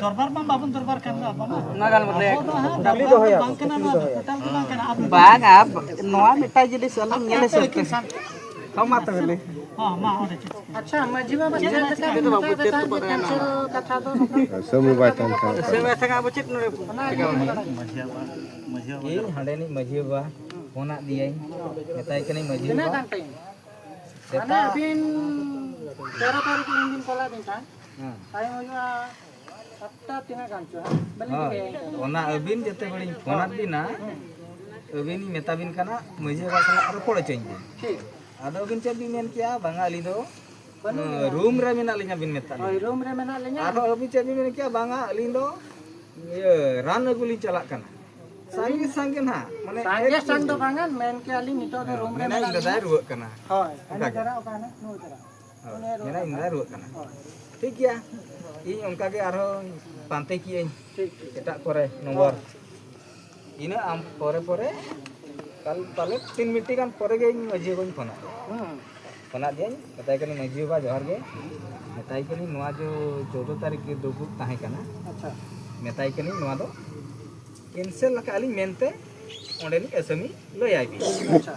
ᱫᱚᱨᱵᱟᱨ ᱢᱟ ᱵᱟᱵᱚᱱ ᱫᱚᱨᱵᱟᱨ ᱠᱟᱱ ᱫᱚ ᱟᱵᱚ ᱢᱟ᱾ ᱚᱱᱟ ᱜᱟᱞᱢᱟᱨᱟᱣ ᱨᱮ ᱟᱵᱚ ᱫᱚ ᱦᱟᱸᱜ ᱫᱚᱨᱵᱟᱨ ᱫᱚ ᱵᱟᱝ ᱠᱟᱱᱟ, ᱱᱚᱣᱟ ᱫᱚ ᱴᱳᱴᱟᱞ ᱜᱮ ᱵᱟᱝ ᱠᱟᱱᱟ, ᱟᱵᱚ ᱵᱟᱝ, ᱟᱵ-, ᱱᱚᱣᱟ ᱢᱤᱫᱴᱟᱝ ᱡᱤᱱᱤᱥ ᱟᱞᱚᱢ ᱧᱮᱞ ᱦᱚᱪᱚ ᱠᱚᱣᱟ᱾ ᱦᱚᱸ, ᱢᱟ ᱛᱚᱵᱮ ᱞᱟᱹᱭ᱾ ᱦᱚᱸ, ᱢᱟ ᱚᱸᱰᱮ ᱪᱮᱫ? ᱟᱪᱪᱷᱟ, ᱢᱟᱹᱡᱷᱤ ᱵᱟᱵᱟ ᱪᱮᱫ ᱞᱮᱠᱟ ᱵᱤᱱ ᱢᱮᱛᱟᱭ ᱫᱟ ᱛᱟᱦᱮᱸᱫ ᱡᱮ ᱠᱮᱱᱥᱮᱞ ᱠᱟᱛᱷᱟ ᱫᱚ ᱱᱚᱝᱠᱟ? ᱥᱟᱹᱢᱩ ᱵᱟᱭ ᱛᱟᱦᱮᱱ ᱠᱷᱟᱱ᱾ ᱥᱟᱹᱢᱩ ᱵᱟᱭ ᱛᱟᱦᱮᱸ ᱠᱷᱟᱱ ᱟᱵᱚ ᱪᱮᱫ ᱱᱚᱰᱮ? ᱚᱱᱟ ᱜᱮ ᱵᱟᱲᱟᱭ᱾ ᱤᱧ ᱦᱟᱸᱰᱮᱱᱤᱡ ᱢᱟᱹᱡᱷᱤ ᱵᱟᱵᱟ ᱯᱷᱳᱱᱟᱫ ᱫᱤᱭᱟᱹᱧ, ᱢᱮᱛᱟᱭ ᱠᱟᱹᱱᱟᱹᱧ, "ᱢᱟᱹᱡᱷᱤ ᱛᱤᱱᱟᱹᱜ ᱵᱟᱵᱟ, ᱜᱟᱱ ᱴᱟᱭᱤᱢ? ᱢᱟᱱᱮ ᱥᱮᱛᱟᱜ ᱟᱹᱵᱤᱱ ᱛᱮᱨᱚ ᱛᱟᱹᱨᱤᱠᱷ ᱨᱮ ᱵᱤᱱ ᱠᱚᱞᱟᱫ ᱫᱤᱧ ᱛᱟᱦᱮᱸᱫ, ᱦᱮᱸ᱾ ᱴᱟᱭᱤᱢ ᱦᱩᱭᱩᱜᱼᱟ ᱥᱟᱛᱴᱟ ᱛᱤᱱᱟᱹᱜ ᱜᱟᱱ ᱪᱚ, ᱦᱟᱸᱜ? ᱵᱟᱹᱞᱤᱧ ᱦᱳᱭ, ᱴᱷᱤᱠᱟᱹᱭᱟ ᱤᱧ ᱫᱚ᱾ ᱚᱱᱟ ᱟᱹᱵᱤᱱ ᱡᱮᱛᱮ ᱵᱮᱲᱤᱧ ᱯᱷᱳᱱᱟᱫ ᱵᱤᱱᱟ, ᱦᱮᱸ᱾ ᱟᱹᱵᱤᱱᱤᱧ ᱢᱮᱛᱟ ᱵᱤᱱ ᱠᱟᱱᱟ, ᱢᱟᱹᱡᱷᱤ ᱵᱟᱵᱟ ᱥᱟᱞᱟᱜ ᱨᱚᱯᱚᱲ ᱦᱚᱪᱚᱧ ᱵᱤᱱ᱾ ᱴᱷᱤᱠ᱾ ᱟᱫᱚ ᱟᱹᱵᱤᱱ ᱪᱮᱫ ᱵᱤᱱ ᱢᱮᱱ ᱠᱮᱜᱼᱟ? ᱵᱟᱝᱟ, ᱟᱹᱞᱤᱧ ᱫᱚ, ᱵᱟᱹᱱᱩᱜ ᱞᱤᱧᱟ᱾ ᱨᱩᱢ ᱨᱮ ᱢᱮᱱᱟᱜ ᱞᱤᱧᱟ ᱵᱤᱱ ᱢᱮᱛᱟᱜ ᱦᱳᱭ, ᱞᱤᱧᱟ᱾ ᱨᱩᱢ ᱨᱮ ᱢᱮᱱᱟᱜ ᱞᱤᱧᱟ᱾ ᱟᱨᱦᱚᱸ ᱟᱹᱵᱤᱱ ᱪᱮᱫ ᱵᱤᱱ ᱢᱮᱱ ᱠᱮᱜᱼᱟ? ᱵᱟᱝᱟ, ᱟᱹᱞᱤᱧ ᱫᱚ ᱤᱭᱟᱹ, ᱨᱟᱱ ᱟᱹᱜᱩ ᱞᱤᱧ ᱪᱟᱞᱟᱜ ᱠᱟᱱᱟ᱾ ᱥᱟᱸᱜᱮ ᱥᱟᱸᱜᱮ ᱱᱟᱦᱟᱜ, ᱢᱟᱱᱮ ᱥᱟᱸᱜᱮ ᱮᱠ ᱥᱟᱝ ᱫᱚ ᱵᱟᱝᱟ, ᱢᱮᱱ ᱠᱮᱜᱼᱟ ᱞᱤᱧ ᱱᱤᱛᱚᱜ ᱫᱚ ᱦᱮᱸ, ᱨᱩᱢ ᱨᱮ ᱢᱮᱱᱟᱭ ᱢᱮᱱᱟᱜ ᱫᱟᱫᱟᱭ ᱞᱤᱧᱟ᱾ ᱨᱩᱣᱟᱹᱜ ᱠᱟᱱᱟ᱾ ᱦᱳᱭ, ᱚᱱᱠᱟ ᱦᱟᱹᱱᱤ ᱜᱮ᱾ ᱫᱷᱟᱨᱟ ᱚᱠᱟ ᱦᱮᱱᱟᱜ, ᱱᱩᱭ ᱫᱷᱟᱨᱟ᱾ ᱦᱳᱭ, ᱩᱱᱤ ᱨᱩᱣᱟᱹᱜ ᱢᱮᱱᱟᱭ ᱠᱟᱱᱟ᱾ ᱫᱟᱫᱟᱭ ᱨᱩᱣᱟᱹᱜ ᱠᱟᱱᱟ᱾ ᱦᱳᱭ᱾ ᱴᱷᱤᱠ ᱜᱮᱭᱟ, ᱤᱧ ᱚᱱᱠᱟ ᱜᱮ ᱟᱨᱦᱚᱸ ᱯᱟᱱᱛᱮ ᱠᱤᱭᱟᱹᱧ ᱴᱷᱤᱠ, ᱴᱷᱤᱠ᱾ ᱮᱴᱟᱜ ᱠᱚᱨᱮ ᱱᱚᱢᱵᱚᱨ᱾ ᱦᱳᱭ᱾ ᱤᱱᱟᱹ ᱟᱢ ᱯᱚᱨᱮ ᱯᱚᱨᱮ ᱠᱟᱞ ᱯᱟᱞᱮ ᱛᱤᱱ ᱢᱤᱱᱤᱴ ᱜᱟᱱ ᱯᱚᱨᱮ ᱜᱮ ᱤᱧ ᱢᱟᱹᱡᱷᱤ ᱵᱟᱵᱟᱧ ᱯᱷᱳᱱᱟ᱾ ᱦᱩᱸ᱾ ᱯᱷᱳᱱᱟᱫ ᱫᱤᱭᱟᱹᱧ, ᱢᱮᱛᱟᱭ ᱠᱟᱹᱱᱟᱹᱧ, "ᱢᱟᱹᱡᱷᱤ ᱵᱟᱵᱟ ᱡᱚᱦᱟᱨ ᱜᱮ", ᱢᱮᱛᱟᱭ ᱠᱟᱹᱱᱟᱹᱧ, "ᱱᱚᱣᱟ ᱡᱚ ᱪᱳᱫᱽᱫᱚ ᱛᱟᱹᱨᱤᱠᱷ ᱜᱮ ᱫᱩᱯᱩᱜ ᱛᱟᱦᱮᱸ ᱠᱟᱱᱟ, ᱟᱪᱪᱷᱟ᱾ ᱢᱮᱛᱟᱭ ᱠᱟᱹᱱᱟᱹᱧ ᱱᱚᱣᱟ ᱫᱚ ᱠᱮᱱᱥᱮᱞ ᱟᱠᱟᱫ ᱟᱹᱞᱤᱧ ᱢᱮᱱᱛᱮ ᱚᱸᱰᱮᱱᱤᱡ ᱟᱹᱥᱟᱹᱢᱤ ᱞᱟᱹᱭᱟᱭ ᱵᱤᱱ, ᱟᱪᱪᱷᱟ᱾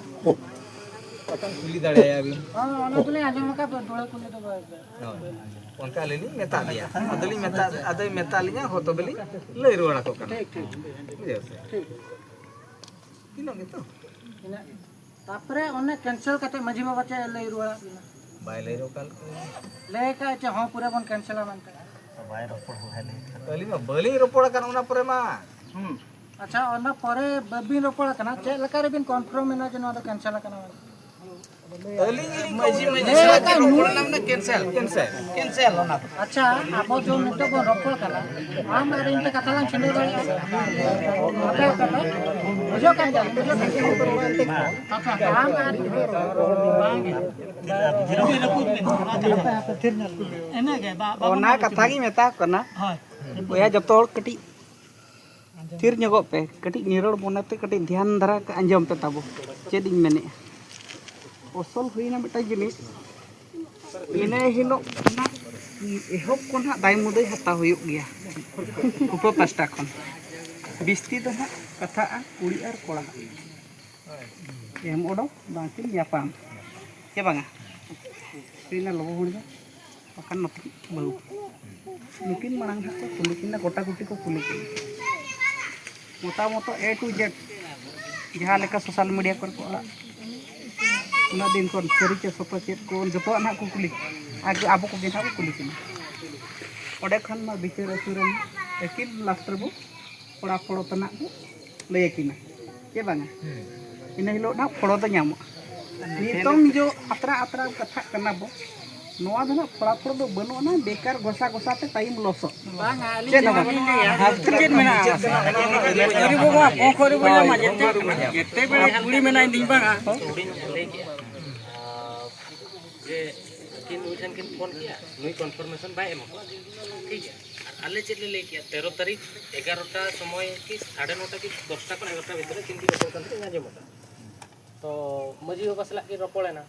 ᱵᱟᱠᱷᱟᱱ ᱠᱩᱞᱤ ᱫᱟᱲᱮᱭᱟᱭᱟ ᱵᱤᱱ᱾" ᱦᱚᱸ, ᱚᱱᱟ ᱫᱚᱞᱤᱧ ᱟᱸᱡᱚᱢ ᱟᱠᱟᱫ, ᱫᱩᱲᱟᱹ ᱠᱩᱞᱤ ᱫᱚ ᱵᱟᱭ ᱦᱳᱭ, ᱚᱱᱠᱟ ᱟᱹᱞᱤᱧ ᱞᱤᱧ ᱢᱮᱛᱟᱫ ᱫᱮᱭᱟ, ᱟᱫᱚᱞᱤᱧ ᱢᱮᱛᱟᱫ, ᱟᱫᱚᱭ ᱢᱮᱛᱟᱫ ᱞᱤᱧᱟ, "ᱦᱚᱸ, ᱛᱚᱵᱮ ᱞᱤᱧ ᱞᱟᱹᱭ ᱨᱩᱣᱟᱹᱲ ᱟᱠᱚ ᱠᱟᱱᱟ᱾" ᱴᱷᱤᱠ, ᱴᱷᱤᱠ᱾ ᱵᱩᱡᱷᱟᱹᱣ ᱥᱮ? ᱴᱷᱤᱠ᱾ ᱛᱤᱱᱟᱹᱜ ᱜᱮᱛᱚ? ᱤᱱᱟᱹᱜ ᱜᱮ᱾ ᱛᱟᱯᱚᱨᱮ ᱚᱱᱮ ᱠᱮᱱᱥᱮᱞ ᱠᱟᱛᱮ ᱢᱟᱹᱡᱷᱤ ᱵᱟᱵᱟ ᱪᱮᱫ ᱮ ᱞᱟᱹᱭ ᱨᱩᱣᱟᱹᱲᱟᱫ ᱵᱤᱱᱟ? ᱵᱟᱭ ᱞᱟᱹᱭ ᱨᱩᱣᱟᱹᱲ ᱠᱟᱱ᱾ ᱞᱟᱹᱭ ᱠᱟᱜ ᱪᱮ ᱦᱚᱸ ᱯᱩᱨᱟᱹ ᱵᱚᱱ ᱠᱮᱱᱥᱮᱞᱟ ᱢᱮᱱᱛᱮ? ᱵᱟᱭ ᱨᱚᱯᱚᱲ, ᱵᱟᱭ ᱞᱟᱹᱭ ᱠᱟᱫᱟ᱾ ᱟᱹᱞᱤᱧ ᱢᱟ ᱵᱟᱹᱞᱤᱧ ᱨᱚᱯᱚᱲ ᱟᱠᱟᱱ ᱚᱱᱟ ᱯᱚᱨᱮ ᱢᱟ᱾ ᱦᱩᱸ᱾ ᱟᱪᱪᱷᱟ, ᱚᱱᱟ ᱯᱚᱨᱮ ᱵᱟᱹᱵᱤᱱ ᱨᱚᱯᱚᱲ ᱟᱠᱟᱱᱟ, ᱪᱮᱫ ᱞᱮᱠᱟ ᱨᱮᱵᱤᱱ ᱠᱚᱱᱯᱷᱟᱨᱢ ᱮᱱᱟ ᱡᱮ ᱱᱚᱣᱟ ᱫᱚ ᱠᱮᱱᱥᱮᱞ ᱟᱠᱟᱱᱟ ᱢᱮᱱᱛᱮ? ᱟᱹᱞᱤᱧ ᱜᱮᱞᱤᱧ ᱢᱟᱹᱡᱷᱤ, ᱢᱟᱹᱡᱷᱤ ᱞᱟᱹᱭ ᱥᱟᱞᱟᱜ ᱟᱠᱟᱫ ᱨᱚᱯᱚᱲ ᱱᱩᱭ ᱞᱮᱱᱟ, ᱢᱟᱱᱮ ᱠᱮᱱᱥᱮᱞ᱾ ᱠᱮᱱᱥᱮᱞ᱾ ᱠᱮᱱᱥᱮᱞ ᱚᱱᱟ ᱫᱚ᱾ ᱟᱪᱪᱷᱟ, ᱟᱵᱚ ᱫᱚ ᱱᱤᱛᱚᱜ ᱵᱚᱱ ᱨᱚᱯᱚᱲ ᱠᱟᱱᱟ, ᱟᱢ ᱟᱨ ᱤᱧ ᱛᱮ ᱠᱟᱛᱷᱟ ᱞᱟᱝ ᱪᱷᱤᱰᱟᱹᱣ ᱫᱟᱲᱮᱭᱟᱜᱼᱟ? ᱟᱯᱮ ᱟᱯᱮ ᱛᱮ? ᱵᱩᱡᱷᱟᱹᱣ ᱠᱟᱱ ᱜᱮᱭᱟ, ᱵᱩᱡᱷᱟᱹᱣ ᱠᱟᱱ ᱜᱮᱭᱟ᱾ ᱟᱪᱪᱷᱟ, ᱟᱢ ᱟᱨ ᱤᱱᱟᱹᱜᱮ, ᱵᱟ-, ᱵᱟᱵᱚᱱ ᱚᱱᱟ ᱠᱟᱛᱷᱟ ᱜᱤᱧ ᱢᱮᱛᱟ ᱠᱚ ᱠᱟᱱᱟ᱾ ᱦᱳᱭ᱾ ᱵᱚᱭᱦᱟ, ᱡᱚᱛᱚ ᱦᱚᱲ ᱠᱟᱹᱴᱤᱡ ᱛᱷᱤᱨ ᱧᱚᱜᱚᱜ ᱯᱮ, ᱠᱟᱹᱴᱤᱡ ᱱᱤᱨᱚᱲ ᱢᱚᱱᱮᱛᱮ ᱠᱟᱹᱴᱤᱡ ᱫᱷᱮᱭᱟᱱ ᱫᱷᱟᱨᱟ ᱟᱸᱡᱚᱢ ᱯᱮ ᱛᱟᱵᱚ᱾ ᱪᱮᱫ ᱤᱧ ᱢᱮᱱᱮᱫᱼᱟ, ᱟᱥᱚᱞ ᱦᱩᱭᱱᱟ ᱢᱤᱫᱴᱟᱝ ᱡᱤᱱᱤᱥ, ᱤᱱᱟᱹ ᱦᱤᱞᱳᱜ ᱠᱷᱚᱱᱟᱜ ᱮᱦᱚᱵ ᱠᱷᱚᱱ ᱦᱟᱸᱜ ᱫᱟᱭ ᱢᱩᱫᱟᱹᱭ ᱦᱟᱛᱟᱣ ᱦᱩᱭᱩᱜ ᱜᱮᱭᱟ ᱩᱯᱟᱹ ᱯᱟᱥᱴᱟ ᱠᱷᱚᱱ᱾ ᱵᱤᱥᱛᱤ ᱫᱚ ᱦᱟᱸᱜ ᱠᱟᱛᱷᱟᱜᱼᱟ ᱠᱩᱲᱤ ᱟᱨ ᱠᱚᱲᱟ᱾ ᱮᱢ ᱚᱰᱚᱠ ᱵᱟᱝᱠᱤᱱ ᱧᱟᱯᱟᱢ, ᱪᱮ ᱵᱟᱝᱟ? ᱦᱩᱭᱱᱟ ᱞᱚᱵᱚ ᱦᱚᱲ ᱫᱚ, ᱵᱟᱠᱷᱟᱱ ᱱᱚᱛᱮ ᱵᱟᱹᱦᱩ᱾ ᱱᱩᱠᱤᱱ ᱢᱟᱲᱟᱝ ᱦᱟᱸᱜ ᱠᱚ ᱠᱩᱞᱤ ᱠᱤᱱᱟ, ᱜᱚᱴᱟ ᱜᱩᱴᱤ ᱠᱚ ᱠᱩᱞᱤ ᱠᱤᱱᱟ᱾ ᱢᱚᱴᱟᱢᱚᱴᱚ A to Z, ᱡᱟᱦᱟᱸ ᱞᱮᱠᱟ social media ᱠᱚᱨᱮ ᱠᱚ ᱟᱲᱟᱜ, ᱩᱱᱟᱹᱜ ᱫᱤᱱ ᱠᱷᱚᱱ ᱥᱟᱹᱨᱤ ᱪᱮ ᱥᱚᱛᱚ ᱪᱮᱫ ᱠᱚ ᱡᱚᱛᱚᱣᱟᱜ ᱱᱟᱦᱟᱜ ᱠᱚ ᱠᱩᱞᱤ᱾ ᱟᱨ ᱟᱵᱚ ᱠᱚᱜᱮ ᱱᱟᱦᱟᱜ ᱠᱚ ᱠᱩᱞᱤ ᱠᱤᱱᱟ᱾ ᱚᱸᱰᱮ ᱠᱷᱟᱱ ᱢᱟ ᱵᱤᱪᱟᱹᱨ ᱟᱹᱪᱩᱨᱮᱱ ᱟᱹᱠᱤᱱ, last ᱨᱮᱵᱚ ᱠᱚᱲᱟ ᱯᱚᱲᱚ ᱛᱮᱱᱟᱜ ᱠᱚ ᱞᱟᱹᱭ ᱟᱹᱠᱤᱱᱟ, ᱪᱮ ᱵᱟᱝᱟ? ᱤᱱᱟᱹ ᱦᱤᱞᱳᱜ ᱱᱟᱦᱟᱜ ᱯᱷᱚᱲᱚ ᱫᱚ ᱧᱟᱢᱚᱜᱼᱟ᱾ ᱱᱤᱛᱚᱝ ᱡᱚ ᱟᱛᱨᱟ ᱟᱛᱨᱟ ᱠᱟᱛᱷᱟᱜ ᱠᱟᱱᱟ ᱵᱚ, ᱱᱚᱣᱟ ᱫᱚ ᱱᱟᱜ ᱯᱷᱚᱲᱟᱯᱷᱚᱲ ᱫᱚ ᱵᱟᱹᱱᱩᱜ ᱟᱱᱟ, ᱵᱮᱠᱟᱨ ᱜᱷᱚᱥᱟ ᱜᱷᱚᱥᱟ ᱛᱮ ᱴᱟᱭᱤᱢ ᱞᱚᱥᱚᱜ᱾ ᱵᱟᱝᱟ, ᱟᱹᱞᱤᱧ ᱪᱮᱫ ᱦᱚᱸ ᱦᱚᱸ ᱵᱟᱹᱞᱤᱧ ᱞᱟᱹᱭᱟ᱾ ᱪᱮᱫ ᱢᱮᱱᱟᱜᱼᱟ? ᱟᱹᱭᱩᱨᱤ ᱵᱟᱵᱟ ᱯᱚᱝᱠᱷᱚ ᱟᱹᱭᱩᱨᱤ ᱵᱚᱱ ᱧᱟᱢᱟ, ᱡᱮᱛᱮ, ᱡᱮᱛᱮ ᱵᱮᱲᱟ ᱠᱩᱲᱤ ᱢᱮᱱᱟᱭ ᱤᱧ ᱵᱟᱝᱟ᱾ ᱦᱩᱰᱤᱧ ᱞᱟᱹᱭ ᱠᱮᱜᱼᱟ, ᱟᱨ ᱡᱮ ᱩᱱᱠᱤᱱ ᱱᱩᱭ ᱴᱷᱮᱱ ᱠᱤᱱ ᱯᱷᱳᱱ ᱠᱮᱜᱼᱟ, ᱱᱩᱭ ᱠᱚᱱᱯᱷᱟᱨᱢᱮᱥᱚᱱ ᱵᱟᱭ ᱮᱢᱟ ᱠᱚᱣᱟ, ᱴᱷᱤᱠ ᱜᱮᱭᱟ᱾ ᱟᱨ ᱟᱞᱮ ᱪᱮᱫ ᱞᱮ ᱞᱟᱹᱭ ᱠᱮᱜᱼᱟ, ᱛᱮᱨᱚ ᱛᱟᱹᱨᱤᱠᱷ ᱮᱜᱟᱨᱚᱴᱟ ᱥᱚᱢᱚᱭ ᱠᱤ ᱥᱟᱲᱮ ᱱᱚᱴᱟ ᱠᱤ ᱫᱚᱥᱴᱟ ᱠᱷᱚᱱ ᱮᱜᱟᱨᱚᱴᱟ ᱵᱷᱤᱛᱨᱤ ᱨᱮ ᱠᱤᱱ ᱠᱤᱱ ᱨᱚᱯᱚᱲ ᱠᱟᱱ ᱛᱟᱦᱮᱸ ᱤᱧ ᱟᱸᱡᱚᱢ ᱟᱠᱟᱫᱟ᱾ ᱛᱚ ᱢᱟᱹᱡᱷᱤ ᱵᱟᱵᱟ ᱥᱟᱞᱟᱜ ᱠᱤᱱ ᱨᱚᱯᱚᱲᱮᱱᱟ,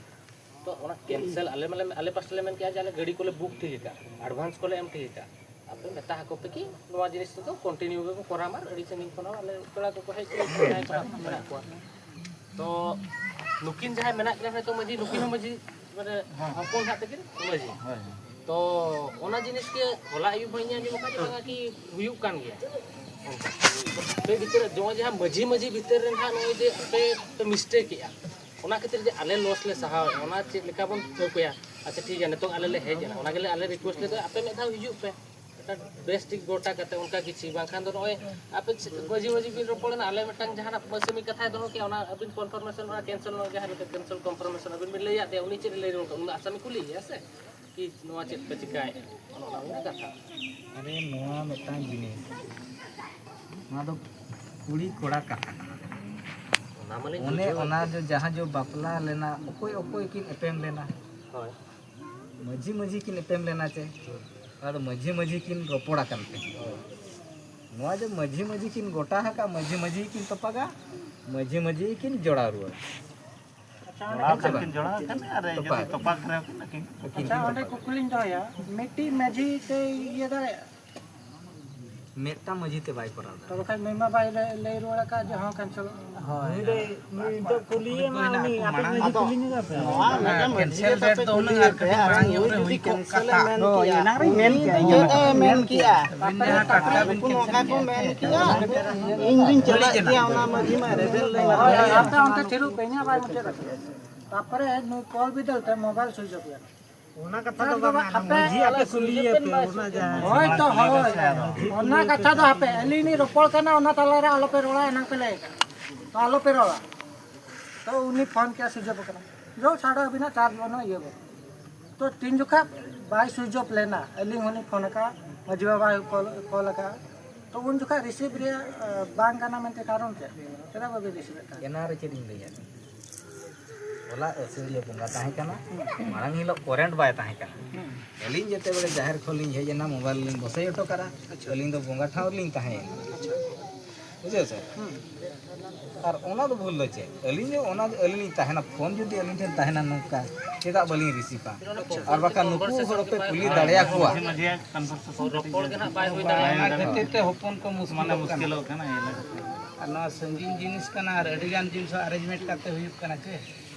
ᱛᱚ ᱚᱱᱟ ᱠᱮᱱᱥᱮᱞ ᱟᱞᱮ ᱢᱟᱞᱮ, ᱟᱞᱮ ᱯᱟᱥᱴᱟ ᱞᱮ ᱢᱮᱱ ᱠᱮᱜᱼᱟ ᱡᱮ ᱟᱞᱮ ᱜᱟᱹᱰᱤ ᱠᱚᱞᱮ ᱵᱩᱠ ᱴᱷᱤᱠ ᱟᱠᱟᱫᱼᱟ, ᱮᱰᱵᱷᱟᱱᱥ ᱠᱚᱞᱮ ᱮᱢ ᱴᱷᱤᱠ ᱟᱠᱟᱫᱼᱟ, ᱟᱯᱮ ᱢᱮᱛᱟ ᱟᱠᱚ ᱯᱮ ᱠᱤ ᱱᱚᱣᱟ ᱡᱤᱱᱤᱥ ᱛᱮᱫᱚ ᱠᱚᱱᱴᱤᱱᱤᱭᱩ ᱜᱮᱠᱚ ᱠᱚᱨᱟᱣ ᱢᱟ, ᱟᱹᱰᱤ ᱥᱟᱺᱜᱤᱧ ᱠᱷᱚᱱ ᱦᱚᱸ ᱟᱞᱮ ᱯᱮᱲᱟ ᱠᱚᱠᱚ ᱦᱮᱡ ᱠᱚ ᱡᱟᱦᱟᱸᱭ ᱠᱚ ᱢᱮᱱᱟᱜ ᱠᱚᱣᱟ᱾ ᱛᱚ ᱱᱩᱠᱤᱱ ᱡᱟᱦᱟᱸᱭ ᱢᱮᱱᱟᱜ ᱠᱤᱱᱟ ᱦᱚᱭᱛᱳ ᱢᱟᱹᱡᱷᱤ, ᱱᱩᱠᱤᱱ ᱦᱚᱸ ᱢᱟᱹᱡᱷᱤ, ᱢᱟᱱᱮ ᱦᱚᱯᱚᱱ ᱦᱟᱜ ᱛᱟᱹᱠᱤᱱ ᱢᱟᱹᱡᱷᱤ᱾ ᱛᱚ ᱚᱱᱟ ᱡᱤᱱᱤᱥ ᱜᱮ ᱦᱚᱞᱟ ᱟᱹᱭᱩᱵ ᱦᱚᱸ ᱤᱧ ᱟᱸᱡᱚᱢ ᱟᱠᱟᱫ ᱡᱮ ᱵᱟᱝᱟ ᱠᱤ ᱦᱩᱭᱩᱜ ᱠᱟᱱ ᱜᱮᱭᱟ᱾ ᱚᱱᱠᱟ ᱟᱯᱮ ᱵᱷᱤᱛᱤᱨ ᱨᱮ ᱱᱚᱜᱼᱚᱭ ᱡᱟᱦᱟᱸ ᱢᱟᱹᱡᱷᱤ ᱢᱟᱹᱡᱷᱤ ᱵᱷᱤᱛᱤᱨ ᱨᱮ ᱱᱟᱦᱟᱜ ᱱᱚᱜᱼᱚᱭ ᱡᱮ ᱟᱯᱮ ᱯᱮ ᱢᱤᱥᱴᱮᱠ ᱮᱜᱼᱟ, ᱚᱱᱟ ᱠᱷᱟᱹᱛᱤᱨ ᱡᱮ ᱟᱞᱮ ᱞᱚᱥ ᱞᱮ ᱥᱟᱦᱟᱣᱮᱫᱼᱟ, ᱚᱱᱟ ᱪᱮᱫ ᱞᱮᱠᱟ ᱵᱚᱱ ᱴᱷᱟᱹᱣᱠᱟᱹᱭᱟ? ᱟᱪᱪᱷᱟ ᱴᱷᱤᱠ ᱜᱮᱭᱟ, ᱱᱤᱛᱚᱝ ᱟᱞᱮ ᱞᱮ ᱦᱮᱡ ᱮᱱᱟ, ᱚᱱᱟ ᱜᱮᱞᱮ ᱟᱞᱮ ᱨᱤᱠᱩᱭᱮᱥᱴ ᱞᱮᱫᱟ, ᱟᱯᱮ ᱢᱤᱫ ᱫᱷᱟᱣ ᱦᱤᱡᱩᱜ ᱯᱮ᱾ ᱢᱤᱫᱴᱟᱝ ᱵᱮᱥ ᱴᱷᱤᱠ ᱜᱚᱴᱟ ᱠᱟᱛᱮ ᱚᱱᱠᱟ ᱠᱤᱪᱷᱤ, ᱵᱟᱝᱠᱷᱟᱱ ᱫᱚ ᱱᱚᱜᱼᱚᱭ ᱟᱯᱮ ᱪᱮᱫ ᱢᱟᱹᱡᱷᱤ ᱢᱟᱹᱡᱷᱤ ᱵᱤᱱ ᱨᱚᱯᱚᱲᱮᱱᱟ, ᱟᱞᱮ ᱢᱤᱫᱴᱟᱝ ᱡᱟᱦᱟᱱᱟᱜ ᱢᱟᱹᱥᱟᱹᱢᱤ ᱠᱟᱛᱷᱟᱭ ᱫᱚᱦᱚ ᱠᱮᱜᱼᱟ, ᱚᱱᱟ ᱟᱹᱵᱤᱱ ᱠᱚᱱᱯᱷᱟᱨᱢᱮᱥᱚᱱ, ᱚᱱᱟ ᱠᱮᱱᱥᱮᱞ, ᱚᱱᱟ ᱡᱟᱦᱟᱸ ᱢᱤᱫᱴᱟᱝ ᱠᱮᱱᱥᱮᱞ ᱠᱚᱱᱯᱷᱟᱨᱢᱮᱥᱚᱱ ᱟᱹᱵᱤᱱ ᱵᱤᱱ ᱞᱟᱹᱭᱟᱫ ᱫᱮᱭᱟ, ᱩᱱᱤ ᱪᱮᱫ ᱮ ᱞᱟᱹᱭ ᱨᱩᱣᱟᱹᱲ ᱠᱟᱜᱼᱟ? ᱩᱱᱤ ᱫᱚ ᱟᱥᱟᱢᱤ ᱠᱩᱞᱤᱭᱮᱭᱟ ᱥᱮ ᱠᱤ ᱱᱚᱣᱟ ᱪᱮᱫ ᱯᱮ ᱪᱤᱠᱟᱹᱭᱮᱫᱼᱟ? ᱚᱱᱮ ᱚᱱᱟ ᱢᱤᱫᱴᱟᱝ ᱠᱟᱛᱷᱟ᱾ ᱟᱨᱮ, ᱱᱚᱣᱟ ᱢᱤᱫᱴᱟᱝ ᱡᱤᱱᱤᱥ, ᱱᱚᱣᱟ ᱫᱚ ᱠᱩᱲᱤ ᱠᱚᱲᱟ ᱠᱟᱛᱷᱟ ᱠᱟᱱᱟ᱾ ᱚᱱᱟ ᱢᱟᱞᱤᱧ ᱚᱱᱮ ᱵᱩᱡᱷᱟᱹᱣ ᱚᱱᱟ ᱠᱮᱫ᱾ ᱡᱚ, ᱡᱟᱦᱟᱸ ᱡᱚ ᱵᱟᱯᱞᱟ ᱞᱮᱱᱟ, ᱚᱠᱚᱭ ᱚᱠᱚᱭ ᱠᱤᱱ ᱮᱯᱮᱢ ᱞᱮᱱᱟ? ᱦᱳᱭ᱾ ᱢᱟᱹᱡᱷᱤ ᱢᱟᱹᱡᱷᱤ ᱠᱤᱱ ᱮᱯᱮᱢ ᱞᱮᱱᱟ ᱪᱮ? ᱟᱫᱚ ᱢᱟᱹᱡᱷᱤ ᱢᱟᱹᱡᱷᱤ ᱠᱤᱱ ᱨᱚᱯᱚᱲ ᱟᱠᱟᱱ ᱛᱮ, ᱱᱚᱣᱟ ᱡᱮ ᱢᱟᱹᱡᱷᱤ ᱢᱟᱹᱡᱷᱤ ᱠᱤᱱ ᱜᱚᱴᱟ ᱟᱠᱟᱫ, ᱢᱟᱹᱡᱷᱤ ᱢᱟᱹᱡᱷᱤ ᱠᱤᱱ ᱛᱚᱯᱟᱜᱟ, ᱢᱟᱹᱡᱷᱤ ᱢᱟᱹᱡᱷᱤ ᱠᱤᱱ ᱡᱚᱲᱟᱣ ᱨᱩᱣᱟᱹᱲᱟ᱾ ᱟᱪᱪᱷᱟ, ᱚᱸᱰᱮ ᱡᱚᱲᱟᱣ ᱠᱷᱟᱱ ᱠᱤᱱ ᱡᱚᱲᱟᱣ ᱠᱟᱱ, ᱟᱨ ᱡᱩᱫᱤ ᱛᱚᱯᱟᱜ᱾ ᱛᱚᱯᱟᱜ ᱨᱮᱦᱚᱸ ᱠᱤᱱ ᱟᱹᱠᱤᱱ᱾ ᱟᱹᱠᱤᱱ ᱟᱪᱪᱷᱟ, ᱠᱤᱱ ᱚᱸᱰᱮ ᱛᱚᱯᱟᱜ᱾ ᱠᱩᱠᱞᱤᱧ ᱫᱚᱦᱚᱭᱟ, ᱢᱤᱫᱴᱤᱡ ᱢᱟᱹᱡᱷᱤ ᱛᱮ ᱤᱭᱟᱹ ᱫᱟᱲᱮᱭᱟᱜᱼᱟ? ᱢᱤᱫᱴᱟᱝ ᱢᱟᱹᱡᱷᱤ ᱛᱮ ᱵᱟᱭ ᱠᱚᱨᱟᱣ ᱫᱟᱲᱮᱭᱟᱜᱼᱟ᱾ ᱛᱚᱵᱮ ᱠᱷᱟᱱ ᱱᱩᱭ ᱢᱟ ᱵᱟᱭ ᱞᱟᱹᱭ, ᱞᱟᱹᱭ ᱨᱩᱣᱟᱹᱲ ᱟᱠᱟᱫ ᱡᱮ ᱦᱚᱸ ᱠᱮᱱᱥᱮᱞ᱾ ᱦᱳᱭ᱾ ᱱᱩᱭ ᱫᱚ, ᱱᱩᱭ ᱫᱚ ᱠᱩᱞᱤᱭᱮ ᱢᱟ ᱩᱱᱤ, ᱟᱯᱮ ᱢᱟᱹᱡᱷᱤ ᱟᱫᱚ ᱠᱩᱞᱤ ᱧᱚᱜᱟ ᱯᱮ᱾ ᱱᱚᱣᱟ ᱢᱤᱫᱴᱟᱝ ᱢᱟᱹᱡᱷᱤ ᱠᱮᱱᱥᱮᱞ ᱜᱮ ᱰᱮᱴ ᱛᱟᱯᱮ ᱫᱚ ᱦᱩᱱᱟᱹᱝ ᱠᱩᱞᱤᱭᱮ ᱟᱨ ᱯᱮ, ᱠᱟᱹᱴᱤᱡ ᱟᱨ ᱢᱟᱲᱟᱝ ᱧᱚᱜ ᱨᱮ ᱩᱱᱤ ᱦᱩᱭ ᱡᱩᱫᱤ ᱠᱚᱜ ᱠᱮᱱᱥᱮᱞ ᱮ ᱠᱟᱛᱷᱟ᱾ ᱢᱮᱱ ᱦᱳᱭ, ᱠᱮᱭᱟ, ᱮᱱᱟᱝ ᱨᱮᱧ ᱢᱮᱱ ᱩᱱᱤ ᱠᱮᱭᱟ᱾ ᱫᱚ ᱪᱮᱫ ᱮ ᱢᱮᱱ ᱠᱮᱭᱟ? ᱟᱹᱵᱤᱱ ᱡᱟᱦᱟᱸ ᱠᱟᱛᱷᱟ ᱵᱤᱱ ᱩᱱᱠᱩ ᱱᱚᱝᱠᱟ ᱠᱚ ᱢᱮᱱ ᱠᱮᱭᱟ, ᱤᱧ ᱫᱩᱧ ᱪᱟᱞᱟᱜ ᱜᱮᱭᱟ ᱚᱱᱟ ᱢᱟᱹᱡᱷᱤ ᱢᱟᱨᱮ ᱨᱮᱞ ᱞᱟᱭᱤᱱ ᱦᱳᱭ, ᱦᱳᱭ, ᱨᱮ᱾ ᱟᱯᱮ ᱚᱱᱛᱮ ᱛᱷᱤᱨᱚᱜ ᱯᱮ, ᱤᱧᱟᱹᱜ ᱵᱟᱭ ᱢᱩᱪᱟᱹᱫ ᱟᱠᱟᱱᱟ᱾ ᱛᱟᱯᱚᱨᱮ ᱱᱩᱭ ᱠᱚᱞ ᱵᱤᱫᱟᱹᱞ ᱛᱮ ᱢᱳᱵᱟᱭᱤᱞ ᱥᱩᱭᱤᱪ ᱚᱯ ᱮᱱᱟ᱾ ᱚᱱᱟ ᱠᱟᱛᱷᱟ ᱫᱚ ᱵᱟᱝᱟ, ᱟᱯᱮ ᱢᱟᱹᱡᱷᱤ ᱟᱯᱮ ᱠᱩᱞᱤᱭᱮ ᱯᱮ, ᱚᱱᱟ ᱡᱟᱦᱟᱸ ᱦᱳᱭ ᱛᱚ, ᱦᱳᱭ᱾ ᱚᱱᱟ ᱠᱟᱛᱷᱟ ᱫᱚ ᱟᱯᱮ, ᱟᱹᱞᱤᱧ ᱞᱤᱧ ᱨᱚᱯᱚᱲ ᱠᱟᱱᱟ, ᱚᱱᱟ ᱛᱟᱞᱟᱨᱮ ᱟᱞᱚᱯᱮ ᱨᱚᱲᱟ, ᱮᱱᱟᱝ ᱯᱮ ᱞᱟᱹᱭ ᱠᱟᱱᱟ᱾ ᱛᱚ ᱟᱞᱚᱯᱮ ᱨᱚᱲᱟ᱾ ᱛᱚ ᱩᱱᱤ ᱯᱷᱳᱱ ᱠᱮᱜᱼᱟ, ᱥᱩᱭᱤᱪ ᱚᱯ ᱠᱟᱱᱟ᱾ ᱡᱚ ᱪᱷᱟᱲᱟ ᱟᱹᱵᱤᱱᱟᱜ ᱪᱟᱨᱡᱽ ᱵᱟᱹᱱᱩᱜᱼᱟ, ᱤᱭᱟᱹ ᱵᱟᱹᱱᱩᱜᱼᱟ᱾ ᱛᱚ ᱛᱤᱱ ᱡᱚᱠᱷᱟ ᱵᱟᱭ ᱥᱩᱭᱤᱪ ᱚᱯᱷ ᱞᱮᱱᱟ, ᱟᱹᱞᱤᱧ ᱦᱚᱸᱞᱤᱧ ᱯᱷᱳᱱ ᱟᱠᱟᱫᱼᱟ, ᱢᱟᱹᱡᱷᱤ ᱵᱟᱵᱟᱭ ᱠᱚᱞ, ᱠᱚᱞ ᱟᱠᱟᱫᱼᱟ, ᱛᱚ ᱩᱱ ᱡᱚᱠᱷᱟ ᱨᱤᱥᱤᱵᱷ ᱨᱮᱭᱟᱜ ᱵᱟᱝ ᱠᱟᱱᱟ ᱢᱮᱱᱛᱮ ᱠᱟᱨᱚᱱ ᱪᱮᱫ? ᱪᱮᱫᱟᱜ ᱵᱟᱵᱤᱱ ᱨᱤᱥᱤᱵᱷ ᱮᱫ ᱠᱟᱱ? ᱮᱱᱟ ᱨᱮ ᱪᱮᱫ ᱤᱧ ᱞᱟᱹᱭᱟ? ᱦᱚᱞᱟ ᱟᱹᱥᱟᱹᱲᱤᱭᱟᱹ ᱵᱚᱸᱜᱟ ᱛᱟᱦᱮᱸ ᱠᱟᱱᱟ, ᱢᱟᱲᱟᱝ ᱦᱤᱞᱳᱜ ᱠᱚᱨᱮᱱᱴ ᱵᱟᱭ ᱛᱟᱦᱮᱸ ᱠᱟᱱᱟ᱾ ᱟᱹᱞᱤᱧ ᱡᱮᱛᱮ ᱵᱮᱲᱮ ᱡᱟᱦᱮᱨ ᱠᱷᱚᱱ ᱞᱤᱧ ᱦᱮᱡ ᱮᱱᱟ, ᱢᱳᱵᱟᱭᱤᱞ ᱞᱤᱧ ᱵᱚᱥᱮ ᱦᱚᱴᱚ ᱠᱟᱜᱼᱟ, ᱟᱹᱞᱤᱧ ᱫᱚ ᱵᱚᱸᱜᱟ ᱴᱷᱟᱶ ᱨᱮᱞᱤᱧ ᱛᱟᱦᱮᱸᱭᱮᱱᱟ᱾ ᱵᱩᱡᱷᱟᱹᱣ ᱥᱮ? ᱟᱨ ᱚᱱᱟ ᱫᱚ ᱵᱷᱩᱞ ᱫᱚ ᱪᱮᱫ? ᱟᱹᱞᱤᱧ ᱫᱚ ᱚᱱᱟ ᱫᱚ ᱟᱹᱞᱤᱧ ᱞᱤᱧ ᱛᱟᱦᱮᱱᱟ, ᱯᱷᱳᱱ ᱡᱩᱫᱤ ᱟᱹᱞᱤᱧ ᱴᱷᱮᱱ ᱛᱟᱦᱮᱱᱟ ᱱᱚᱝᱠᱟ, ᱪᱮᱫᱟᱜ ᱵᱟᱹᱞᱤᱧ ᱨᱤᱥᱤᱵᱷᱟ? ᱟᱨ ᱵᱟᱠᱷᱟᱱ ᱱᱩᱠᱩ ᱦᱚᱲ ᱯᱮ ᱠᱩᱞᱤ ᱫᱟᱲᱮᱭᱟᱠᱚᱣᱟ᱾ ᱨᱚᱯᱚᱲ ᱜᱮ ᱱᱟᱜ ᱵᱟᱭ ᱦᱩᱭ ᱫᱟᱲᱮᱭᱟᱜᱼᱟ᱾ ᱚᱱᱟ ᱠᱷᱟᱹᱛᱤᱨ ᱛᱮ ᱦᱚᱯᱚᱱ ᱠᱚ ᱢᱩᱥᱠᱤᱞᱚᱜ ᱠᱟᱱᱟ᱾ ᱟᱨ ᱱᱚᱣᱟ ᱥᱟᱺᱜᱤᱧ ᱡᱤᱱᱤᱥ ᱠᱟᱱᱟ, ᱟᱨ ᱟᱹᱰᱤ ᱜᱟᱱ ᱡᱤᱱᱤᱥ ᱦᱚᱸ ᱟᱨᱮᱧᱡᱽᱢᱮᱱᱴ ᱠᱟᱛᱮ ᱦᱩᱭᱩᱜ ᱠᱟᱱᱟ ᱪᱮ᱾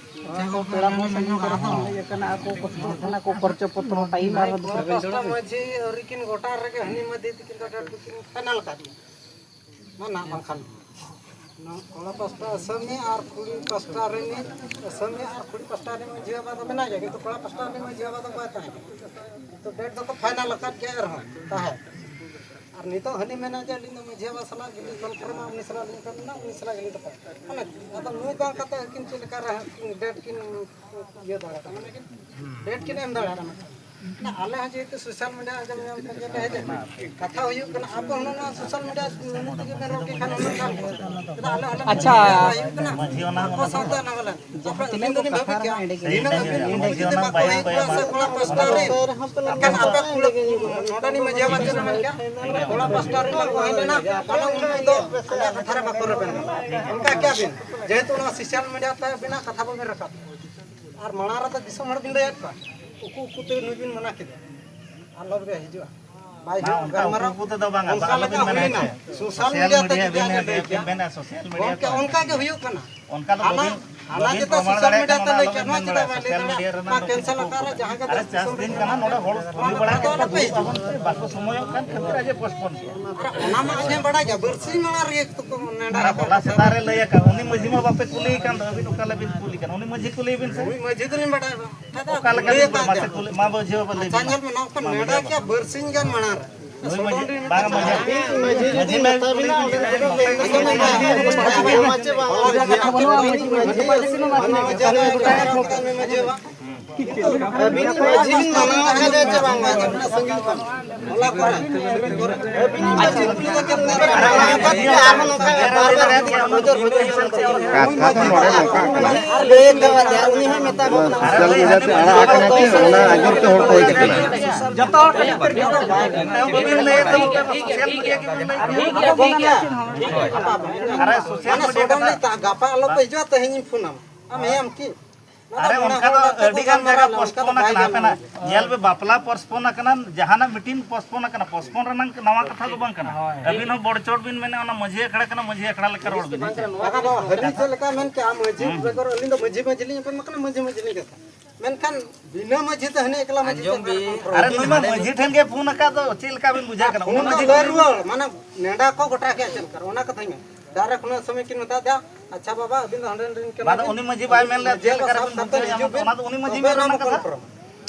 ᱟᱠᱚ ᱯᱮᱲᱟ ᱠᱚ ᱥᱟᱺᱜᱤᱧ ᱠᱚᱨᱮ ᱠᱷᱚᱱ ᱦᱮᱡ ᱟᱠᱟᱱᱟ, ᱟᱠᱚ ᱠᱚᱥᱴᱚᱜ ᱠᱟᱱᱟ ᱠᱚ, ᱠᱷᱚᱨᱪᱟ ᱯᱚᱛᱨᱚ ᱴᱟᱭᱤᱢ ᱟᱨ ᱯᱟᱥᱴᱟ ᱢᱟᱹᱡᱷᱤ ᱟᱹᱣᱨᱤ ᱠᱤᱱ ᱜᱚᱴᱟ ᱨᱮᱜᱮ ᱦᱟᱹᱱᱤ ᱢᱟᱹᱫᱷᱤ ᱛᱤᱠᱤᱱ ᱫᱚ ᱰᱮᱴ ᱵᱩᱠᱤᱝ ᱯᱷᱟᱭᱱᱟᱞ ᱟᱠᱟᱫ ᱜᱮᱭᱟ᱾ ᱢᱮᱱᱟᱜ ᱵᱟᱝᱠᱷᱟᱱ ᱱᱚᱣᱟ ᱠᱚᱲᱟ ᱯᱟᱥᱴᱟ ᱟᱥᱟᱢᱤ ᱟᱨ ᱠᱩᱲᱤ ᱯᱟᱥᱴᱟ ᱨᱤᱱᱤᱡ, ᱟᱥᱟᱢᱤ ᱟᱨ ᱠᱩᱲᱤ ᱯᱟᱥᱴᱟ ᱨᱤᱱᱤᱡ ᱢᱟᱹᱡᱷᱤ ᱵᱟᱵᱟ ᱫᱚ ᱢᱮᱱᱟᱜ ᱜᱮᱭᱟ, ᱠᱤᱱᱛᱩ ᱠᱚᱲᱟ ᱯᱟᱥᱴᱟ ᱨᱤᱱᱤᱡ ᱢᱟᱹᱡᱷᱤ ᱵᱟᱵᱟ ᱫᱚ ᱵᱟᱭ ᱛᱟᱦᱮᱸ ᱠᱟᱱᱟ᱾ ᱛᱚ ᱰᱮᱴ ᱫᱚᱠᱚ ᱯᱷᱟᱭᱱᱟᱞ ᱟᱠᱟᱫ ᱜᱮᱭᱟ ᱮᱱᱨᱮᱦᱚᱸ ᱛᱟᱦᱮᱸ᱾ ᱟᱨ ᱱᱤᱛᱚᱜ ᱦᱟᱹᱱᱤ ᱢᱮᱱᱟ ᱡᱮ ᱟᱹᱞᱤᱧ ᱫᱚ ᱢᱟᱹᱡᱷᱤ ᱵᱟᱵᱟ ᱥᱟᱞᱟᱜ ᱜᱮᱞᱤᱧ ᱠᱚᱱᱯᱷᱟᱨᱢᱟ, ᱩᱱᱤ ᱥᱟᱞᱟᱜ ᱞᱤᱧ ᱨᱚᱯᱚᱲᱟ, ᱩᱱᱤ ᱥᱟᱞᱟᱜ ᱜᱮᱞᱤᱧ ᱨᱚᱯᱚᱲᱟ᱾ ᱢᱟᱱᱮ ᱟᱫᱚ ᱱᱩᱭ ᱵᱟᱝ ᱠᱟᱛᱮ ᱟᱹᱠᱤᱱ ᱪᱮᱫ ᱞᱮᱠᱟ ᱨᱮ ᱦᱟᱸᱜ ᱠᱤᱱ ᱰᱮᱴ ᱠᱤᱱ ᱤᱭᱟᱹ ᱫᱟᱲᱮᱭᱟᱜᱼᱟ, ᱢᱟᱱᱮ ᱰᱮᱴ ᱠᱤᱱ ᱮᱢ ᱫᱟᱲᱮᱭᱟᱜᱼᱟ᱾ ᱢᱮᱱᱠᱷᱟᱱ ᱟᱞᱮ ᱦᱚᱸ ᱡᱮᱦᱮᱛᱩ ᱥᱳᱥᱟᱞ ᱢᱤᱰᱤᱭᱟ ᱟᱸᱡᱚᱢ ᱧᱟᱢ ᱠᱟᱛᱮ ᱞᱮ ᱦᱮᱡ ᱟᱠᱟᱱᱟ᱾ ᱠᱟᱛᱷᱟ ᱦᱩᱭᱩᱜ ᱠᱟᱱᱟ, ᱟᱵᱚ ᱦᱚᱸ ᱱᱚᱣᱟ ᱥᱳᱥᱟᱞ ᱢᱤᱰᱤᱭᱟ ᱱᱩᱱᱟᱹᱜ ᱛᱮᱜᱮ ᱵᱮᱱ ᱨᱚᱲ ᱠᱮᱫ ᱠᱷᱟᱱ ᱩᱱᱟᱹᱜ ᱜᱟᱱ ᱦᱩᱭᱩᱜ ᱠᱟᱱᱟ᱾ ᱪᱮᱫᱟᱜ ᱟᱞᱮ ᱦᱚᱸᱞᱮ ᱟᱪᱪᱷᱟ᱾ ᱦᱩᱭᱩᱜ ᱠᱟᱱᱟ᱾ ᱢᱟᱹᱡᱷᱤ ᱚᱱᱟ ᱟᱠᱚ ᱥᱟᱶᱛᱮ ᱚᱱᱟ ᱵᱚᱞᱮ ᱡᱟᱦᱟᱸ ᱛᱤᱱᱟᱹᱜ ᱜᱮ ᱠᱟᱛᱷᱟ ᱨᱮᱱᱟᱜ ᱮᱸᱰᱮ ᱜᱮ᱾ ᱤᱱᱟᱹᱜ ᱦᱟᱹᱵᱤᱡ ᱢᱟᱹᱡᱷᱤ ᱡᱩᱫᱤ ᱚᱱᱟ ᱵᱟᱠᱚ ᱵᱟᱭ ᱦᱩᱭ ᱠᱚᱜᱼᱟ ᱥᱮ ᱠᱚᱲᱟ ᱯᱟᱥᱴᱟ ᱨᱮ, ᱮᱱᱠᱷᱟᱱ ᱟᱯᱮ ᱠᱩᱲᱤ ᱱᱚᱰᱮᱱᱤᱡ ᱢᱟᱹᱡᱷᱤ ᱵᱟᱵᱟ ᱪᱮᱫ ᱮ ᱢᱮᱱ ᱠᱮᱜᱼᱟ? ᱠᱚᱲᱟ ᱯᱟᱥᱴᱟ ᱨᱮ ᱵᱟᱠᱚ ᱦᱮᱡ ᱞᱮᱱᱟ, ᱟᱫᱚ ᱩᱱᱠᱩ ᱫᱚ ᱟᱞᱮᱭᱟᱜ ᱠᱟᱛᱷᱟ ᱨᱮ ᱵᱟᱠᱚ ᱨᱮᱵᱮᱱ ᱠᱟᱱᱟ᱾ ᱚᱱᱠᱟ ᱠᱮᱜᱼᱟ ᱵᱤᱱ, ᱡᱮᱦᱮᱛᱩ ᱱᱚᱣᱟ ᱥᱳᱥᱟᱞ ᱢᱤᱰᱤᱭᱟ ᱛᱮ ᱟᱹᱵᱤᱱᱟᱜ ᱠᱟᱛᱷᱟ ᱵᱟᱹᱵᱤᱱ ᱨᱟᱠᱟᱵ᱾ ᱟᱨ ᱢᱟᱲᱟᱝ ᱨᱮᱫᱚ ᱫᱤᱥᱚᱢ ᱦᱚᱲ ᱵᱤᱱ ᱞᱟᱹᱭᱟᱫ ᱠᱚᱣᱟ, ᱩᱠᱩ ᱩᱠᱩ ᱛᱮ ᱱᱩᱭ ᱵᱤᱱ ᱢᱟᱱᱟ ᱠᱮᱫᱮᱭᱟ, ᱟᱞᱚ ᱜᱮ ᱦᱤᱡᱩᱜᱼᱟ, ᱵᱟᱭ ᱵᱟᱝ, ᱦᱤᱡᱩᱜᱼᱟ, ᱚᱱᱠᱟ ᱜᱟᱞᱢᱟᱨᱟᱣ᱾ ᱩᱠᱩ ᱩᱠᱩ ᱛᱮᱫᱚ ᱵᱟᱝᱟ, ᱚᱱᱠᱟ ᱟᱞᱚᱵᱤᱱ ᱞᱮᱠᱟ ᱢᱮᱱᱟ ᱦᱩᱭᱱᱟ᱾ ᱪᱮ᱾ ᱥᱳᱥᱟᱞ ᱥᱳᱥᱟᱞ ᱢᱤᱰᱤᱭᱟ ᱛᱮ ᱢᱤᱰᱤᱭᱟ ᱡᱩᱫᱤ ᱵᱤᱱ ᱟᱡ ᱮ ᱞᱟᱹᱭ ᱢᱮᱱ, ᱠᱮᱭᱟ᱾ ᱵᱤᱱ ᱢᱮᱱᱟ, ᱥᱳᱥᱟᱞ ᱢᱤᱰᱤᱭᱟ ᱜᱚᱢᱠᱮ, ᱛᱚ ᱚᱱᱠᱟ ᱜᱮ ᱦᱩᱭᱩᱜ ᱠᱟᱱᱟ᱾ ᱚᱱᱠᱟ ᱫᱚ ᱦᱟᱱᱟ, ᱵᱟᱹᱵᱤᱱ, ᱦᱟᱱᱟ ᱵᱟᱹᱵᱤᱱ ᱡᱮᱴᱟ ᱯᱨᱚᱢᱟᱬ ᱥᱳᱥᱟᱞ ᱫᱟᱲᱮᱭᱟᱜ ᱢᱤᱰᱤᱭᱟ ᱠᱟᱱᱟ, ᱛᱮ ᱚᱱᱟ ᱞᱟᱹᱭ ᱟᱞᱚᱵᱤᱱ ᱠᱮᱫ, ᱢᱮᱱ ᱱᱚᱣᱟ ᱵᱟᱲᱟᱭᱟ᱾ ᱪᱮᱫᱟᱜ ᱵᱟᱭ ᱞᱟᱹᱭ ᱥᱳᱥᱟᱞ ᱠᱟᱱᱟ? ᱢᱤᱰᱤᱭᱟ ᱨᱮᱱᱟᱜ ᱱᱚᱣᱟ ᱫᱚ ᱠᱮᱱᱥᱮᱞ ᱠᱚ ᱟᱠᱟᱫ ᱨᱮ ᱡᱟᱦᱟᱸ ᱜᱮ ᱟᱨᱮ, ᱫᱤᱥᱚᱢ ᱪᱟᱥ ᱫᱤᱱ ᱨᱮᱱᱟᱜ ᱠᱟᱱᱟ, ᱱᱚᱰᱮ ᱦᱚᱲ ᱠᱩᱞᱤ ᱵᱟᱲᱟ ᱠᱟᱛᱮ ᱫᱩᱲᱩᱵ ᱟᱵᱚᱱ ᱥᱮ, ᱵᱟᱠᱚ ᱥᱚᱢᱚᱭᱚᱜ ᱠᱟᱱ ᱠᱷᱟᱹᱛᱤᱨ ᱟᱡ ᱮ ᱯᱳᱥᱴᱯᱳᱱ ᱠᱮᱜᱼᱟ᱾ ᱟᱨ ᱚᱱᱟ ᱢᱟ ᱟᱡ ᱦᱚᱸᱭ ᱵᱟᱲᱟᱭ ᱜᱮᱭᱟ, ᱵᱟᱨᱥᱤᱧ ᱢᱟᱲᱟᱝ ᱨᱮᱜᱮ ᱛᱚ ᱠᱚ ᱱᱮᱰᱟ ᱟᱨ ᱟᱠᱟᱫ ᱦᱚᱞᱟ ᱠᱟᱛᱷᱟ᱾ ᱥᱮᱛᱟᱜ ᱨᱮ ᱞᱟᱹᱭ ᱟᱠᱟᱫ, ᱩᱱᱤ ᱢᱟᱹᱡᱷᱤ ᱢᱟ ᱵᱟᱯᱮ ᱠᱩᱞᱤ ᱠᱟᱱ ᱫᱚ, ᱟᱹᱵᱤᱱ ᱚᱠᱟ ᱞᱟᱹᱜᱤᱫ ᱠᱩᱞᱤ ᱠᱟᱱᱟ? ᱩᱱᱤ ᱢᱟᱹᱡᱷᱤ ᱠᱩᱞᱤ ᱵᱤᱱ ᱥᱮ᱾ ᱩᱱᱤ ᱢᱟᱹᱡᱷᱤ ᱫᱚᱞᱤᱧ ᱵᱟᱰᱟᱭᱟ ᱵᱟᱝ᱾ ᱚᱠᱟ ᱞᱮᱠᱟ ᱞᱟᱹᱭ ᱵᱤᱱ ᱟᱠᱟᱫ ᱢᱟᱥᱮ ᱜᱮᱭᱟ᱾ ᱠᱩᱞᱤ, ᱢᱟ ᱵᱩᱡᱷᱟᱹᱣ ᱵᱟ ᱞᱟᱹᱭ ᱟᱪᱪᱷᱟ, ᱵᱤᱱ᱾ ᱧᱮᱞ ᱢᱮ, ᱱᱚᱣᱟ ᱠᱚ ᱱᱩᱭ ᱱᱮᱰᱟ ᱢᱟᱹᱡᱷᱤ, ᱠᱮᱜᱼᱟ ᱵᱟᱨᱥᱤᱧ ᱜᱟᱱ ᱢᱟᱲᱟᱝ ᱨᱮ᱾ ᱱᱩᱭ ᱢᱟᱹᱡᱷᱤ, ᱥᱚᱫᱚᱱ ᱨᱮ ᱵᱟᱝ ᱢᱟᱹᱡᱷᱤ, ᱢᱟᱹᱡᱷᱤ ᱡᱩᱫᱤ ᱢᱟᱹᱡᱷᱤ ᱢᱮᱛᱟ ᱵᱤᱱᱟ, ᱚᱸᱰᱮ ᱫᱚ ᱵᱮᱱ ᱟᱸᱡᱚᱢ ᱢᱟ ᱵᱟᱝ᱾ ᱢᱟᱹᱡᱷᱤ ᱵᱟᱝ᱾ ᱢᱟᱹᱡᱷᱤ ᱵᱟᱝ᱾ ᱟᱹᱵᱤᱱ ᱢᱟᱹᱡᱷᱤ ᱵᱤᱱ ᱢᱟᱱᱟᱣ ᱟᱠᱟᱫᱮᱭᱟ ᱪᱮ ᱵᱟᱝ? ᱟᱹᱵᱤᱱ ᱢᱟᱹᱡᱷᱤ ᱠᱩᱞᱤ ᱠᱟᱛᱮ ᱢᱟᱱᱟᱣ ᱟᱠᱟᱫᱮᱭᱟ, ᱟᱨᱦᱚᱸ ᱱᱚᱝᱠᱟ ᱵᱟᱨ ᱵᱟᱨ ᱱᱚᱡᱚᱨ ᱦᱩᱭ ᱠᱟᱱᱟ᱾ ᱠᱟᱛᱷᱟ ᱫᱚ ᱱᱚᱰᱮ ᱱᱚᱝᱠᱟ ᱠᱟᱱᱟ᱾ ᱟᱨ ᱞᱟᱹᱭ ᱠᱟᱫᱮᱭᱟ, ᱩᱱᱤ ᱦᱚᱸ ᱢᱮᱛᱟ ᱠᱚ ᱠᱟᱱᱟ᱾ ᱥᱳᱥᱟᱞ ᱢᱤᱰᱤᱭᱟ ᱛᱮ ᱟᱲᱟᱜ ᱟᱠᱟᱱᱟ ᱠᱤ, ᱚᱱᱟ ᱟᱸᱡᱚᱢ ᱛᱮ ᱦᱚᱲ ᱠᱚ ᱦᱮᱡ ᱟᱠᱟᱱᱟ᱾ ᱡᱚᱛᱚ ᱦᱚᱲ ᱠᱚ ᱦᱮᱡ ᱟᱠᱟᱱᱟ᱾ ᱟᱨᱮ ᱥᱳᱥᱟᱞ ᱢᱤᱰᱤᱭᱟ ᱠᱟᱛᱷᱟ᱾ ᱜᱟᱯᱟ ᱟᱞᱚ ᱯᱮ ᱦᱤᱡᱩᱜᱼᱟ, ᱛᱮᱦᱮᱧ ᱤᱧ ᱯᱷᱳᱱ ᱟᱢᱟ᱾ ᱟᱢ ᱦᱮᱸᱭᱟᱢ ᱠᱤ? ᱟᱨᱮ ᱚᱱᱠᱟ ᱫᱚ ᱟᱹᱰᱤ ᱜᱟᱱ ᱡᱟᱭᱜᱟ ᱯᱳᱥᱴᱯᱳᱱ ᱟᱠᱟᱱᱟ᱾ ᱟᱯᱮᱱᱟᱜ ᱧᱮᱞ ᱯᱮ, ᱵᱟᱯᱞᱟ ᱯᱳᱥᱴᱯᱳᱱ ᱟᱠᱟᱱᱟ, ᱡᱟᱦᱟᱱᱟᱜ ᱢᱤᱴᱤᱝ ᱯᱳᱥᱴᱯᱳᱱ ᱟᱠᱟᱱᱟ, ᱯᱳᱥᱴᱯᱳᱱ ᱨᱮᱱᱟᱜ ᱱᱟᱣᱟ ᱠᱟᱛᱷᱟ ᱫᱚ ᱵᱟᱝ ᱠᱟᱱᱟ᱾ ᱟᱹᱵᱤᱱ ᱦᱚᱸ ᱵᱚᱲ ᱪᱚᱲ ᱵᱤᱱ ᱢᱮᱱᱟ, ᱚᱱᱟ ᱢᱟᱹᱡᱷᱤ ᱟᱠᱷᱲᱟ ᱠᱟᱱᱟ, ᱢᱟᱹᱡᱷᱤ ᱟᱠᱷᱲᱟ ᱞᱮᱠᱟ ᱨᱚᱲ ᱵᱤᱱ᱾ ᱵᱟᱝ ᱠᱟᱱᱟ, ᱱᱚᱣᱟ ᱫᱚ ᱦᱟᱹᱱᱤ ᱪᱮᱫ ᱞᱮᱠᱟ ᱢᱮᱱ ᱠᱮᱜᱼᱟ, ᱢᱟᱹᱡᱷᱤ ᱵᱮᱜᱚᱨ ᱟᱹᱞᱤᱧ ᱫᱚ ᱢᱟᱹᱡᱷᱤ ᱢᱟᱹᱡᱷᱤ ᱞᱤᱧ ᱮᱯᱮᱢ ᱟᱠᱟᱱᱟ, ᱢᱟᱹᱡᱷᱤ ᱢᱟᱹᱡᱷᱤ ᱞᱤᱧ ᱠᱟᱛᱷᱟ᱾ ᱢᱮᱱᱠᱷᱟᱱ ᱵᱤᱱᱟᱹ ᱢᱟᱹᱡᱷᱤ ᱛᱮ ᱦᱟᱹᱱᱤ ᱮᱠᱞᱟ ᱢᱟᱹᱡᱷᱤ ᱟᱸᱡᱚᱢ ᱪᱮᱫ ᱞᱮᱠᱟ ᱵᱤᱱ᱾ ᱠᱚᱱᱴᱨᱳᱞ? ᱟᱨᱮ ᱱᱩᱭ ᱢᱟ ᱢᱟᱹᱡᱷᱤ ᱴᱷᱮᱱ ᱜᱮ ᱯᱷᱳᱱ ᱟᱠᱟᱫ ᱫᱚ, ᱪᱮᱫ ᱞᱮᱠᱟ ᱵᱤᱱ ᱵᱩᱡᱷᱟᱹᱣ ᱠᱟᱱᱟ? ᱩᱱᱤ ᱯᱷᱳᱱ ᱢᱟᱹᱡᱷᱤ ᱫᱚ ᱞᱟᱹᱭ ᱨᱩᱣᱟᱹᱲ, ᱢᱟᱱᱮ ᱱᱮᱰᱟ ᱠᱚ ᱜᱚᱴᱟ ᱠᱮᱫ ᱪᱮᱫ ᱞᱮᱠᱟ, ᱚᱱᱟ ᱠᱟᱛᱷᱟᱧ ᱢᱮᱱ᱾ ᱰᱟᱭᱨᱮᱠᱴ ᱩᱱᱟᱹᱜ ᱥᱚᱢᱚᱭ ᱠᱤᱱ ᱢᱮᱛᱟ ᱫᱮᱭᱟ, "ᱟᱪᱪᱷᱟ ᱵᱟᱵᱟ, ᱟᱹᱵᱤᱱ ᱫᱚ ᱦᱟᱸᱰᱮ ᱱᱟᱰᱮ ᱨᱮᱱ ᱠᱟᱱᱟ ᱵᱟᱝ, ᱵᱤᱱ, ᱩᱱᱤ ᱢᱟᱹᱡᱷᱤ ᱵᱟᱭ ᱢᱮᱱ ᱞᱮᱫ ᱢᱟᱹᱡᱷᱤ ᱪᱮᱫ ᱵᱟᱵᱟ ᱞᱮᱠᱟ ᱨᱮ ᱥᱟᱵ ᱵᱚᱱ ᱠᱟᱛᱮ ᱵᱩᱡᱷᱟᱹᱣ ᱦᱤᱡᱩᱜ ᱧᱟᱢᱟ, ᱵᱤᱱ, ᱚᱱᱟ ᱫᱚ ᱩᱱᱤ ᱢᱟᱹᱡᱷᱤ ᱛᱚᱵᱮ ᱢᱮᱱ ᱚᱱᱟ ᱨᱮᱱᱟᱜ ᱠᱚ ᱠᱟᱛᱷᱟ ᱠᱚᱱᱴᱨᱳᱞᱟ᱾"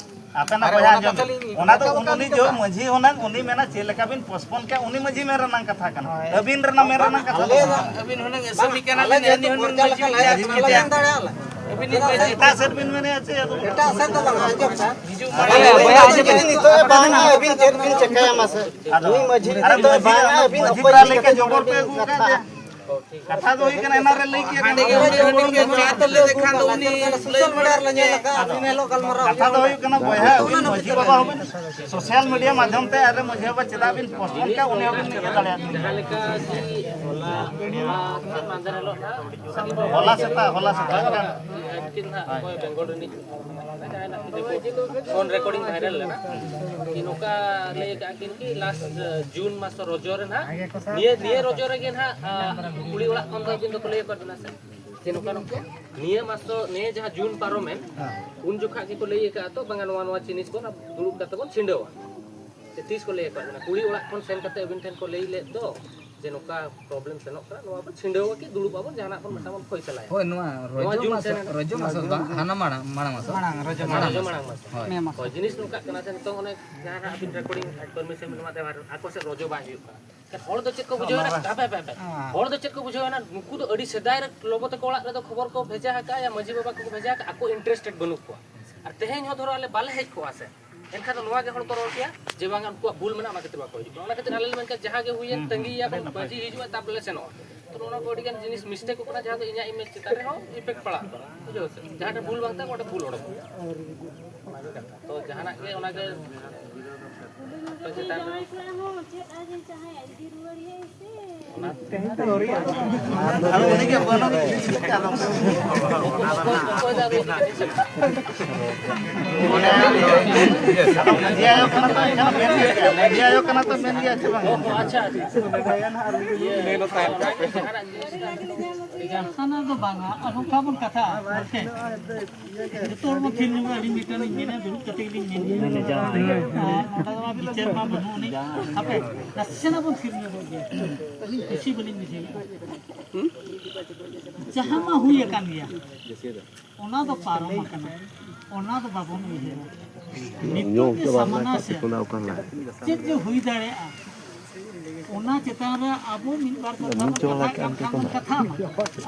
ᱟᱯᱮ ᱱᱟ ᱟᱨ ᱵᱚᱭᱦᱟ ᱚᱱᱟ ᱟᱸᱡᱚᱢ ᱠᱟᱛᱷᱟ ᱵᱤᱱ᱾ ᱞᱤᱧ ᱚᱱᱟ ᱫᱚ ᱩᱱ-, ᱩᱱᱤ ᱡᱚᱦᱚᱜ ᱢᱟᱹᱡᱷᱤ ᱦᱩᱱᱟᱹᱝ, ᱩᱱᱤ ᱢᱮᱱᱟ ᱪᱮᱫ ᱞᱮᱠᱟ ᱵᱤᱱ ᱯᱳᱥᱴᱯᱳᱱ ᱠᱮᱜᱼᱟ, ᱩᱱᱤ ᱢᱟᱹᱡᱷᱤ ᱢᱮᱱ ᱨᱮᱱᱟᱜ ᱠᱟᱛᱷᱟ ᱠᱟᱱᱟ᱾ ᱦᱳᱭ᱾ ᱟᱹᱵᱤᱱ ᱨᱮᱱᱟᱜ ᱢᱮᱱ ᱨᱮᱱᱟᱜ ᱠᱟᱛᱷᱟ ᱫᱚ ᱟᱞᱮ ᱵᱟᱝ ᱠᱟᱱᱟ᱾ ᱟᱹᱵᱤᱱ ᱦᱩᱱᱟᱹᱝ ᱮᱥᱮᱢᱤ ᱠᱟᱱᱟ ᱟᱞᱮ ᱵᱤᱱ, ᱡᱮᱦᱮᱛᱩ ᱦᱟᱹᱱᱤ ᱦᱩᱱᱟᱹᱝ ᱯᱚᱨᱡᱟ ᱢᱟᱹᱡᱷᱤ ᱞᱮᱠᱟ ᱵᱤᱱ ᱞᱮ ᱟᱹᱡᱤᱢ ᱟᱹᱡᱤᱢ ᱠᱮᱜᱼᱟ᱾ ᱢᱮᱱ ᱫᱟᱲᱮᱭᱟᱜᱼᱟ ᱞᱮ᱾ ᱟᱹᱵᱤᱱ ᱪᱮᱫᱟᱜ ᱥᱮ ᱮᱴᱟᱜ ᱥᱮᱫ ᱵᱤᱱ ᱢᱮᱱᱮᱫᱼᱟ ᱪᱮᱫ? ᱟᱫᱚ ᱮᱴᱟᱜ ᱥᱮᱫ ᱫᱚ ᱵᱟᱝ, ᱟᱸᱡᱚᱢ ᱥᱮ᱾ ᱦᱤᱡᱩᱜ ᱢᱟ᱾ ᱟᱞᱮ ᱵᱚᱭᱦᱟ ᱟᱸᱡᱚᱢ ᱵᱤᱱ᱾ ᱱᱤᱛᱚᱜ ᱵᱟᱝ, ᱟᱹᱵᱤᱱ ᱪᱮᱫ ᱵᱤᱱ ᱪᱮᱠᱟᱭᱟ ᱢᱟᱥᱮ? ᱟᱫᱚ ᱱᱩᱭ ᱢᱟᱹᱡᱷᱤ ᱟᱨᱮ ᱱᱤᱛᱚᱜ ᱢᱟᱹᱡᱷᱤ ᱵᱟᱝ, ᱨᱮᱱᱟᱜ ᱟᱹᱵᱤᱱ ᱢᱟᱹᱡᱷᱤ ᱚᱠᱚᱭ ᱯᱮᱲᱟ ᱤᱫᱤ ᱞᱮᱠᱟ ᱠᱟᱛᱮ ᱡᱚᱵᱚᱨ ᱯᱮ ᱟᱹᱜᱩ ᱟᱠᱟᱫ ᱠᱟᱛᱷᱟ? ᱫᱮᱭᱟ᱾ ᱠᱟᱛᱷᱟ ᱫᱚ ᱦᱩᱭ ᱠᱟᱱᱟ, ᱮᱱᱟᱱ ᱨᱮ ᱞᱟᱹᱭ ᱠᱮᱫ ᱦᱟᱸᱰᱮ ᱠᱟᱱᱟ᱾ ᱜᱮ ᱦᱟᱸᱰᱮ ᱜᱮ ᱪᱟᱞᱟᱜ ᱛᱮ ᱞᱟᱹᱭ ᱞᱮᱠᱷᱟᱱ ᱫᱚ ᱩᱱᱤ ᱥᱳᱥᱟᱞ ᱢᱤᱰᱤᱭᱟ ᱨᱮᱞᱮ ᱧᱮᱞ ᱟᱠᱟᱫᱼᱟ, ᱟᱹᱵᱤᱱ ᱦᱤᱞᱳᱜ ᱜᱟᱞᱢᱟᱨᱟᱣ ᱟᱫᱚ ᱠᱟᱛᱷᱟ ᱫᱚ ᱦᱩᱭᱩᱜᱼᱟ᱾ ᱦᱩᱭᱩᱜ ᱠᱟᱱᱟ, ᱵᱚᱭᱦᱟ, ᱟᱹᱵᱤᱱ ᱢᱟᱹᱡᱷᱤ ᱵᱟᱵᱟ ᱦᱚᱸᱵᱤᱱ ᱥᱳᱥᱟᱞ ᱢᱤᱰᱤᱭᱟ ᱢᱟᱫᱽᱫᱷᱚᱢ ᱛᱮ, ᱟᱨᱮ ᱢᱟᱹᱡᱷᱤ ᱵᱟᱵᱟ ᱪᱮᱫᱟᱜ ᱵᱤᱱ ᱯᱳᱥᱴᱯᱳᱱ ᱠᱟᱜᱼᱟ, ᱩᱱᱤ ᱦᱚᱸᱵᱤᱱ ᱤᱭᱟᱹ ᱫᱟᱲᱮᱭᱟᱜᱼᱟ᱾ ᱡᱟᱦᱟᱸ ᱞᱮᱠᱟ ᱠᱤ ᱦᱚᱞᱟ, ᱦᱚᱞᱟ ᱥᱮ ᱢᱟᱦᱫᱮᱨ ᱦᱤᱞᱳᱜ ᱱᱟᱜ ᱦᱚᱞᱟ ᱥᱮᱛᱟᱜ, ᱦᱚᱞᱟ ᱥᱮᱛᱟᱜ᱾ ᱟᱹᱠᱤᱱ ᱱᱟᱜ ᱚᱠᱚᱭ ᱵᱮᱝᱜᱚᱞ ᱨᱤᱱᱤᱡ ᱯᱷᱳᱱ ᱨᱮᱠᱚᱨᱰᱤᱝ ᱵᱷᱟᱭᱨᱟᱞ ᱞᱮᱱᱟ, ᱠᱤ ᱱᱚᱝᱠᱟ ᱞᱟᱹᱭ ᱟᱠᱟᱫ ᱠᱤᱱ ᱠᱤ ᱞᱟᱥᱴ ᱡᱩᱱ ᱢᱟᱥ ᱨᱚᱡᱚ ᱨᱮ ᱱᱟᱦᱟᱜ, ᱱᱤᱭᱟᱹ, ᱱᱤᱭᱟᱹ ᱨᱚᱡᱚ ᱨᱮᱜᱮ ᱱᱟᱦᱟᱜ, ᱟ, ᱠᱩᱲᱤ ᱚᱲᱟᱜ ᱠᱷᱚᱱ ᱫᱚ ᱟᱹᱵᱤᱱ ᱫᱚᱠᱚ ᱞᱟᱹᱭ ᱟᱠᱟᱫ ᱵᱤᱱᱟ ᱥᱮ? ᱡᱮ ᱱᱚᱝᱠᱟ ᱱᱚᱝᱠᱟ? ᱱᱤᱭᱟᱹ ᱢᱟᱥ ᱫᱚ, ᱱᱤᱭᱟᱹ ᱡᱟᱦᱟᱸ ᱡᱩᱱ ᱯᱟᱨᱚᱢᱮᱱ, ᱩᱱ ᱡᱚᱠᱷᱟᱜ ᱜᱮᱠᱚ ᱞᱟᱹᱭ ᱟᱠᱟᱫ ᱛᱚ, ᱵᱟᱝᱟ, ᱱᱚᱣᱟ, ᱱᱚᱣᱟ ᱡᱤᱱᱤᱥ ᱵᱚᱱ ᱫᱩᱲᱩᱵ ᱠᱟᱛᱮ ᱵᱚᱱ ᱪᱷᱤᱰᱟᱹᱣᱟ᱾ ᱛᱤᱥ ᱠᱚ ᱞᱟᱹᱭ ᱟᱠᱟᱫ ᱵᱤᱱᱟ? ᱠᱩᱲᱤ ᱚᱲᱟᱜ ᱠᱷᱚᱱ ᱥᱮᱱ ᱠᱟᱛᱮ ᱟᱹᱵᱤᱱ ᱴᱷᱮᱱ ᱠᱚ ᱞᱟᱹᱭ ᱞᱮᱫ ᱫᱚ, ᱡᱮ ᱱᱚᱝᱠᱟ ᱯᱨᱚᱵᱞᱮᱢ ᱥᱮᱱᱚᱜ ᱠᱟᱱᱟ, ᱱᱚᱣᱟ ᱵᱚᱱ ᱪᱷᱤᱰᱟᱹᱣ ᱟᱠᱤ ᱫᱩᱲᱩᱵ ᱟᱵᱚᱱ, ᱡᱟᱦᱟᱱᱟᱜ ᱵᱚᱱ ᱢᱤᱫᱴᱟᱝ ᱵᱚᱱ ᱯᱷᱚᱭᱥᱟᱞᱟᱭᱟ᱾ ᱦᱳᱭ, ᱱᱚᱣᱟ ᱱᱚᱣᱟ ᱨᱚᱡᱚ ᱡᱩᱱ ᱢᱟᱥ, ᱥᱮᱱ ᱨᱚᱡᱚ ᱢᱟᱥ ᱫᱚ ᱵᱟᱝ, ᱦᱟᱱᱟ ᱢᱟᱲᱟᱝ, ᱢᱟᱲᱟᱝ ᱢᱟᱥ᱾ ᱢᱟᱲᱟᱝ, ᱨᱚᱡᱚ ᱢᱟᱲᱟᱝ ᱨᱚᱡᱚ ᱢᱟᱥ᱾ ᱢᱟᱲᱟᱝ ᱢᱟᱥ᱾ ᱦᱳᱭ᱾ ᱢᱮ ᱢᱟᱥ᱾ ᱦᱳᱭ, ᱡᱤᱱᱤᱥ ᱱᱚᱝᱠᱟᱜ ᱠᱟᱱᱟ ᱥᱮ, ᱱᱤᱛᱚᱝ ᱚᱱᱮ ᱡᱟᱦᱟᱸ ᱱᱟᱜ ᱟᱹᱵᱤᱱ ᱨᱮᱠᱚᱨᱰᱤᱝ ᱯᱟᱨᱢᱤᱥᱚᱱ ᱵᱤᱱ ᱮᱢᱟᱫ ᱛᱟᱭᱟ, ᱟᱠᱚ ᱥᱮᱫ ᱨᱚᱡᱚ ᱵᱟᱭ ᱦᱩᱭᱩᱜ ᱠᱟᱱᱟ᱾ ᱦᱚᱲ ᱫᱚ ᱪᱮᱫ ᱠᱚ ᱵᱩᱡᱷᱟᱹᱣ ᱮᱱᱟ? ᱦᱟᱯᱮ, ᱦᱟᱯᱮ, ᱦᱟᱯᱮ᱾ ᱦᱮᱸ᱾ ᱦᱚᱲ ᱫᱚ ᱪᱮᱫ ᱠᱚ ᱵᱩᱡᱷᱟᱹᱣ ᱮᱱᱟ? ᱱᱩᱠᱩ ᱫᱚ ᱟᱹᱰᱤ ᱥᱮᱫᱟᱭ ᱨᱮ ᱞᱚᱵᱚ ᱛᱟᱠᱚ ᱚᱲᱟᱜ ᱨᱮᱫᱚ ᱠᱷᱚᱵᱚᱨ ᱠᱚ ᱵᱷᱮᱡᱟ ᱟᱠᱟᱫᱼᱟ, ᱭᱟ ᱢᱟᱹᱡᱷᱤ ᱵᱟᱵᱟ ᱠᱚᱠᱚ ᱵᱷᱮᱡᱟ ᱟᱠᱟᱫᱼᱟ, ᱟᱠᱚ ᱤᱱᱴᱟᱨᱮᱥᱴᱮᱰ ᱵᱟᱹᱱᱩᱜ ᱠᱚᱣᱟ᱾ ᱟᱨ ᱛᱮᱦᱮᱧ ᱦᱚᱸ ᱫᱷᱚᱨᱚ ᱟᱞᱮ ᱵᱟᱞᱮ ᱦᱮᱡ ᱠᱚᱜᱼᱟ ᱥᱮ, ᱮᱱᱠᱷᱟᱱ ᱫᱚ ᱱᱚᱣᱟ ᱜᱮ ᱦᱚᱲ ᱠᱚ ᱨᱚᱲ ᱠᱮᱭᱟ ᱡᱮ ᱵᱟᱝᱟ ᱩᱱᱠᱩᱣᱟᱜ ᱵᱷᱩᱞ ᱢᱮᱱᱟᱜᱼᱟ, ᱚᱱᱟ ᱠᱷᱟᱹᱛᱤᱨ ᱵᱟᱠᱚ ᱦᱤᱡᱩᱜ ᱠᱟᱱᱟ᱾ ᱚᱱᱟ ᱠᱷᱟᱹᱛᱤᱨ ᱟᱞᱮ ᱞᱮ ᱢᱮᱱ ᱠᱮᱭᱟ ᱡᱟᱦᱟᱸ ᱜᱮ ᱦᱩᱭᱮᱱ, ᱛᱟᱺᱜᱤᱭᱮᱭᱟ ᱵᱚᱱ, ᱢᱟᱹᱡᱷᱤ ᱦᱤᱡᱩᱜᱼᱟ, ᱛᱟᱨᱯᱚᱨᱮ ᱞᱮ ᱥᱮᱱᱚᱜᱼᱟ᱾ ᱛᱚ ᱱᱚᱣᱟ ᱠᱚ ᱟᱹᱰᱤ ᱜᱟᱱ ᱡᱤᱱᱤᱥ ᱢᱤᱥᱴᱮᱠᱚᱜ ᱠᱟᱱᱟ, ᱡᱟᱦᱟᱸ ᱫᱚ ᱤᱧᱟᱹᱜ ᱤᱢᱮᱡᱽ ᱪᱮᱛᱟᱱ ᱨᱮᱦᱚᱸ ᱤᱯᱷᱮᱠᱴ ᱯᱟᱲᱟᱜ ᱠᱟᱱᱟ, ᱵᱩᱡᱷᱟᱹᱣ ᱥᱮ? ᱡᱟᱦᱟᱸ ᱴᱷᱮᱱ ᱵᱷᱩᱞ ᱵᱟᱝ ᱛᱟᱦᱮᱸ, ᱚᱸᱰᱮ ᱵᱷᱩᱞ ᱚᱰᱚᱠᱚᱜᱼᱟ᱾ ᱛᱚ ᱡᱟᱦᱟᱱᱟᱜ ᱜᱮ ᱚᱱᱟ ᱜᱮ ᱟᱯᱮ ᱪᱮᱛᱟᱱ ᱨᱮ ᱚᱱᱟ ᱛᱮᱦᱮᱧ ᱫᱚ ᱟᱹᱣᱨᱤ᱾ ᱟᱫᱚ ᱩᱱᱤ ᱜᱮ ᱵᱟᱹᱱᱩᱜ ᱚᱠᱚᱭ ᱫᱚ ᱟᱫᱚ ᱤᱧ ᱜᱮ ᱪᱮᱫ? ᱢᱟᱹᱡᱷᱤ ᱟᱭᱳ ᱠᱟᱱᱟ ᱛᱚ, ᱮᱱᱠᱷᱟᱱ ᱢᱮᱱ ᱜᱮᱭᱟ, ᱢᱟᱹᱡᱷᱤ ᱟᱭᱳ ᱠᱟᱱᱟ ᱛᱚ, ᱢᱮᱱ ᱜᱮᱭᱟ ᱪᱮ ᱵᱟᱝ? ᱚ, ᱟᱪᱪᱷᱟ, ᱟᱪᱪᱷᱟ᱾ ᱡᱟᱦᱟᱱᱟᱜ ᱡᱤᱱᱤᱥ ᱦᱟᱱᱟ ᱫᱚ ᱵᱟᱝᱟ, ᱟᱨ ᱱᱚᱝᱠᱟ ᱵᱚᱱ ᱠᱟᱛᱷᱟᱜᱼᱟ, ᱜᱚᱢᱠᱮ᱾ ᱡᱚᱛᱚ ᱦᱚᱲ ᱵᱚᱱ ᱛᱷᱤᱨ ᱧᱚᱜᱚᱜᱼᱟ, ᱟᱹᱞᱤᱧ ᱢᱤᱫᱴᱟᱝ ᱞᱤᱧ ᱢᱮᱱᱟ, ᱫᱩᱲᱩᱵ ᱠᱟᱛᱮ ᱜᱮᱞᱤᱧ ᱢᱮᱱᱟ᱾ ᱟᱨ ᱱᱚᱰᱮ ᱫᱚ ᱢᱟ ᱵᱤᱪᱟᱹᱨ ᱢᱟ ᱵᱟᱹᱱᱩᱜ ᱟᱹᱱᱤᱡ᱾ ᱦᱟᱯᱮ, ᱱᱟᱥᱮᱱᱟᱜ ᱵᱚᱱ ᱛᱷᱤᱨ ᱧᱚᱜᱚᱜ ᱜᱮᱭᱟ᱾ ᱟᱹᱞᱤᱧ ᱠᱩᱥᱤ ᱵᱟᱹᱞᱤᱧ ᱵᱩᱡᱷᱟᱹᱣᱮᱫᱼᱟ᱾ ᱡᱟᱦᱟᱸ ᱢᱟ ᱦᱩᱭ ᱟᱠᱟᱱ ᱜᱮᱭᱟ, ᱚᱱᱟ ᱫᱚ ᱯᱟᱨᱚᱢ ᱟᱠᱟᱱᱟ, ᱚᱱᱟ ᱫᱚ ᱵᱟᱵᱚᱱ ᱩᱭᱦᱟᱹᱨᱟ᱾ ᱱᱤᱛᱚᱜ ᱡᱮ ᱥᱟᱢᱟᱱᱟ ᱥᱮ ᱪᱮᱫ ᱡᱮ ᱦᱩᱭ ᱫᱟᱲᱮᱭᱟᱜᱼᱟ, ᱚᱱᱟ ᱪᱮᱛᱟᱱ ᱨᱮ ᱟᱵᱚ ᱢᱤᱫ ᱵᱟᱨ ᱠᱟᱛᱷᱟ ᱵᱚᱱ ᱠᱟᱛᱷᱟᱜ ᱠᱟᱱ ᱠᱷᱟᱱ ᱵᱚᱱ ᱠᱟᱛᱷᱟᱜ ᱢᱟ,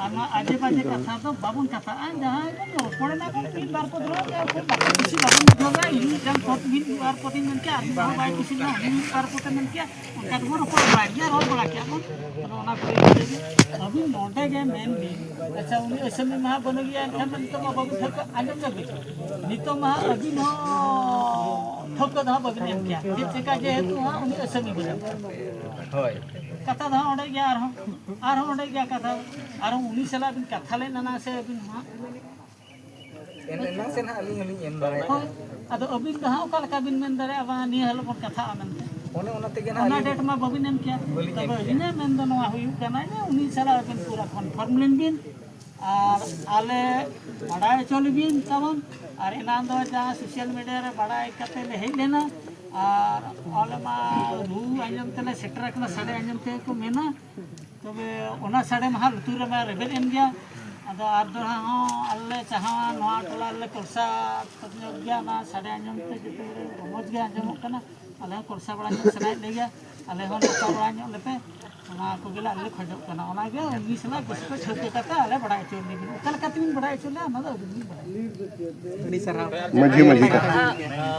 ᱟᱨ ᱱᱚᱣᱟ ᱟᱡᱮ ᱵᱟᱡᱮ ᱠᱟᱛᱷᱟ ᱫᱚ ᱵᱟᱵᱚᱱ ᱠᱟᱛᱷᱟᱜᱼᱟ᱾ ᱡᱟᱦᱟᱸᱭ ᱵᱚᱱ ᱨᱚᱯᱚᱲ ᱮᱱᱟ ᱵᱚᱱ ᱢᱤᱫ ᱵᱟᱨ ᱯᱚᱫ ᱨᱚᱲ ᱜᱮᱭᱟ, ᱠᱷᱩᱵ ᱵᱟᱠᱚ ᱠᱩᱥᱤ ᱵᱟᱵᱚᱱ ᱵᱩᱡᱷᱟᱹᱣ ᱫᱟ, ᱤᱧ ᱢᱤᱫᱴᱟᱝ ᱯᱚᱫ ᱢᱤᱫ ᱵᱟᱨ ᱯᱚᱫᱤᱧ ᱢᱮᱱ ᱠᱮᱭᱟ, ᱟᱨ ᱢᱤᱫ ᱦᱚᱲ ᱵᱟᱭ ᱠᱩᱥᱤ ᱞᱮᱱᱟ, ᱩᱱᱤ ᱢᱤᱫ ᱵᱟᱨ ᱯᱚᱫᱮ ᱢᱮᱱ ᱠᱮᱭᱟ, ᱚᱱᱠᱟ ᱛᱮᱵᱚᱱ ᱨᱚᱯᱚᱲ ᱵᱟᱲᱟᱭ ᱜᱮᱭᱟ, ᱨᱚᱲ ᱵᱟᱲᱟ ᱠᱮᱭᱟ ᱵᱚᱱ᱾ ᱟᱫᱚ ᱚᱱᱟ ᱠᱚ ᱤᱫᱤ ᱠᱟᱛᱮ ᱜᱮ ᱟᱹᱵᱤᱱ ᱱᱚᱰᱮ ᱜᱮ ᱢᱮᱱ ᱵᱤᱱ, ᱟᱪᱪᱷᱟ, ᱩᱱᱤ ᱟᱹᱥᱟᱹᱢᱤ ᱢᱟᱦᱟ ᱵᱟᱹᱱᱩᱜ ᱜᱮᱭᱟ, ᱮᱱᱠᱷᱟᱱ ᱫᱚ ᱱᱤᱛᱚᱜ ᱢᱟ ᱵᱟᱵᱚᱱ ᱴᱷᱟᱹᱣᱠᱟᱹ, ᱟᱸᱡᱚᱢ ᱧᱚᱜ ᱵᱤᱱ, ᱱᱤᱛᱚᱜ ᱢᱟ ᱟᱹᱵᱤᱱ ᱦᱚᱸ ᱴᱷᱟᱹᱣᱠᱟᱹ ᱫᱚ ᱦᱟᱸᱜ ᱵᱟᱹᱵᱤᱱ ᱮᱢ ᱠᱮᱭᱟ, ᱪᱮᱫ ᱪᱮᱠᱟ ᱡᱮᱦᱮᱛᱩ ᱦᱟᱸᱜ ᱩᱱᱤ ᱟᱹᱥᱟᱹᱢᱤ ᱵᱟᱹᱱᱩᱜ᱾ ᱦᱳᱭ᱾ ᱠᱟᱛᱷᱟ ᱫᱚ ᱦᱟᱸᱜ ᱚᱸᱰᱮ ᱜᱮᱭᱟ, ᱟᱨᱦᱚᱸ, ᱟᱨᱦᱚᱸ ᱚᱸᱰᱮ ᱜᱮᱭᱟ ᱠᱟᱛᱷᱟ, ᱟᱨᱦᱚᱸ ᱩᱱᱤ ᱥᱟᱞᱟᱜ ᱵᱤᱱ ᱠᱟᱛᱷᱟ ᱞᱮᱱᱟ ᱥᱮ ᱟᱹᱵᱤᱱ ᱦᱟᱸᱜ? ᱮᱱ-, ᱮᱱᱟᱝ ᱥᱮ ᱱᱟᱦᱟᱜ ᱟᱹᱞᱤᱧ ᱦᱚᱸᱞᱤᱧ ᱮᱢ ᱫᱟᱲᱮᱭᱟᱜᱼᱟ᱾ ᱦᱳᱭ, ᱟᱫᱚ ᱟᱹᱵᱤᱱ ᱫᱚ ᱦᱟᱸᱜ ᱚᱠᱟ ᱞᱮᱠᱟ ᱵᱤᱱ ᱢᱮᱱ ᱫᱟᱲᱮᱭᱟᱜᱼᱟ, ᱵᱟᱝ, ᱱᱤᱭᱟᱹ ᱦᱤᱞᱳᱜ ᱵᱚᱱ ᱠᱟᱛᱷᱟᱜᱼᱟ ᱢᱮᱱᱛᱮ? ᱚᱱᱮ ᱚᱱᱟ ᱛᱮᱜᱮ ᱱᱟᱦᱟᱜ ᱚᱱᱟ ᱟᱹᱞᱤᱧ ᱰᱮᱴ ᱢᱟ ᱵᱟᱹᱵᱤᱱ ᱮᱢ ᱠᱮᱭᱟ᱾ ᱵᱟᱹᱞᱤᱧ ᱛᱚᱵᱮ ᱮᱢ ᱠᱮᱭᱟ᱾ ᱟᱹᱵᱤᱱᱟᱜ ᱢᱮᱱ ᱫᱚ ᱱᱚᱣᱟ ᱦᱩᱭᱩᱜ ᱠᱟᱱᱟ ᱡᱮ ᱩᱱᱤ ᱥᱟᱞᱟᱜ ᱟᱹᱵᱤᱱ ᱯᱩᱨᱟᱹ ᱠᱚᱱᱯᱷᱟᱨᱢ ᱞᱮᱱ ᱵᱤᱱ ᱟᱨ ᱟᱞᱮ ᱵᱟᱰᱟᱭ ᱦᱚᱪᱚ ᱞᱮᱵᱤᱱ ᱛᱟᱵᱚᱱ᱾ ᱟᱨ ᱮᱱᱟᱝ ᱫᱚ ᱡᱟᱦᱟᱸ ᱥᱳᱥᱟᱞ ᱢᱤᱰᱤᱭᱟ ᱨᱮ ᱵᱟᱰᱟᱭ ᱠᱟᱛᱮ ᱞᱮ ᱦᱮᱡ ᱞᱮᱱᱟ ᱟᱨ ᱟᱞᱮ ᱢᱟ ᱨᱩ ᱟᱸᱡᱚᱢ ᱛᱮᱞᱮ ᱥᱮᱴᱮᱨ ᱟᱠᱟᱱᱟ, ᱥᱟᱰᱮ ᱟᱸᱡᱚᱢ ᱛᱮᱜᱮ ᱠᱚ ᱢᱮᱱᱟ᱾ ᱛᱚᱵᱮ ᱚᱱᱟ ᱥᱟᱰᱮ ᱢᱟᱦᱟ ᱞᱩᱛᱩᱨ ᱨᱮᱢᱟ ᱨᱮᱵᱮᱫ ᱮᱱ ᱜᱮᱭᱟ᱾ ᱟᱫᱚ ᱟᱨ ᱫᱚᱲᱦᱟ ᱦᱚᱸ ᱟᱞᱮ ᱞᱮ ᱪᱟᱦᱟᱣᱟ, ᱱᱚᱣᱟ ᱴᱚᱞᱟ ᱨᱮᱞᱮ ᱠᱚᱞᱥᱟ ᱧᱚᱜ ᱜᱮᱭᱟ, ᱚᱱᱟ ᱥᱟᱰᱮ ᱟᱸᱡᱚᱢ ᱛᱮ ᱡᱚᱛᱚ ᱜᱮ ᱨᱚᱢᱚᱡᱽ ᱜᱮ ᱟᱸᱡᱚᱢᱚᱜ ᱠᱟᱱᱟ᱾ ᱟᱞᱮ ᱦᱚᱸ ᱠᱚᱞᱥᱟ ᱵᱟᱲᱟ ᱧᱚᱜ ᱥᱟᱱᱟᱭᱮᱫ ᱞᱮ ᱜᱮᱭᱟ᱾ ᱟᱞᱮ ᱦᱚᱸ ᱱᱚᱝᱠᱟ ᱵᱟᱲᱟ ᱧᱚᱜ ᱞᱮᱯᱮ, ᱚᱱᱟ ᱠᱚᱜᱮ ᱟᱞᱮ ᱞᱮ ᱠᱷᱚᱡᱚᱜ ᱠᱟᱱᱟ᱾ ᱚᱱᱟᱜᱮ ᱩᱱᱤ ᱥᱟᱞᱟᱜ ᱜᱚᱥᱯᱚ ᱥᱟᱹᱛ ᱠᱟᱛᱮ ᱟᱞᱮ ᱵᱟᱲᱟᱭ ᱦᱚᱪᱚ ᱞᱮ ᱵᱤᱱ᱾ ᱚᱠᱟ ᱞᱮᱠᱟ ᱛᱮᱵᱤᱱ ᱵᱟᱲᱟᱭ ᱦᱚᱪᱚ ᱞᱮᱭᱟ, ᱚᱱᱟ ᱫᱚ ᱟᱹᱵᱤᱱ ᱵᱤᱱ ᱵᱟᱲᱟᱭᱟ᱾ ᱟᱹᱰᱤ ᱥᱟᱨᱦᱟᱣ᱾ ᱢᱟᱹᱡᱷᱤ, ᱢᱟᱹᱡᱷᱤ ᱠᱟᱛᱷᱟ᱾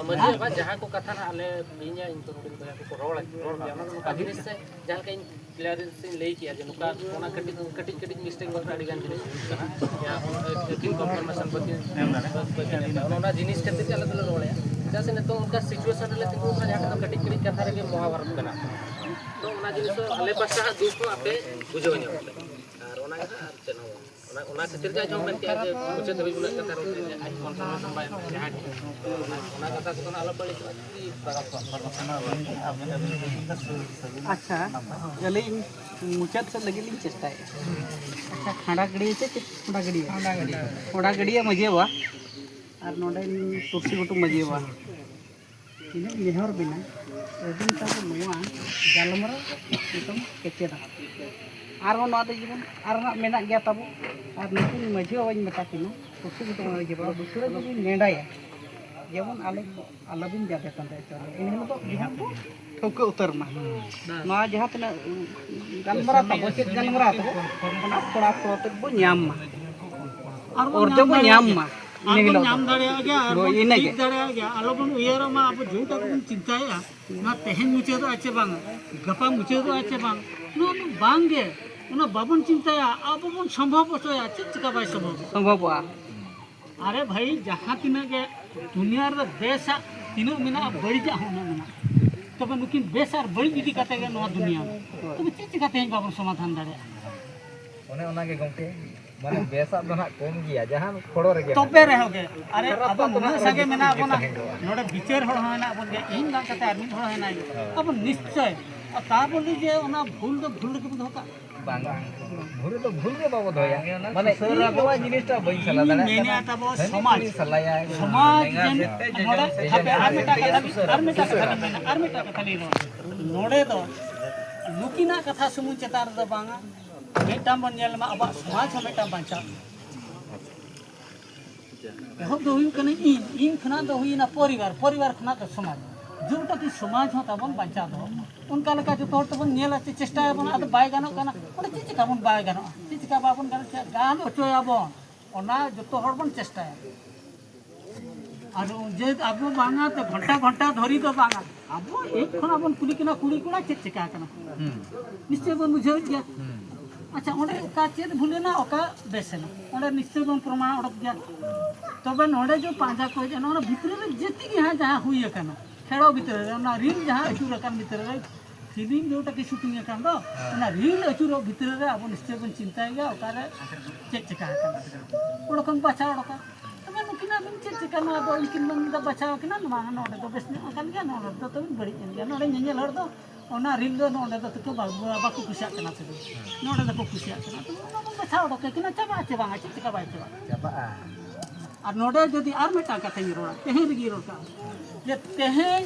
ᱢᱟᱹᱡᱷᱤ ᱵᱟᱵᱟ, ᱡᱟᱦᱟᱸ ᱠᱚ ᱠᱟᱛᱷᱟ ᱱᱟᱦᱟᱜ ᱟᱞᱮ ᱤᱧ ᱟᱨ ᱤᱧ ᱛᱚ ᱱᱚᱰᱮᱱ ᱵᱚᱭᱦᱟ ᱠᱚᱠᱚ ᱨᱚᱲ ᱨᱚᱲ ᱜᱮᱭᱟ, ᱚᱱᱟ ᱫᱚ ᱱᱚᱝᱠᱟ ᱡᱤᱱᱤᱥ ᱥᱮ ᱡᱟᱦᱟᱸ ᱞᱮᱠᱟ ᱤᱧ ᱠᱞᱤᱭᱟᱨ ᱤᱧ ᱞᱟᱹᱭ ᱠᱮᱜᱼᱟ ᱡᱮ ᱱᱚᱝᱠᱟ ᱚᱱᱟ ᱠᱟᱹᱴᱤᱡ ᱠᱟᱹᱴᱤᱡ ᱠᱟᱹᱴᱤᱡ ᱢᱤᱥᱴᱮᱠ ᱵᱟᱠᱷᱨᱟ ᱟᱹᱰᱤ ᱜᱟᱱ ᱡᱤᱱᱤᱥ ᱦᱩᱭᱩᱜ ᱠᱟᱱᱟ᱾ ᱡᱟᱦᱟᱸ ᱟᱹᱠᱤᱱ ᱠᱚᱱᱯᱷᱟᱨᱢᱮᱥᱚᱱ ᱵᱟᱹᱠᱤᱱ ᱵᱟᱹᱠᱤᱱ ᱮᱢ ᱫᱟᱲᱮᱭᱟᱜᱼᱟ᱾ ᱚᱱᱟ ᱡᱤᱱᱤᱥ ᱠᱷᱟᱹᱛᱤᱨ ᱜᱮ ᱟᱞᱮ ᱫᱚᱞᱮ ᱨᱚᱲᱮᱫᱼᱟ᱾ ᱪᱮᱫᱟᱜ ᱥᱮ ᱱᱤᱛᱚᱜ ᱚᱱᱠᱟ ᱥᱤᱪᱩᱭᱮᱥᱚᱱ ᱨᱮᱞᱮ ᱛᱤᱸᱜᱩ ᱟᱠᱟᱱᱟ ᱡᱟᱦᱟᱸ ᱴᱷᱮᱱ ᱫᱚ ᱠᱟᱹᱴᱤᱡ ᱠᱟᱹᱴᱤᱡ ᱠᱟᱛᱷᱟ ᱨᱮᱜᱮ ᱢᱚᱦᱟᱵᱟᱨᱚᱛ ᱠᱟᱱᱟ᱾ ᱛᱚ ᱚᱱᱟ ᱡᱤᱱᱤᱥ ᱫᱚ ᱟᱞᱮ ᱯᱟᱥᱴᱟ ᱦᱟᱸᱜ ᱫᱩᱠ ᱦᱚᱸ ᱟᱯᱮ ᱵᱩᱡᱷᱟᱹᱣ ᱧᱟᱢ ᱯᱮ᱾ ᱟᱨ ᱚᱱᱟ ᱜᱮ ᱦᱟᱸᱜ ᱟᱨ ᱪᱮᱫ ᱦᱚᱸ ᱵᱟᱝ᱾ ᱚᱱᱟ, ᱚᱱᱟ ᱠᱷᱟᱹᱛᱤᱨ ᱜᱮ ᱟᱡ ᱦᱚᱸ ᱢᱮᱱ ᱠᱮᱜᱼᱟ ᱡᱮ ᱢᱩᱪᱟᱹᱫ ᱫᱷᱟᱹᱵᱤᱡ ᱩᱱᱟᱹᱜ ᱠᱟᱛᱷᱟ ᱨᱚᱲ ᱠᱮᱜᱼᱟ ᱡᱮ ᱟᱡ ᱠᱚᱱᱯᱷᱟᱨᱢᱮᱥᱚᱱ ᱵᱟᱭ ᱮᱢ ᱠᱟᱜᱼᱟ᱾ ᱡᱟᱦᱟᱸ ᱜᱮ ᱚᱱᱟ, ᱚᱱᱟ ᱠᱟᱛᱷᱟ ᱠᱚᱫᱚ ᱟᱞᱚ ᱵᱟᱹᱲᱤᱡᱚᱜᱼᱟ᱾ ᱟᱪᱪᱷᱟ, ᱟᱹᱞᱤᱧ ᱢᱩᱪᱟᱹᱫ ᱥᱮᱫ ᱞᱟᱹᱜᱤᱫ ᱞᱤᱧ ᱪᱮᱥᱴᱟᱭᱮᱫᱼᱟ᱾ ᱟᱪᱪᱷᱟ, ᱠᱷᱟᱸᱰᱟ ᱜᱟᱹᱰᱭᱟᱹ ᱥᱮ ᱪᱮᱫ ᱠᱷᱟᱸᱰᱟ ᱜᱟᱹᱰᱭᱟᱹ? ᱠᱷᱟᱸᱰᱟ ᱜᱟᱹᱰᱭᱟᱹ ᱢᱟᱹᱡᱷᱤ ᱵᱟᱵᱟ ᱟᱨ ᱱᱚᱰᱮ ᱛᱩᱞᱥᱤ ᱜᱷᱩᱴᱩ ᱢᱟᱹᱡᱷᱤ ᱵᱟᱵᱟ, ᱛᱤᱱᱟᱹᱜ ᱱᱮᱦᱚᱨ ᱵᱮᱱᱟ, ᱟᱹᱵᱤᱱ ᱛᱟᱵᱚ ᱱᱚᱣᱟ ᱜᱟᱞᱢᱟᱨᱟᱣ ᱱᱤᱛᱚᱝ ᱠᱮᱪᱮᱫᱟ᱾ ᱟᱨᱦᱚᱸ ᱱᱚᱣᱟ ᱫᱚ ᱡᱮᱢᱚᱱ ᱟᱨ ᱱᱟᱜ ᱢᱮᱱᱟᱜ ᱜᱮᱭᱟ ᱛᱟᱵᱚ, ᱟᱨ ᱱᱩᱠᱩ ᱢᱟᱹᱡᱷᱤ ᱵᱟᱵᱟᱧ ᱢᱮᱛᱟ ᱠᱤᱱᱟ, ᱛᱩᱞᱥᱤ ᱜᱷᱩᱴᱩ ᱢᱟᱹᱡᱷᱤ ᱵᱟᱵᱟ ᱫᱩᱥᱨᱟᱹ ᱡᱩᱫᱤ ᱱᱮᱰᱟᱭᱟ, ᱡᱮᱢᱚᱱ ᱟᱞᱮ ᱟᱞᱚᱵᱤᱱ ᱡᱟᱫᱮ ᱯᱟᱸᱫᱮ ᱦᱚᱪᱚ ᱞᱮᱭᱟ᱾ ᱮᱱ ᱦᱤᱞᱳᱜ ᱫᱚ ᱡᱟᱦᱟᱸ ᱠᱚ ᱴᱷᱟᱹᱣᱠᱟᱹ ᱩᱛᱟᱹᱨ ᱢᱟ᱾ ᱱᱚᱣᱟ ᱡᱟᱦᱟᱸ ᱛᱤᱱᱟᱹᱜ ᱜᱟᱞᱢᱟᱨᱟᱣ ᱛᱟᱵᱚ, ᱪᱮᱫ ᱜᱟᱞᱢᱟᱨᱟᱣ ᱛᱟᱵᱚ, ᱚᱱᱟ ᱛᱷᱚᱲᱟ ᱛᱷᱚᱲᱟ ᱛᱮ ᱵᱚ ᱧᱟᱢ ᱢᱟ᱾ ᱟᱨ ᱵᱚᱱ ᱚᱨᱡᱚ ᱵᱚ ᱧᱟᱢ ᱫᱟᱲᱮᱭᱟᱜ ᱧᱟᱢ ᱢᱟ᱾ ᱜᱮᱭᱟ᱾ ᱟᱨ ᱤᱱᱟᱹ ᱵᱚᱱ ᱦᱤᱞᱳᱜ ᱧᱟᱢ ᱫᱚ᱾ ᱫᱟᱲᱮᱭᱟᱜ ᱜᱮᱭᱟ, ᱟᱞᱚ ᱦᱳᱭ, ᱵᱚᱱ ᱤᱱᱟᱹ ᱪᱤᱠ ᱜᱮ᱾ ᱫᱟᱲᱮᱭᱟᱜ ᱜᱮᱭᱟ, ᱟᱞᱚ ᱵᱚᱱ ᱩᱭᱦᱟᱹᱨᱟ ᱢᱟ ᱟᱵᱚ ᱡᱩᱜᱽ ᱟᱵᱚ ᱵᱚᱱ ᱪᱤᱱᱛᱟᱹᱭᱮᱫᱼᱟ᱾ ᱱᱚᱣᱟ ᱛᱮᱦᱮᱧ ᱢᱩᱪᱟᱹᱫᱚᱜᱼᱟ ᱪᱮ ᱵᱟᱝ, ᱜᱟᱯᱟ ᱢᱩᱪᱟᱹᱫᱚᱜᱼᱟ ᱪᱮ ᱵᱟᱝ, ᱱᱚᱣᱟ ᱫᱚ ᱵᱟᱝ ᱜᱮ᱾ ᱚᱱᱟ ᱵᱟᱵᱚᱱ ᱪᱤᱱᱛᱟᱹᱭᱟ, ᱟᱵᱚ ᱵᱚᱱ ᱥᱚᱢᱵᱷᱚᱵ ᱦᱚᱪᱚᱭᱟ, ᱪᱮᱫ ᱪᱤᱠᱟ ᱵᱟᱭ ᱥᱚᱢᱵᱷᱚᱵ? ᱥᱚᱢᱵᱷᱚᱵᱚᱜᱼᱟ᱾ ᱟᱨᱮ ᱵᱷᱟᱹᱭ, ᱡᱟᱦᱟᱸ ᱛᱤᱱᱟᱹᱜ ᱜᱮ ᱫᱩᱱᱤᱭᱟᱹ ᱨᱮ ᱵᱮᱥᱟᱜ ᱛᱤᱱᱟᱹᱜ ᱢᱮᱱᱟᱜᱼᱟ, ᱵᱟᱹᱲᱤᱡᱟᱜ ᱦᱚᱸ ᱩᱱᱟᱹᱜ ᱢᱮᱱᱟᱜᱼᱟ᱾ ᱛᱚᱵᱮ ᱱᱩᱠᱤᱱ ᱵᱮᱥ ᱟᱨ ᱵᱟᱹᱲᱤᱡ ᱤᱫᱤ ᱠᱟᱛᱮ ᱜᱮ ᱱᱚᱣᱟ ᱫᱩᱱᱤᱭᱟᱹ᱾ ᱛᱚᱵᱮ ᱪᱮᱫ ᱪᱤᱠᱟ ᱛᱮᱦᱮᱧ ᱵᱟᱵᱚᱱ ᱥᱚᱢᱟᱫᱷᱟᱱ ᱫᱟᱲᱮᱭᱟᱜᱼᱟ? ᱚᱱᱮ ᱚᱱᱟ ᱜᱮ ᱜᱚᱢᱠᱮ, ᱢᱟᱱᱮ ᱵᱮᱥᱟᱜ ᱫᱚ ᱱᱟᱜ ᱠᱚᱢ ᱜᱮᱭᱟ, ᱡᱟᱦᱟᱸ ᱠᱷᱚᱲᱚ ᱨᱮᱜᱮ ᱛᱚᱵᱮ ᱢᱮᱱᱟᱜᱼᱟ᱾ ᱨᱮᱦᱚᱸ ᱜᱮ, ᱟᱨᱮ ᱠᱷᱟᱨᱟᱯᱟᱜ ᱟᱵᱚ ᱫᱚ ᱱᱟᱜ ᱱᱩᱱᱟᱹᱜ ᱥᱟᱸᱜᱮ ᱡᱟᱹᱥᱛᱤ ᱢᱮᱱᱟᱜ ᱜᱮ ᱵᱚᱱᱟ, ᱛᱟᱦᱮᱸ ᱠᱚᱜᱼᱟ᱾ ᱱᱚᱰᱮ ᱵᱤᱪᱟᱹᱨ ᱦᱚᱲ ᱦᱚᱸ ᱦᱮᱱᱟᱜ ᱵᱚᱱ ᱜᱮᱭᱟ, ᱤᱧ ᱵᱟᱝ ᱠᱟᱛᱮ ᱟᱨ ᱢᱤᱫ ᱦᱚᱲ ᱦᱚᱸ ᱦᱮᱱᱟᱭ ᱜᱮᱭᱟ᱾ ᱦᱳᱭ᱾ ᱟᱵᱚ ᱱᱤᱥᱪᱚᱭ, ᱟᱨ ᱛᱟ ᱵᱚᱞᱮ ᱡᱮ ᱚᱱᱟ ᱵᱷᱩᱞ ᱫᱚ ᱵᱷᱩᱞ ᱨᱮᱜᱮ ᱵᱚᱱ ᱫᱚᱦᱚ ᱠᱟᱜ᱾ ᱵᱟᱝ, ᱵᱷᱩᱞ ᱫᱚ ᱵᱷᱩᱞ ᱜᱮ ᱵᱟᱵᱚ ᱫᱚᱦᱚᱭᱟ᱾ ᱢᱟᱱᱮ ᱤᱧ ᱱᱚᱣᱟ ᱡᱤᱱᱤᱥᱴᱟ ᱵᱟᱹᱧ ᱥᱟᱞᱟ ᱤᱧ ᱫᱟᱲᱮᱭᱟᱜ ᱢᱮᱱᱮᱫᱼᱟ ᱠᱟᱱᱟ᱾ ᱛᱟᱵᱚ ᱦᱟᱹᱱᱤ ᱥᱚᱢᱟᱡᱽ᱾ ᱱᱩᱭ ᱥᱟᱞᱟᱭᱟᱭ, ᱥᱚᱢᱟᱡᱽ ᱱᱮᱝᱜᱟ ᱡᱮᱱ-, ᱥᱮ ᱱᱚᱰᱮ ᱡᱮᱡᱟᱝ ᱦᱟᱯᱮ ᱟᱨ ᱢᱤᱫᱴᱟᱝ ᱠᱟᱛᱷᱟ ᱞᱤᱧ, ᱟᱨ ᱢᱤᱫᱴᱟᱝ ᱠᱟᱛᱷᱟ ᱞᱤᱧ ᱨᱚᱲᱟ᱾ ᱱᱚᱰᱮ ᱫᱚ ᱱᱩᱠᱤᱱᱟᱜ ᱠᱟᱛᱷᱟ ᱥᱩᱢᱩᱝ ᱪᱮᱛᱟᱱ ᱨᱮᱫᱚ ᱵᱟᱝᱟ, ᱢᱤᱫᱴᱟᱝ ᱵᱚᱱ ᱧᱮᱞ ᱢᱟ, ᱟᱵᱚᱣᱟᱜ ᱥᱚᱢᱟᱡᱽ ᱦᱚᱸ ᱢᱤᱫᱴᱟᱝ ᱵᱟᱧᱪᱟᱣ᱾ ᱮᱦᱚᱵ ᱫᱚ ᱦᱩᱭᱩᱜ ᱠᱟᱱᱟ ᱤᱧ, ᱤᱧ ᱠᱷᱚᱱᱟᱜ ᱫᱚ ᱦᱩᱭᱱᱟ ᱯᱚᱨᱤᱵᱟᱨ, ᱯᱚᱨᱤᱵᱟᱨ ᱠᱷᱚᱱᱟᱜ ᱫᱚ ᱥᱚᱢᱟᱡᱽ, ᱡᱮᱴᱟ ᱠᱤ ᱥᱚᱢᱟᱡᱽ ᱦᱚᱸ ᱛᱟᱵᱚᱱ ᱵᱟᱧᱪᱟᱣ ᱫᱚᱦᱚ ᱢᱟ᱾ ᱚᱱᱠᱟ ᱞᱮᱠᱟ ᱡᱚᱛᱚ ᱦᱚᱲ ᱛᱮᱵᱚᱱ ᱧᱮᱞᱟ, ᱪᱮ ᱪᱮᱥᱴᱟᱭᱟᱵᱚᱱ, ᱟᱫᱚ ᱵᱟᱭ ᱜᱟᱱᱚᱜ ᱠᱟᱱᱟ᱾ ᱚᱸᱰᱮ ᱪᱮᱫ ᱪᱮᱠᱟ ᱵᱚᱱ ᱵᱟᱭ ᱜᱟᱱᱚᱜᱼᱟ? ᱪᱮᱫ ᱪᱮᱠᱟ ᱵᱟᱵᱚᱱ ᱜᱟᱱᱚᱜᱼᱟ? ᱪᱮᱫ ᱜᱟᱱ ᱦᱚᱪᱚᱭᱟᱵᱚᱱ, ᱚᱱᱟ ᱡᱚᱛᱚ ᱦᱚᱲ ᱵᱚᱱ ᱪᱮᱥᱴᱟᱭᱟ᱾ ᱟᱨ ᱡᱮ ᱟᱵᱚ ᱵᱟᱝᱟ ᱛᱮ ᱜᱷᱚᱱᱴᱟ ᱜᱷᱚᱱᱴᱟ ᱫᱷᱚᱨᱤ ᱫᱚ ᱵᱟᱝᱟ, ᱟᱵᱚ ᱮᱠ ᱠᱷᱚᱱ ᱟᱵᱚᱱ ᱠᱩᱞᱤ ᱠᱟᱱᱟ, ᱠᱩᱲᱤ ᱠᱚᱲᱟ ᱪᱮᱫ ᱪᱮᱠᱟ ᱟᱠᱟᱱᱟ? ᱦᱩᱸ᱾ ᱱᱤᱥᱪᱚᱭ ᱵᱚᱱ ᱵᱩᱡᱷᱟᱹᱣᱮᱫ ᱜᱮᱭᱟ᱾ ᱦᱩᱸ᱾ ᱟᱪᱪᱷᱟ, ᱚᱸᱰᱮ ᱚᱠᱟ ᱪᱮᱫ ᱵᱷᱩᱞ ᱮᱱᱟ, ᱚᱠᱟ ᱵᱮᱥ ᱮᱱᱟ, ᱚᱸᱰᱮ ᱱᱤᱥᱪᱚᱭ ᱵᱚᱱ ᱯᱨᱚᱢᱟᱬ ᱚᱰᱚᱠ ᱜᱮᱭᱟ᱾ ᱛᱚᱵᱮ ᱱᱚᱰᱮ ᱡᱮ ᱯᱟᱸᱡᱟ ᱠᱚ ᱦᱮᱡ ᱮᱱᱟ, ᱚᱱᱟ ᱵᱷᱤᱛᱨᱤ ᱨᱮ ᱡᱮᱛᱤ ᱜᱮ ᱦᱟᱸᱜ ᱡᱟᱦᱟᱸ ᱦᱩᱭ ᱟᱠᱟᱱᱟ, ᱠᱷᱮᱲᱚ ᱵᱷᱤᱛᱨᱤ ᱨᱮ, ᱚᱱᱟ ᱨᱤᱞ ᱡᱟᱦᱟᱸ ᱟᱹᱪᱩᱨ ᱟᱠᱟᱱ ᱵᱷᱤᱛᱨᱤ ᱨᱮ, ᱯᱷᱤᱞᱢ ᱡᱮᱴᱟ ᱠᱤ ᱥᱩᱴᱤᱝ ᱟᱠᱟᱱ ᱫᱚ, ᱦᱮᱸ᱾ ᱚᱱᱟ ᱨᱤᱞ ᱟᱹᱪᱩᱨᱚᱜ ᱵᱷᱤᱛᱨᱤ ᱨᱮ ᱟᱵᱚ ᱱᱤᱥᱪᱚᱭ ᱵᱚᱱ ᱪᱤᱱᱛᱟᱹᱭ ᱜᱮᱭᱟ, ᱚᱠᱟᱨᱮ ᱪᱮᱫ ᱪᱮᱠᱟ ᱟᱠᱟᱱᱟ, ᱚᱸᱰᱮ ᱠᱷᱚᱱ ᱵᱟᱪᱷᱟᱣ ᱚᱰᱚᱠᱟ᱾ ᱛᱚᱵᱮ ᱱᱩᱠᱤᱱᱟᱜ ᱫᱚ ᱪᱮᱫ ᱪᱮᱠᱟ, ᱱᱚᱣᱟ ᱫᱚ ᱩᱱᱠᱤᱱ ᱵᱚᱱ ᱢᱮᱱᱫᱟ ᱵᱟᱪᱷᱟᱣ ᱟᱹᱠᱤᱱᱟ, ᱱᱚᱣᱟ ᱱᱚᱰᱮ ᱫᱚ ᱵᱮᱥ ᱧᱚᱜ ᱟᱠᱟᱱ ᱜᱮᱭᱟ, ᱱᱚᱰᱮ ᱫᱚ ᱛᱟᱵᱚᱱ ᱵᱟᱹᱲᱤᱡ ᱮᱱ ᱜᱮᱭᱟ, ᱱᱚᱰᱮ ᱧᱮᱧᱮᱞ ᱦᱚᱲ ᱫᱚ ᱚᱱᱟ ᱨᱤᱞ ᱫᱚ ᱱᱚᱰᱮ ᱫᱚ ᱛᱟᱠᱚ ᱵᱟ-, ᱵᱟᱠᱚ ᱠᱩᱥᱤᱭᱟᱜ ᱠᱟᱱᱟ, ᱛᱚᱵᱮ ᱱᱚᱰᱮ ᱫᱚᱠᱚ ᱠᱩᱥᱤᱭᱟᱜ ᱠᱟᱱᱟ, ᱛᱚᱵᱮ ᱚᱱᱟ ᱵᱚᱱ ᱵᱟᱪᱷᱟᱣ ᱚᱰᱚᱠ ᱠᱟᱹᱠᱤᱱᱟ, ᱪᱟᱵᱟᱜᱼᱟ ᱪᱮ ᱵᱟᱝᱟ, ᱪᱮᱫ ᱪᱮᱠᱟ ᱵᱟᱭ ᱪᱟᱵᱟᱜᱼᱟ᱾ ᱪᱟᱵᱟᱜᱼᱟ᱾ ᱟᱨ ᱱᱚᱰᱮ ᱡᱩᱫᱤ ᱟᱨ ᱢᱤᱫᱴᱟᱝ ᱠᱟᱛᱷᱟᱧ ᱨᱚᱲᱟ, ᱛᱮᱦᱮᱧ ᱨᱮᱜᱮᱧ ᱨᱚᱲ ᱠᱟᱜᱼᱟ, ᱡᱮ ᱛᱮᱦᱮᱧ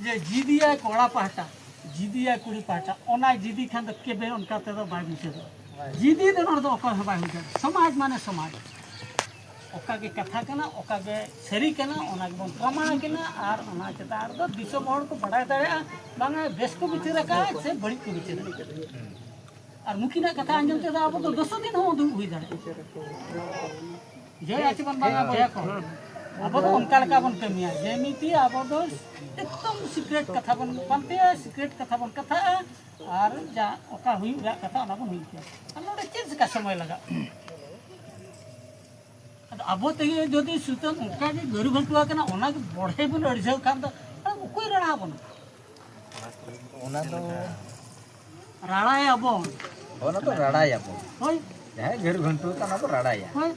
ᱡᱮ ᱡᱤᱫᱤᱭᱟᱭ ᱠᱚᱲᱟ ᱯᱟᱦᱴᱟ, ᱡᱤᱫᱤᱭᱟᱭ ᱠᱩᱲᱤ ᱯᱟᱦᱴᱟ, ᱚᱱᱟ ᱡᱤᱫᱤ ᱠᱷᱟᱱ ᱫᱚ ᱠᱮᱵᱮ ᱚᱱᱠᱟ ᱛᱮᱫᱚ ᱵᱟᱭ ᱢᱩᱪᱟᱹᱫᱚᱜᱼᱟ᱾ ᱡᱤᱫᱤ ᱫᱚ ᱱᱚᱰᱮ ᱫᱚ ᱚᱠᱚᱭ ᱦᱚᱸ ᱵᱟᱭ ᱦᱩᱭ ᱫᱟᱲᱮᱭᱟᱜᱼᱟ᱾ ᱥᱚᱢᱟᱡᱽ ᱢᱟᱱᱮ ᱥᱚᱢᱟᱡᱽ, ᱚᱠᱟ ᱜᱮ ᱠᱟᱛᱷᱟ ᱠᱟᱱᱟ, ᱚᱠᱟ ᱜᱮ ᱥᱟᱹᱨᱤ ᱠᱟᱱᱟ, ᱚᱱᱟ ᱜᱮᱵᱚᱱ ᱯᱨᱚᱢᱟᱬ ᱠᱤᱱᱟ ᱟᱨ ᱚᱱᱟ ᱪᱮᱛᱟᱱ ᱨᱮᱫᱚ ᱫᱤᱥᱚᱢ ᱦᱚᱲ ᱠᱚ ᱵᱟᱰᱟᱭ ᱫᱟᱲᱮᱭᱟᱜᱼᱟ, ᱵᱟᱝᱟ ᱵᱮᱥ ᱠᱚ ᱵᱤᱪᱟᱹᱨ ᱟᱠᱟᱫᱼᱟ ᱥᱮ ᱵᱟᱹᱲᱤᱡ ᱠᱚ ᱵᱤᱪᱟᱹᱨ ᱟᱠᱟᱫᱼᱟ᱾ ᱟᱨ ᱱᱩᱠᱤᱱᱟᱜ ᱠᱟᱛᱷᱟ ᱟᱸᱡᱚᱢ ᱛᱮᱫᱚ ᱟᱵᱚ ᱫᱚ ᱫᱚᱥᱚ ᱫᱤᱱ ᱦᱚᱸ ᱫᱩᱲᱩᱵ ᱦᱩᱭ ᱫᱟᱲᱮᱭᱟᱜᱼᱟ᱾ ᱡᱮ ᱟᱪᱮ ᱵᱟᱝ ᱵᱟᱝᱟ ᱵᱚᱭᱦᱟ ᱠᱚ, ᱟᱵᱚ ᱫᱚ ᱚᱱᱠᱟ ᱞᱮᱠᱟ ᱵᱚᱱ ᱠᱟᱹᱢᱤᱭᱟ, ᱡᱮ ᱢᱤᱫᱴᱤᱡ ᱟᱵᱚ ᱫᱚ ᱮᱠᱫᱚᱢ ᱥᱤᱠᱨᱮᱴ ᱠᱟᱛᱷᱟ ᱵᱚᱱ ᱯᱟᱱᱛᱮᱭᱟ, ᱥᱤᱠᱨᱮᱴ ᱠᱟᱛᱷᱟ ᱵᱚᱱ ᱠᱟᱛᱷᱟᱜᱼᱟ, ᱟᱨ ᱡᱟ ᱚᱠᱟ ᱦᱩᱭᱩᱜ ᱨᱮᱭᱟᱜ ᱠᱟᱛᱷᱟ ᱚᱱᱟ ᱵᱚᱱ ᱦᱩᱭ ᱦᱚᱪᱚᱭᱟ᱾ ᱟᱨ ᱱᱚᱰᱮ ᱪᱮᱫ ᱞᱮᱠᱟ ᱥᱚᱢᱚᱭ ᱞᱟᱜᱟᱜᱼᱟ? ᱟᱫᱚ ᱟᱵᱚ ᱛᱮᱜᱮ ᱡᱩᱫᱤ ᱥᱩᱛᱟᱹᱢ ᱚᱱᱠᱟ ᱜᱮ ᱜᱟᱹᱨᱩ ᱜᱷᱟᱱᱴᱩᱣᱟ ᱠᱟᱱᱟ, ᱚᱱᱟ ᱜᱮ ᱵᱚᱲᱦᱮ ᱵᱚᱱ ᱟᱹᱲᱡᱷᱟᱹᱣ ᱠᱷᱟᱱ ᱫᱚ ᱟᱫᱚ ᱚᱠᱚᱭ ᱨᱟᱲᱟ ᱟᱵᱚᱱᱟ? ᱚᱱᱟ ᱫᱚ ᱨᱟᱲᱟᱭᱟᱵᱚᱱ᱾ ᱚᱱᱟ ᱫᱚ ᱨᱟᱲᱟᱭᱟᱵᱚᱱ᱾ ᱦᱳᱭ᱾ ᱡᱟᱦᱟᱸᱭ ᱜᱟᱹᱨᱩ ᱜᱷᱟᱱᱴᱩᱣᱟ ᱠᱟᱱᱟ, ᱚᱱᱟ ᱫᱚ ᱨᱟᱲᱟᱭᱟ᱾ ᱦᱳᱭ᱾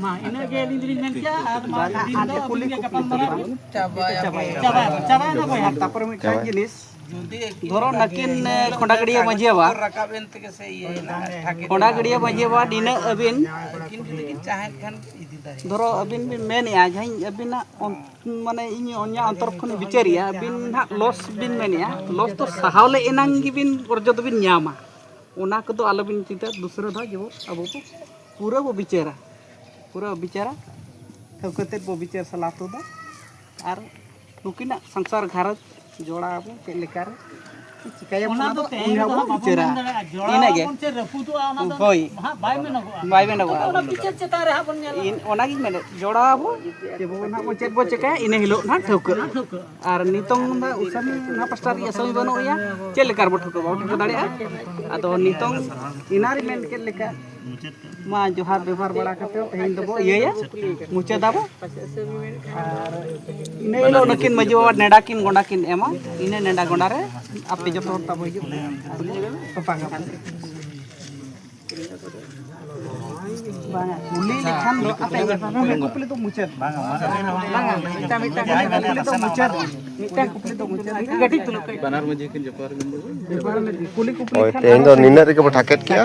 ᱢᱟ, ᱤᱱᱟᱹᱜ ᱜᱮ ᱟᱹᱞᱤᱧ ᱫᱚᱞᱤᱧ ᱢᱮᱱ ᱠᱮᱜᱼᱟ, ᱟᱨ ᱢᱟ ᱟᱹᱵᱤᱱ ᱫᱚ ᱟᱹᱵᱤᱱ ᱜᱮ ᱜᱟᱯᱟᱞ ᱢᱟᱨᱟᱣ ᱵᱤᱱ᱾ ᱪᱟᱵᱟᱭᱟᱵᱚᱱ᱾ ᱪᱟᱵᱟᱭᱟᱵᱚᱱ, ᱪᱟᱵᱟᱭᱮᱱᱟ ᱵᱚᱭᱦᱟ᱾ ᱛᱟᱨᱯᱚᱨᱮ ᱢᱤᱫᱴᱟᱝ ᱡᱤᱱᱤᱥ, ᱡᱩᱫᱤ ᱫᱷᱚᱨᱚ ᱱᱟᱹᱠᱤᱱ, ᱠᱷᱚᱸᱰᱟᱜᱟᱹᱲᱤᱭᱟᱹ ᱢᱟᱹᱡᱷᱤ ᱵᱟᱵᱟ, ᱨᱟᱠᱟᱵ ᱮᱱ ᱛᱮᱜᱮ ᱥᱮ ᱤᱭᱟᱹᱭᱮᱱᱟ, ᱴᱷᱟᱠᱮ ᱠᱷᱚᱸᱰᱟᱜᱟᱹᱲᱤᱭᱟᱹ ᱢᱟᱹᱡᱷᱤ ᱵᱟᱵᱟ, ᱱᱤᱱᱟᱹᱜ ᱟᱹᱵᱤᱱ, ᱩᱱᱠᱤᱱ ᱡᱩᱫᱤ ᱠᱤᱱ ᱪᱟᱦᱮᱸ ᱠᱷᱟᱱ ᱤᱫᱤ ᱫᱟᱲᱮᱭᱟᱜᱼᱟ᱾ ᱫᱷᱚᱨᱚ ᱟᱹᱵᱤᱱ ᱵᱤᱱ ᱢᱮᱱᱮᱜᱼᱟ, ᱡᱟᱦᱟᱸᱧ ᱟᱹᱵᱤᱱᱟᱜ ᱚᱱ-, ᱢᱟᱱᱮ ᱤᱧ ᱚᱱᱟ ᱚᱱᱛᱚᱨ ᱠᱷᱚᱱ ᱵᱤᱪᱟᱹᱨᱮᱜᱼᱟ, ᱟᱹᱵᱤᱱ ᱱᱟᱦᱟᱜ ᱞᱚᱥ ᱵᱤᱱ ᱢᱮᱱᱮᱜᱼᱟ, ᱞᱚᱥ ᱫᱚ ᱥᱟᱦᱟᱣ ᱞᱮ ᱮᱱᱟᱝ ᱜᱮᱵᱤᱱ ᱚᱨᱡᱚ ᱫᱚᱵᱤᱱ ᱧᱟᱢᱟ᱾ ᱚᱱᱟ ᱠᱚᱫᱚ ᱟᱞᱚᱵᱤᱱ ᱪᱤᱱᱛᱟᱹ, ᱫᱩᱥᱨᱟᱹ ᱫᱷᱟᱣ ᱡᱮᱢᱚᱱ ᱟᱵᱚ ᱵᱚ ᱯᱩᱨᱟᱹ ᱵᱚ ᱵᱤᱪᱟᱹᱨᱟ, ᱯᱩᱨᱟᱹ ᱵᱤᱪᱟᱹᱨᱟ, ᱴᱷᱟᱹᱣᱠᱟᱹ ᱛᱮᱫ ᱵᱚ ᱵᱤᱪᱟᱹᱨ ᱥᱟᱞᱟ ᱦᱚᱴᱚ ᱫᱟ᱾ ᱟᱨ ᱱᱩᱠᱤᱱᱟᱜ ᱥᱚᱝᱥᱟᱨ ᱜᱷᱟᱨᱚᱸᱡᱽ ᱡᱚᱲᱟᱣ ᱟᱵᱚ ᱪᱮᱫ ᱞᱮᱠᱟᱨᱮ ᱪᱤᱠᱟᱹᱭᱟᱵᱚᱱ, ᱚᱱᱟ ᱚᱱᱟ ᱫᱚ ᱫᱚ ᱛᱮᱦᱮᱧ ᱩᱱ ᱫᱚ ᱦᱟᱸᱜ ᱵᱚᱱ ᱦᱟᱸᱜ ᱵᱟᱵᱚᱱ ᱩᱭᱦᱟᱹᱨᱟ᱾ ᱢᱮᱱ ᱫᱟᱲᱮᱭᱟᱜᱼᱟ, ᱡᱚᱲᱟᱣ ᱤᱱᱟᱹᱜᱮ᱾ ᱟᱵᱚᱱ ᱪᱮ ᱨᱟᱹᱯᱩᱫᱚᱜᱼᱟ, ᱚᱱᱟ ᱫᱚ ᱦᱳᱭ᱾ ᱦᱟᱸᱜ ᱵᱟᱭ ᱢᱮᱱᱚᱜᱚᱜᱼᱟ᱾ ᱵᱟᱭ ᱢᱮᱱᱚᱜᱚᱜᱼᱟ᱾ ᱚᱱᱟ ᱵᱤᱪᱟᱹᱨ ᱪᱮᱛᱟᱱ ᱨᱮ ᱦᱟᱸᱜ ᱵᱚᱱ ᱧᱮᱞᱟ᱾ ᱤᱱ-, ᱚᱱᱟᱜᱤᱧ ᱢᱮᱱᱮᱫ, ᱡᱚᱲᱟᱣ ᱟᱵᱚ ᱪᱮ ᱵᱟᱵᱚᱱ ᱦᱟᱸᱜ ᱵᱚᱱ ᱪᱮᱫ ᱵᱚ ᱪᱤᱠᱟᱹᱭᱟ, ᱤᱱᱟᱹ ᱦᱤᱞᱳᱜ ᱱᱟᱦᱟᱜ ᱴᱷᱟᱹᱣᱠᱟᱹᱜᱼᱟ᱾ ᱟᱨ ᱱᱤᱛᱚᱝ ᱫᱚ ᱩᱥᱟᱹᱢᱤ ᱱᱟᱦᱟᱜ ᱯᱟᱥᱴᱟ ᱨᱤᱱᱤᱡ ᱟᱹᱥᱟᱹᱢᱤ ᱵᱟᱹᱱᱩᱜ ᱮᱭᱟ, ᱪᱮᱫ ᱞᱮᱠᱟ ᱨᱮᱵᱚ ᱴᱷᱟᱹᱣᱠᱟᱹ, ᱵᱟᱵᱚ ᱴᱷᱟᱹᱣᱠᱟᱹ ᱫᱟᱲᱮᱭᱟᱜᱼᱟ᱾ ᱟᱫᱚ ᱱᱤᱛᱚᱝ ᱮᱱᱟᱱ ᱨᱮ ᱢᱮᱱ ᱠᱮᱫ ᱞᱮᱠᱟ, ᱢᱟ ᱡᱚᱦᱟᱨ ᱵᱮᱵᱚᱦᱟᱨ ᱵᱟᱲᱟ ᱠᱟᱛᱮ ᱛᱮᱦᱮᱧ ᱫᱚᱵᱚ ᱤᱭᱟᱹᱭᱟ, ᱢᱩᱪᱟᱹᱫᱟᱵᱚ᱾ ᱟᱨ ᱤᱱᱟᱹ ᱦᱤᱞᱳᱜ ᱱᱩᱠᱤᱱ ᱢᱟᱹᱡᱷᱤ ᱵᱟᱵᱟ ᱱᱮᱰᱟ ᱠᱤᱱ ᱜᱚᱸᱰᱟ ᱠᱤᱱ ᱮᱢᱟ, ᱤᱱᱟᱹ ᱱᱮᱰᱟ ᱜᱚᱸᱰᱟ ᱨᱮ ᱟᱯᱮ ᱡᱚᱛᱚ ᱦᱚᱲ ᱛᱟᱵᱚ ᱦᱤᱡᱩᱜ ᱯᱮ᱾ ᱛᱚᱯᱟᱜ ᱟᱵᱚᱱ᱾ ᱵᱟᱝᱟ, ᱠᱩᱞᱤ ᱞᱮᱠᱷᱟᱱ ᱫᱚ ᱟᱯᱮ ᱠᱩᱞᱤ ᱠᱩᱯᱞᱤ ᱫᱚ ᱢᱩᱪᱟᱹᱫ᱾ ᱵᱟᱝᱟ, ᱢᱤᱫᱴᱟᱝ, ᱢᱤᱫᱴᱟᱝ ᱠᱩᱞᱤ ᱠᱩᱯᱞᱤ ᱫᱚ ᱢᱩᱪᱟᱹᱫ᱾ ᱢᱤᱫᱴᱟᱝ ᱠᱩᱯᱞᱤ ᱫᱚ ᱢᱩᱪᱟᱹᱫ᱾ ᱠᱟᱹᱴᱤᱡ ᱪᱩᱞᱩᱝ, ᱠᱟᱹᱴᱤᱡ᱾ ᱵᱟᱱᱟᱨ ᱢᱟᱹᱡᱷᱤ ᱠᱤᱱ ᱡᱚᱯᱚᱲ ᱢᱮᱱ ᱫᱚ᱾ ᱠᱩᱞᱤ ᱠᱩᱯᱞᱤ ᱦᱳᱭ, ᱠᱷᱟᱱ ᱛᱮᱦᱮᱧ ᱫᱚ ᱟᱨᱦᱚᱸ ᱱᱤᱱᱟᱹᱜ ᱨᱮᱜᱮ ᱵᱚ ᱴᱷᱟᱠᱮᱫ ᱠᱮᱜᱼᱟ᱾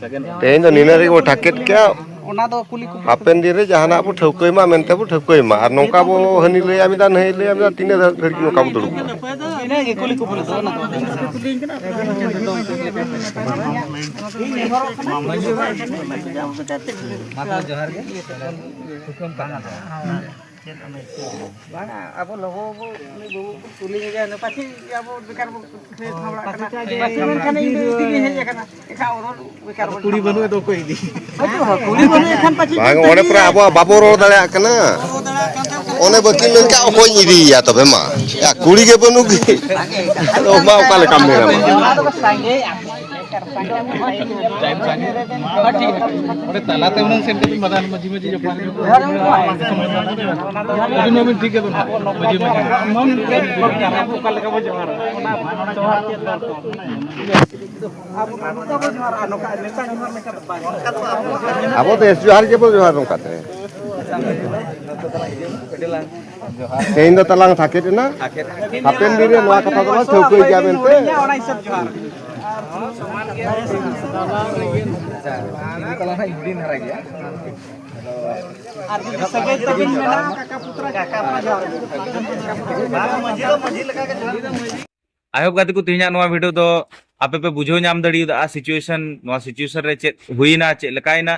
ᱥᱟᱜᱮᱱᱚᱜᱼᱟ᱾ ᱛᱮᱦᱮᱧ ᱫᱚ ᱱᱤᱱᱟᱹᱜ ᱨᱮᱜᱮ ᱵᱚ ᱴᱷᱟᱠᱮᱫ ᱠᱮᱜᱼᱟ᱾ ᱚᱱᱟ ᱫᱚ ᱠᱩᱞᱤ ᱠᱩᱯᱞᱤ᱾ ᱦᱟᱯᱮᱱ ᱫᱤᱱ ᱨᱮ ᱡᱟᱦᱟᱱᱟᱜ ᱵᱚ ᱴᱷᱟᱹᱣᱠᱟᱹᱭ ᱢᱟ ᱢᱮᱱᱛᱮ ᱵᱚ ᱴᱷᱟᱹᱣᱠᱟᱹᱭ ᱢᱟ, ᱟᱨ ᱱᱚᱝᱠᱟ ᱵᱚ ᱦᱟᱹᱱᱤ ᱞᱟᱹᱭᱟ ᱢᱮᱫᱟ, ᱱᱟᱹᱭ ᱞᱟᱹᱭᱟ ᱢᱮᱫᱟ, ᱛᱤᱱᱟᱹᱜ ᱜᱷᱟᱹᱲᱤᱡ ᱱᱚᱝᱠᱟ ᱵᱚ ᱫᱩᱲᱩᱵ ᱠᱟᱱᱟ? ᱤᱱᱟᱹᱜᱮ ᱠᱩᱞᱤ ᱠᱩᱯᱞᱤ ᱫᱚ, ᱚᱱᱟ ᱫᱚ᱾ ᱢᱟ ᱛᱚᱵᱮ ᱡᱚᱦᱟᱨ ᱜᱮ᱾ ᱵᱟᱝᱟ, ᱟᱵᱚ ᱞᱚᱜᱚ ᱵᱟᱹᱵᱩ, ᱩᱱᱤ ᱵᱟᱹᱵᱩ ᱵᱚᱱ ᱠᱩᱞᱤ ᱧᱚᱜᱮᱭᱟ, ᱯᱟᱪᱷᱮ ᱟᱵᱚ ᱵᱮᱠᱟᱨ ᱵᱚᱱ ᱛᱷᱤᱨ ᱛᱷᱟᱢ ᱵᱟᱲᱟᱜ ᱠᱟᱱᱟ᱾ ᱯᱟᱪᱷᱮ ᱢᱮᱱᱠᱷᱟᱱ ᱤᱧ ᱫᱚ ᱤᱫᱤ ᱜᱤᱧ ᱦᱮᱡ ᱟᱠᱟᱱᱟ, ᱮᱱᱠᱷᱟᱱ ᱚᱱᱟ ᱵᱮᱠᱟᱨ ᱵᱚᱱ ᱠᱩᱲᱤ ᱵᱟᱹᱱᱩᱜ ᱮ ᱫᱚ ᱚᱠᱚᱭ ᱤᱫᱤ? ᱵᱟᱹᱪᱩᱜ ᱦᱚᱸ, ᱠᱩᱲᱤ ᱵᱟᱹᱱᱩᱜ ᱮ ᱠᱷᱟᱱ ᱯᱟᱪᱷᱮ ᱵᱟᱝ, ᱚᱸᱰᱮ ᱯᱩᱨᱟᱹ ᱟᱵᱚᱣᱟᱜ ᱵᱟᱵᱚ ᱨᱚᱲ ᱫᱟᱲᱮᱭᱟᱜ ᱠᱟᱱᱟ᱾ ᱚᱱᱮ ᱵᱟᱹᱠᱤᱱ ᱢᱮᱱ ᱠᱟᱜ, ᱚᱠᱚᱭᱤᱧ ᱤᱫᱤᱭᱮᱭᱟ ᱛᱚᱵᱮ ᱢᱟ? ᱭᱟ, ᱠᱩᱲᱤ ᱜᱮ ᱵᱟᱹᱱᱩᱜ ᱜᱮ᱾ ᱟᱫᱚ ᱢᱟ ᱚᱠᱟ ᱞᱮᱠᱟᱢ ᱢᱮᱱᱟ ᱢᱟ? ᱚᱱᱟ ᱫᱚ ᱥᱟᱸᱜᱮ᱾ ᱚᱸᱰᱮ ᱛᱟᱞᱟᱛᱮ ᱩᱱᱟᱹᱝ ᱥᱮᱱ ᱠᱟᱛᱮ ᱢᱟᱨᱟᱝ ᱢᱟᱹᱡᱷᱤ ᱢᱟᱹᱡᱷᱤ ᱡᱚᱯᱲᱟᱣ ᱧᱚᱜ ᱠᱚᱣᱟ᱾ ᱟᱹᱵᱤᱱ ᱢᱟᱵᱤᱱ ᱴᱷᱤᱠ ᱜᱮᱭᱟ ᱵᱤᱱ ᱦᱟᱸᱜ, ᱢᱟᱹᱡᱷᱤ ᱢᱟᱹᱡᱷᱤ᱾ ᱚᱠᱟ ᱞᱮᱠᱟ ᱵᱚ ᱡᱚᱦᱟᱨᱟ? ᱚᱱᱟ ᱡᱚᱦᱟᱨ ᱪᱮᱫ ᱫᱚᱨᱠᱟᱨ? ᱟᱵᱚ ᱫᱚ ᱱᱚᱝᱠᱟ ᱵᱚ ᱡᱚᱦᱟᱨᱟ, ᱱᱚᱝᱠᱟ ᱱᱮᱛᱟᱨ ᱡᱚᱦᱟᱨ ᱞᱮᱠᱟ ᱫᱚ ᱵᱟᱝ᱾ ᱟᱵᱚ ᱫᱚ ᱮᱥ ᱡᱚᱦᱟᱨ ᱜᱮᱵᱚ ᱡᱚᱦᱟᱨ ᱱᱚᱝᱠᱟ ᱛᱮ᱾ ᱛᱮᱦᱮᱧ ᱫᱚ ᱛᱟᱞᱟᱝ ᱛᱷᱟᱠᱮᱫ ᱮᱱᱟ᱾ ᱦᱟᱯᱮᱱ ᱫᱤᱱ ᱨᱮ ᱱᱚᱣᱟ ᱠᱟᱛᱷᱟ ᱫᱚ ᱴᱷᱟᱹᱣᱠᱟᱹᱭ ᱜᱮᱭᱟ ᱢᱮᱱᱛᱮ᱾ ᱚᱱᱟ ᱦᱤᱥᱟᱹᱵ ᱡᱚᱦᱟᱨ᱾ ᱟᱪᱪᱷᱟ, ᱤᱧ ᱫᱚ ᱛᱟᱞᱟᱝ ᱦᱟᱸᱜ ᱤᱧ ᱦᱩᱰᱤᱧ ᱫᱷᱟᱨᱟ ᱜᱮᱭᱟ᱾ ᱟᱨ ᱡᱩᱫᱤ ᱥᱟᱹᱜᱟᱹᱭ ᱛᱟᱹᱵᱤᱱ ᱢᱮᱱᱟᱜᱼᱟ, ᱠᱟᱠᱟ ᱯᱩᱛᱨᱟ, ᱠᱟᱠᱟ ᱯᱩᱛᱨᱟ ᱡᱚᱦᱟᱨ᱾ ᱵᱟᱝ, ᱢᱟᱹᱡᱷᱤ ᱫᱚ ᱢᱟᱹᱡᱷᱤ ᱞᱮᱠᱟ ᱜᱮ ᱡᱚᱦᱟᱨ᱾ ᱟᱭᱳ ᱜᱟᱛᱮ ᱠᱚ, ᱛᱮᱦᱮᱧᱟᱜ ᱱᱚᱣᱟ ᱵᱷᱤᱰᱤᱭᱳ ᱫᱚ ᱟᱯᱮ ᱯᱮ ᱵᱩᱡᱷᱟᱹᱣ ᱧᱟᱢ ᱫᱟᱲᱮᱭᱟᱫᱟ situation, ᱱᱚᱣᱟ situation ᱨᱮ ᱪᱮᱫ ᱦᱩᱭᱱᱟ, ᱪᱮᱫ ᱞᱮᱠᱟᱭᱮᱱᱟ,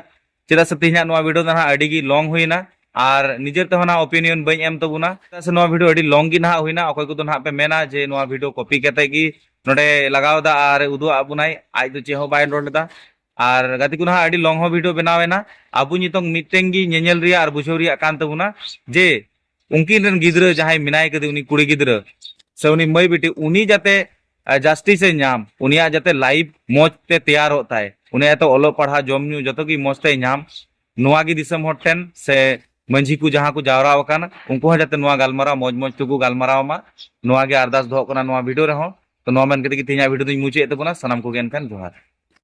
ᱪᱮᱫᱟᱜ ᱥᱮ ᱛᱮᱦᱮᱧᱟᱜ ᱱᱚᱣᱟ ᱵᱷᱤᱰᱤᱭᱳ ᱫᱚ ᱱᱟᱦᱟᱜ ᱟᱹᱰᱤ ᱜᱮ ᱞᱚᱝ ᱦᱩᱭᱱᱟ᱾ ᱟᱨ ᱱᱤᱡᱮᱨ ᱛᱮᱦᱚᱸ ᱱᱟᱦᱟᱜ ᱚᱯᱤᱱᱤᱭᱚᱱ ᱵᱟᱹᱧ ᱮᱢ ᱛᱟᱵᱚᱱᱟ, ᱪᱮᱫᱟᱜ ᱥᱮ ᱱᱚᱣᱟ ᱵᱷᱤᱰᱤᱭᱳ ᱟᱹᱰᱤ ᱞᱚᱝ ᱜᱮ ᱱᱟᱦᱟᱜ ᱦᱩᱭᱱᱟ᱾ ᱚᱠᱚᱭ ᱠᱚᱫᱚ ᱱᱟᱦᱟᱜ ᱯᱮ ᱢᱮᱱᱟ ᱡᱮ ᱱᱚᱣᱟ ᱵᱷᱤᱰᱤᱭᱳ ᱠᱚᱯᱤ ᱠᱟᱛᱮ ᱜᱮ ᱱᱚᱰᱮ ᱞᱟᱜᱟᱣ ᱮᱫᱟ ᱟᱨ ᱩᱫᱩᱜ ᱟᱫ ᱵᱚᱱᱟᱭ, ᱟᱡ ᱫᱚ ᱪᱮᱫ ᱦᱚᱸ ᱵᱟᱭ ᱨᱚᱲ ᱞᱮᱫᱟ᱾ ᱟᱨ ᱜᱟᱛᱮ ᱠᱚ, ᱱᱟᱦᱟᱜ ᱟᱹᱰᱤ ᱞᱚᱝ ᱦᱚᱸ ᱵᱷᱤᱰᱤᱭᱳ ᱵᱮᱱᱟᱣ ᱮᱱᱟ᱾ ᱟᱵᱚ ᱱᱤᱛᱚᱝ ᱢᱤᱫᱴᱮᱱ ᱜᱮ ᱧᱮᱧᱮᱞ ᱨᱮᱭᱟᱜ ᱟᱨ ᱵᱩᱡᱷᱟᱹᱣ ᱨᱮᱭᱟᱜ ᱠᱟᱱ ᱛᱟᱵᱚᱱᱟ ᱡᱮ ᱩᱱᱠᱤᱱ ᱨᱮᱱ ᱜᱤᱫᱽᱨᱟᱹ ᱡᱟᱦᱟᱸᱭ ᱢᱮᱱᱟᱭ ᱠᱟᱫᱮ, ᱩᱱᱤ ᱠᱩᱲᱤ ᱜᱤᱫᱽᱨᱟᱹ ᱥᱮ ᱩᱱᱤ ᱢᱟᱹᱭ ᱵᱤᱴᱤ, ᱩᱱᱤ ᱡᱟᱛᱮ ᱡᱟᱥᱴᱤᱥ ᱮ ᱧᱟᱢ, ᱩᱱᱤᱭᱟᱜ ᱡᱟᱛᱮ ᱞᱟᱭᱤᱯᱷ ᱢᱚᱡᱽ ᱛᱮ ᱛᱮᱭᱟᱨᱚᱜ ᱛᱟᱭ, ᱩᱱᱤᱭᱟᱜ ᱡᱟᱛᱮ ᱚᱞᱚᱜ ᱯᱟᱲᱦᱟᱜ, ᱡᱚᱢ ᱧᱩ ᱡᱚᱛᱚ ᱜᱮ ᱢᱚᱡᱽ ᱛᱮᱭ ᱧᱟᱢ, ᱱᱚᱣᱟ ᱜᱮ ᱫᱤᱥᱚᱢ ᱦᱚᱲ ᱴᱷᱮᱱ ᱥᱮ ᱢᱟᱹᱡᱷᱤ ᱠᱚ ᱡᱟᱦᱟᱸ ᱠᱚ ᱡᱟᱣᱨᱟ ᱟᱠᱟᱱ, ᱩᱱᱠᱩ ᱦᱚᱸ ᱡᱟᱛᱮ ᱱᱚᱣᱟ ᱜᱟᱞᱢᱟᱨᱟᱣ ᱢᱚᱡᱽ ᱢᱚᱡᱽ ᱛᱮᱠᱚ ᱜᱟᱞᱢᱟᱨᱟᱣ ᱢᱟ, ᱱᱚᱣᱟ ᱜᱮ ᱟᱨᱫᱟᱥ ᱫᱚᱦᱚᱜ ᱠᱟᱱᱟ ᱱᱚᱣᱟ ᱵᱷᱤᱰᱤᱭᱳ ᱨᱮᱦᱚᱸ᱾ ᱛᱚ ᱱᱚᱣᱟ ᱢᱮᱱ ᱠᱟᱛᱮ ᱜᱮ ᱛᱮᱦᱮᱧᱟᱜ ᱵᱷᱤᱰᱤᱭᱳ ᱫᱚᱧ ᱢᱩᱪᱟᱹᱫ ᱮᱫ ᱛᱟᱵᱚᱱᱟ᱾ ᱥᱟᱱᱟᱢ ᱠᱚᱜᱮ ᱮᱱᱠᱷᱟᱱ ᱡᱚᱦᱟᱨ᱾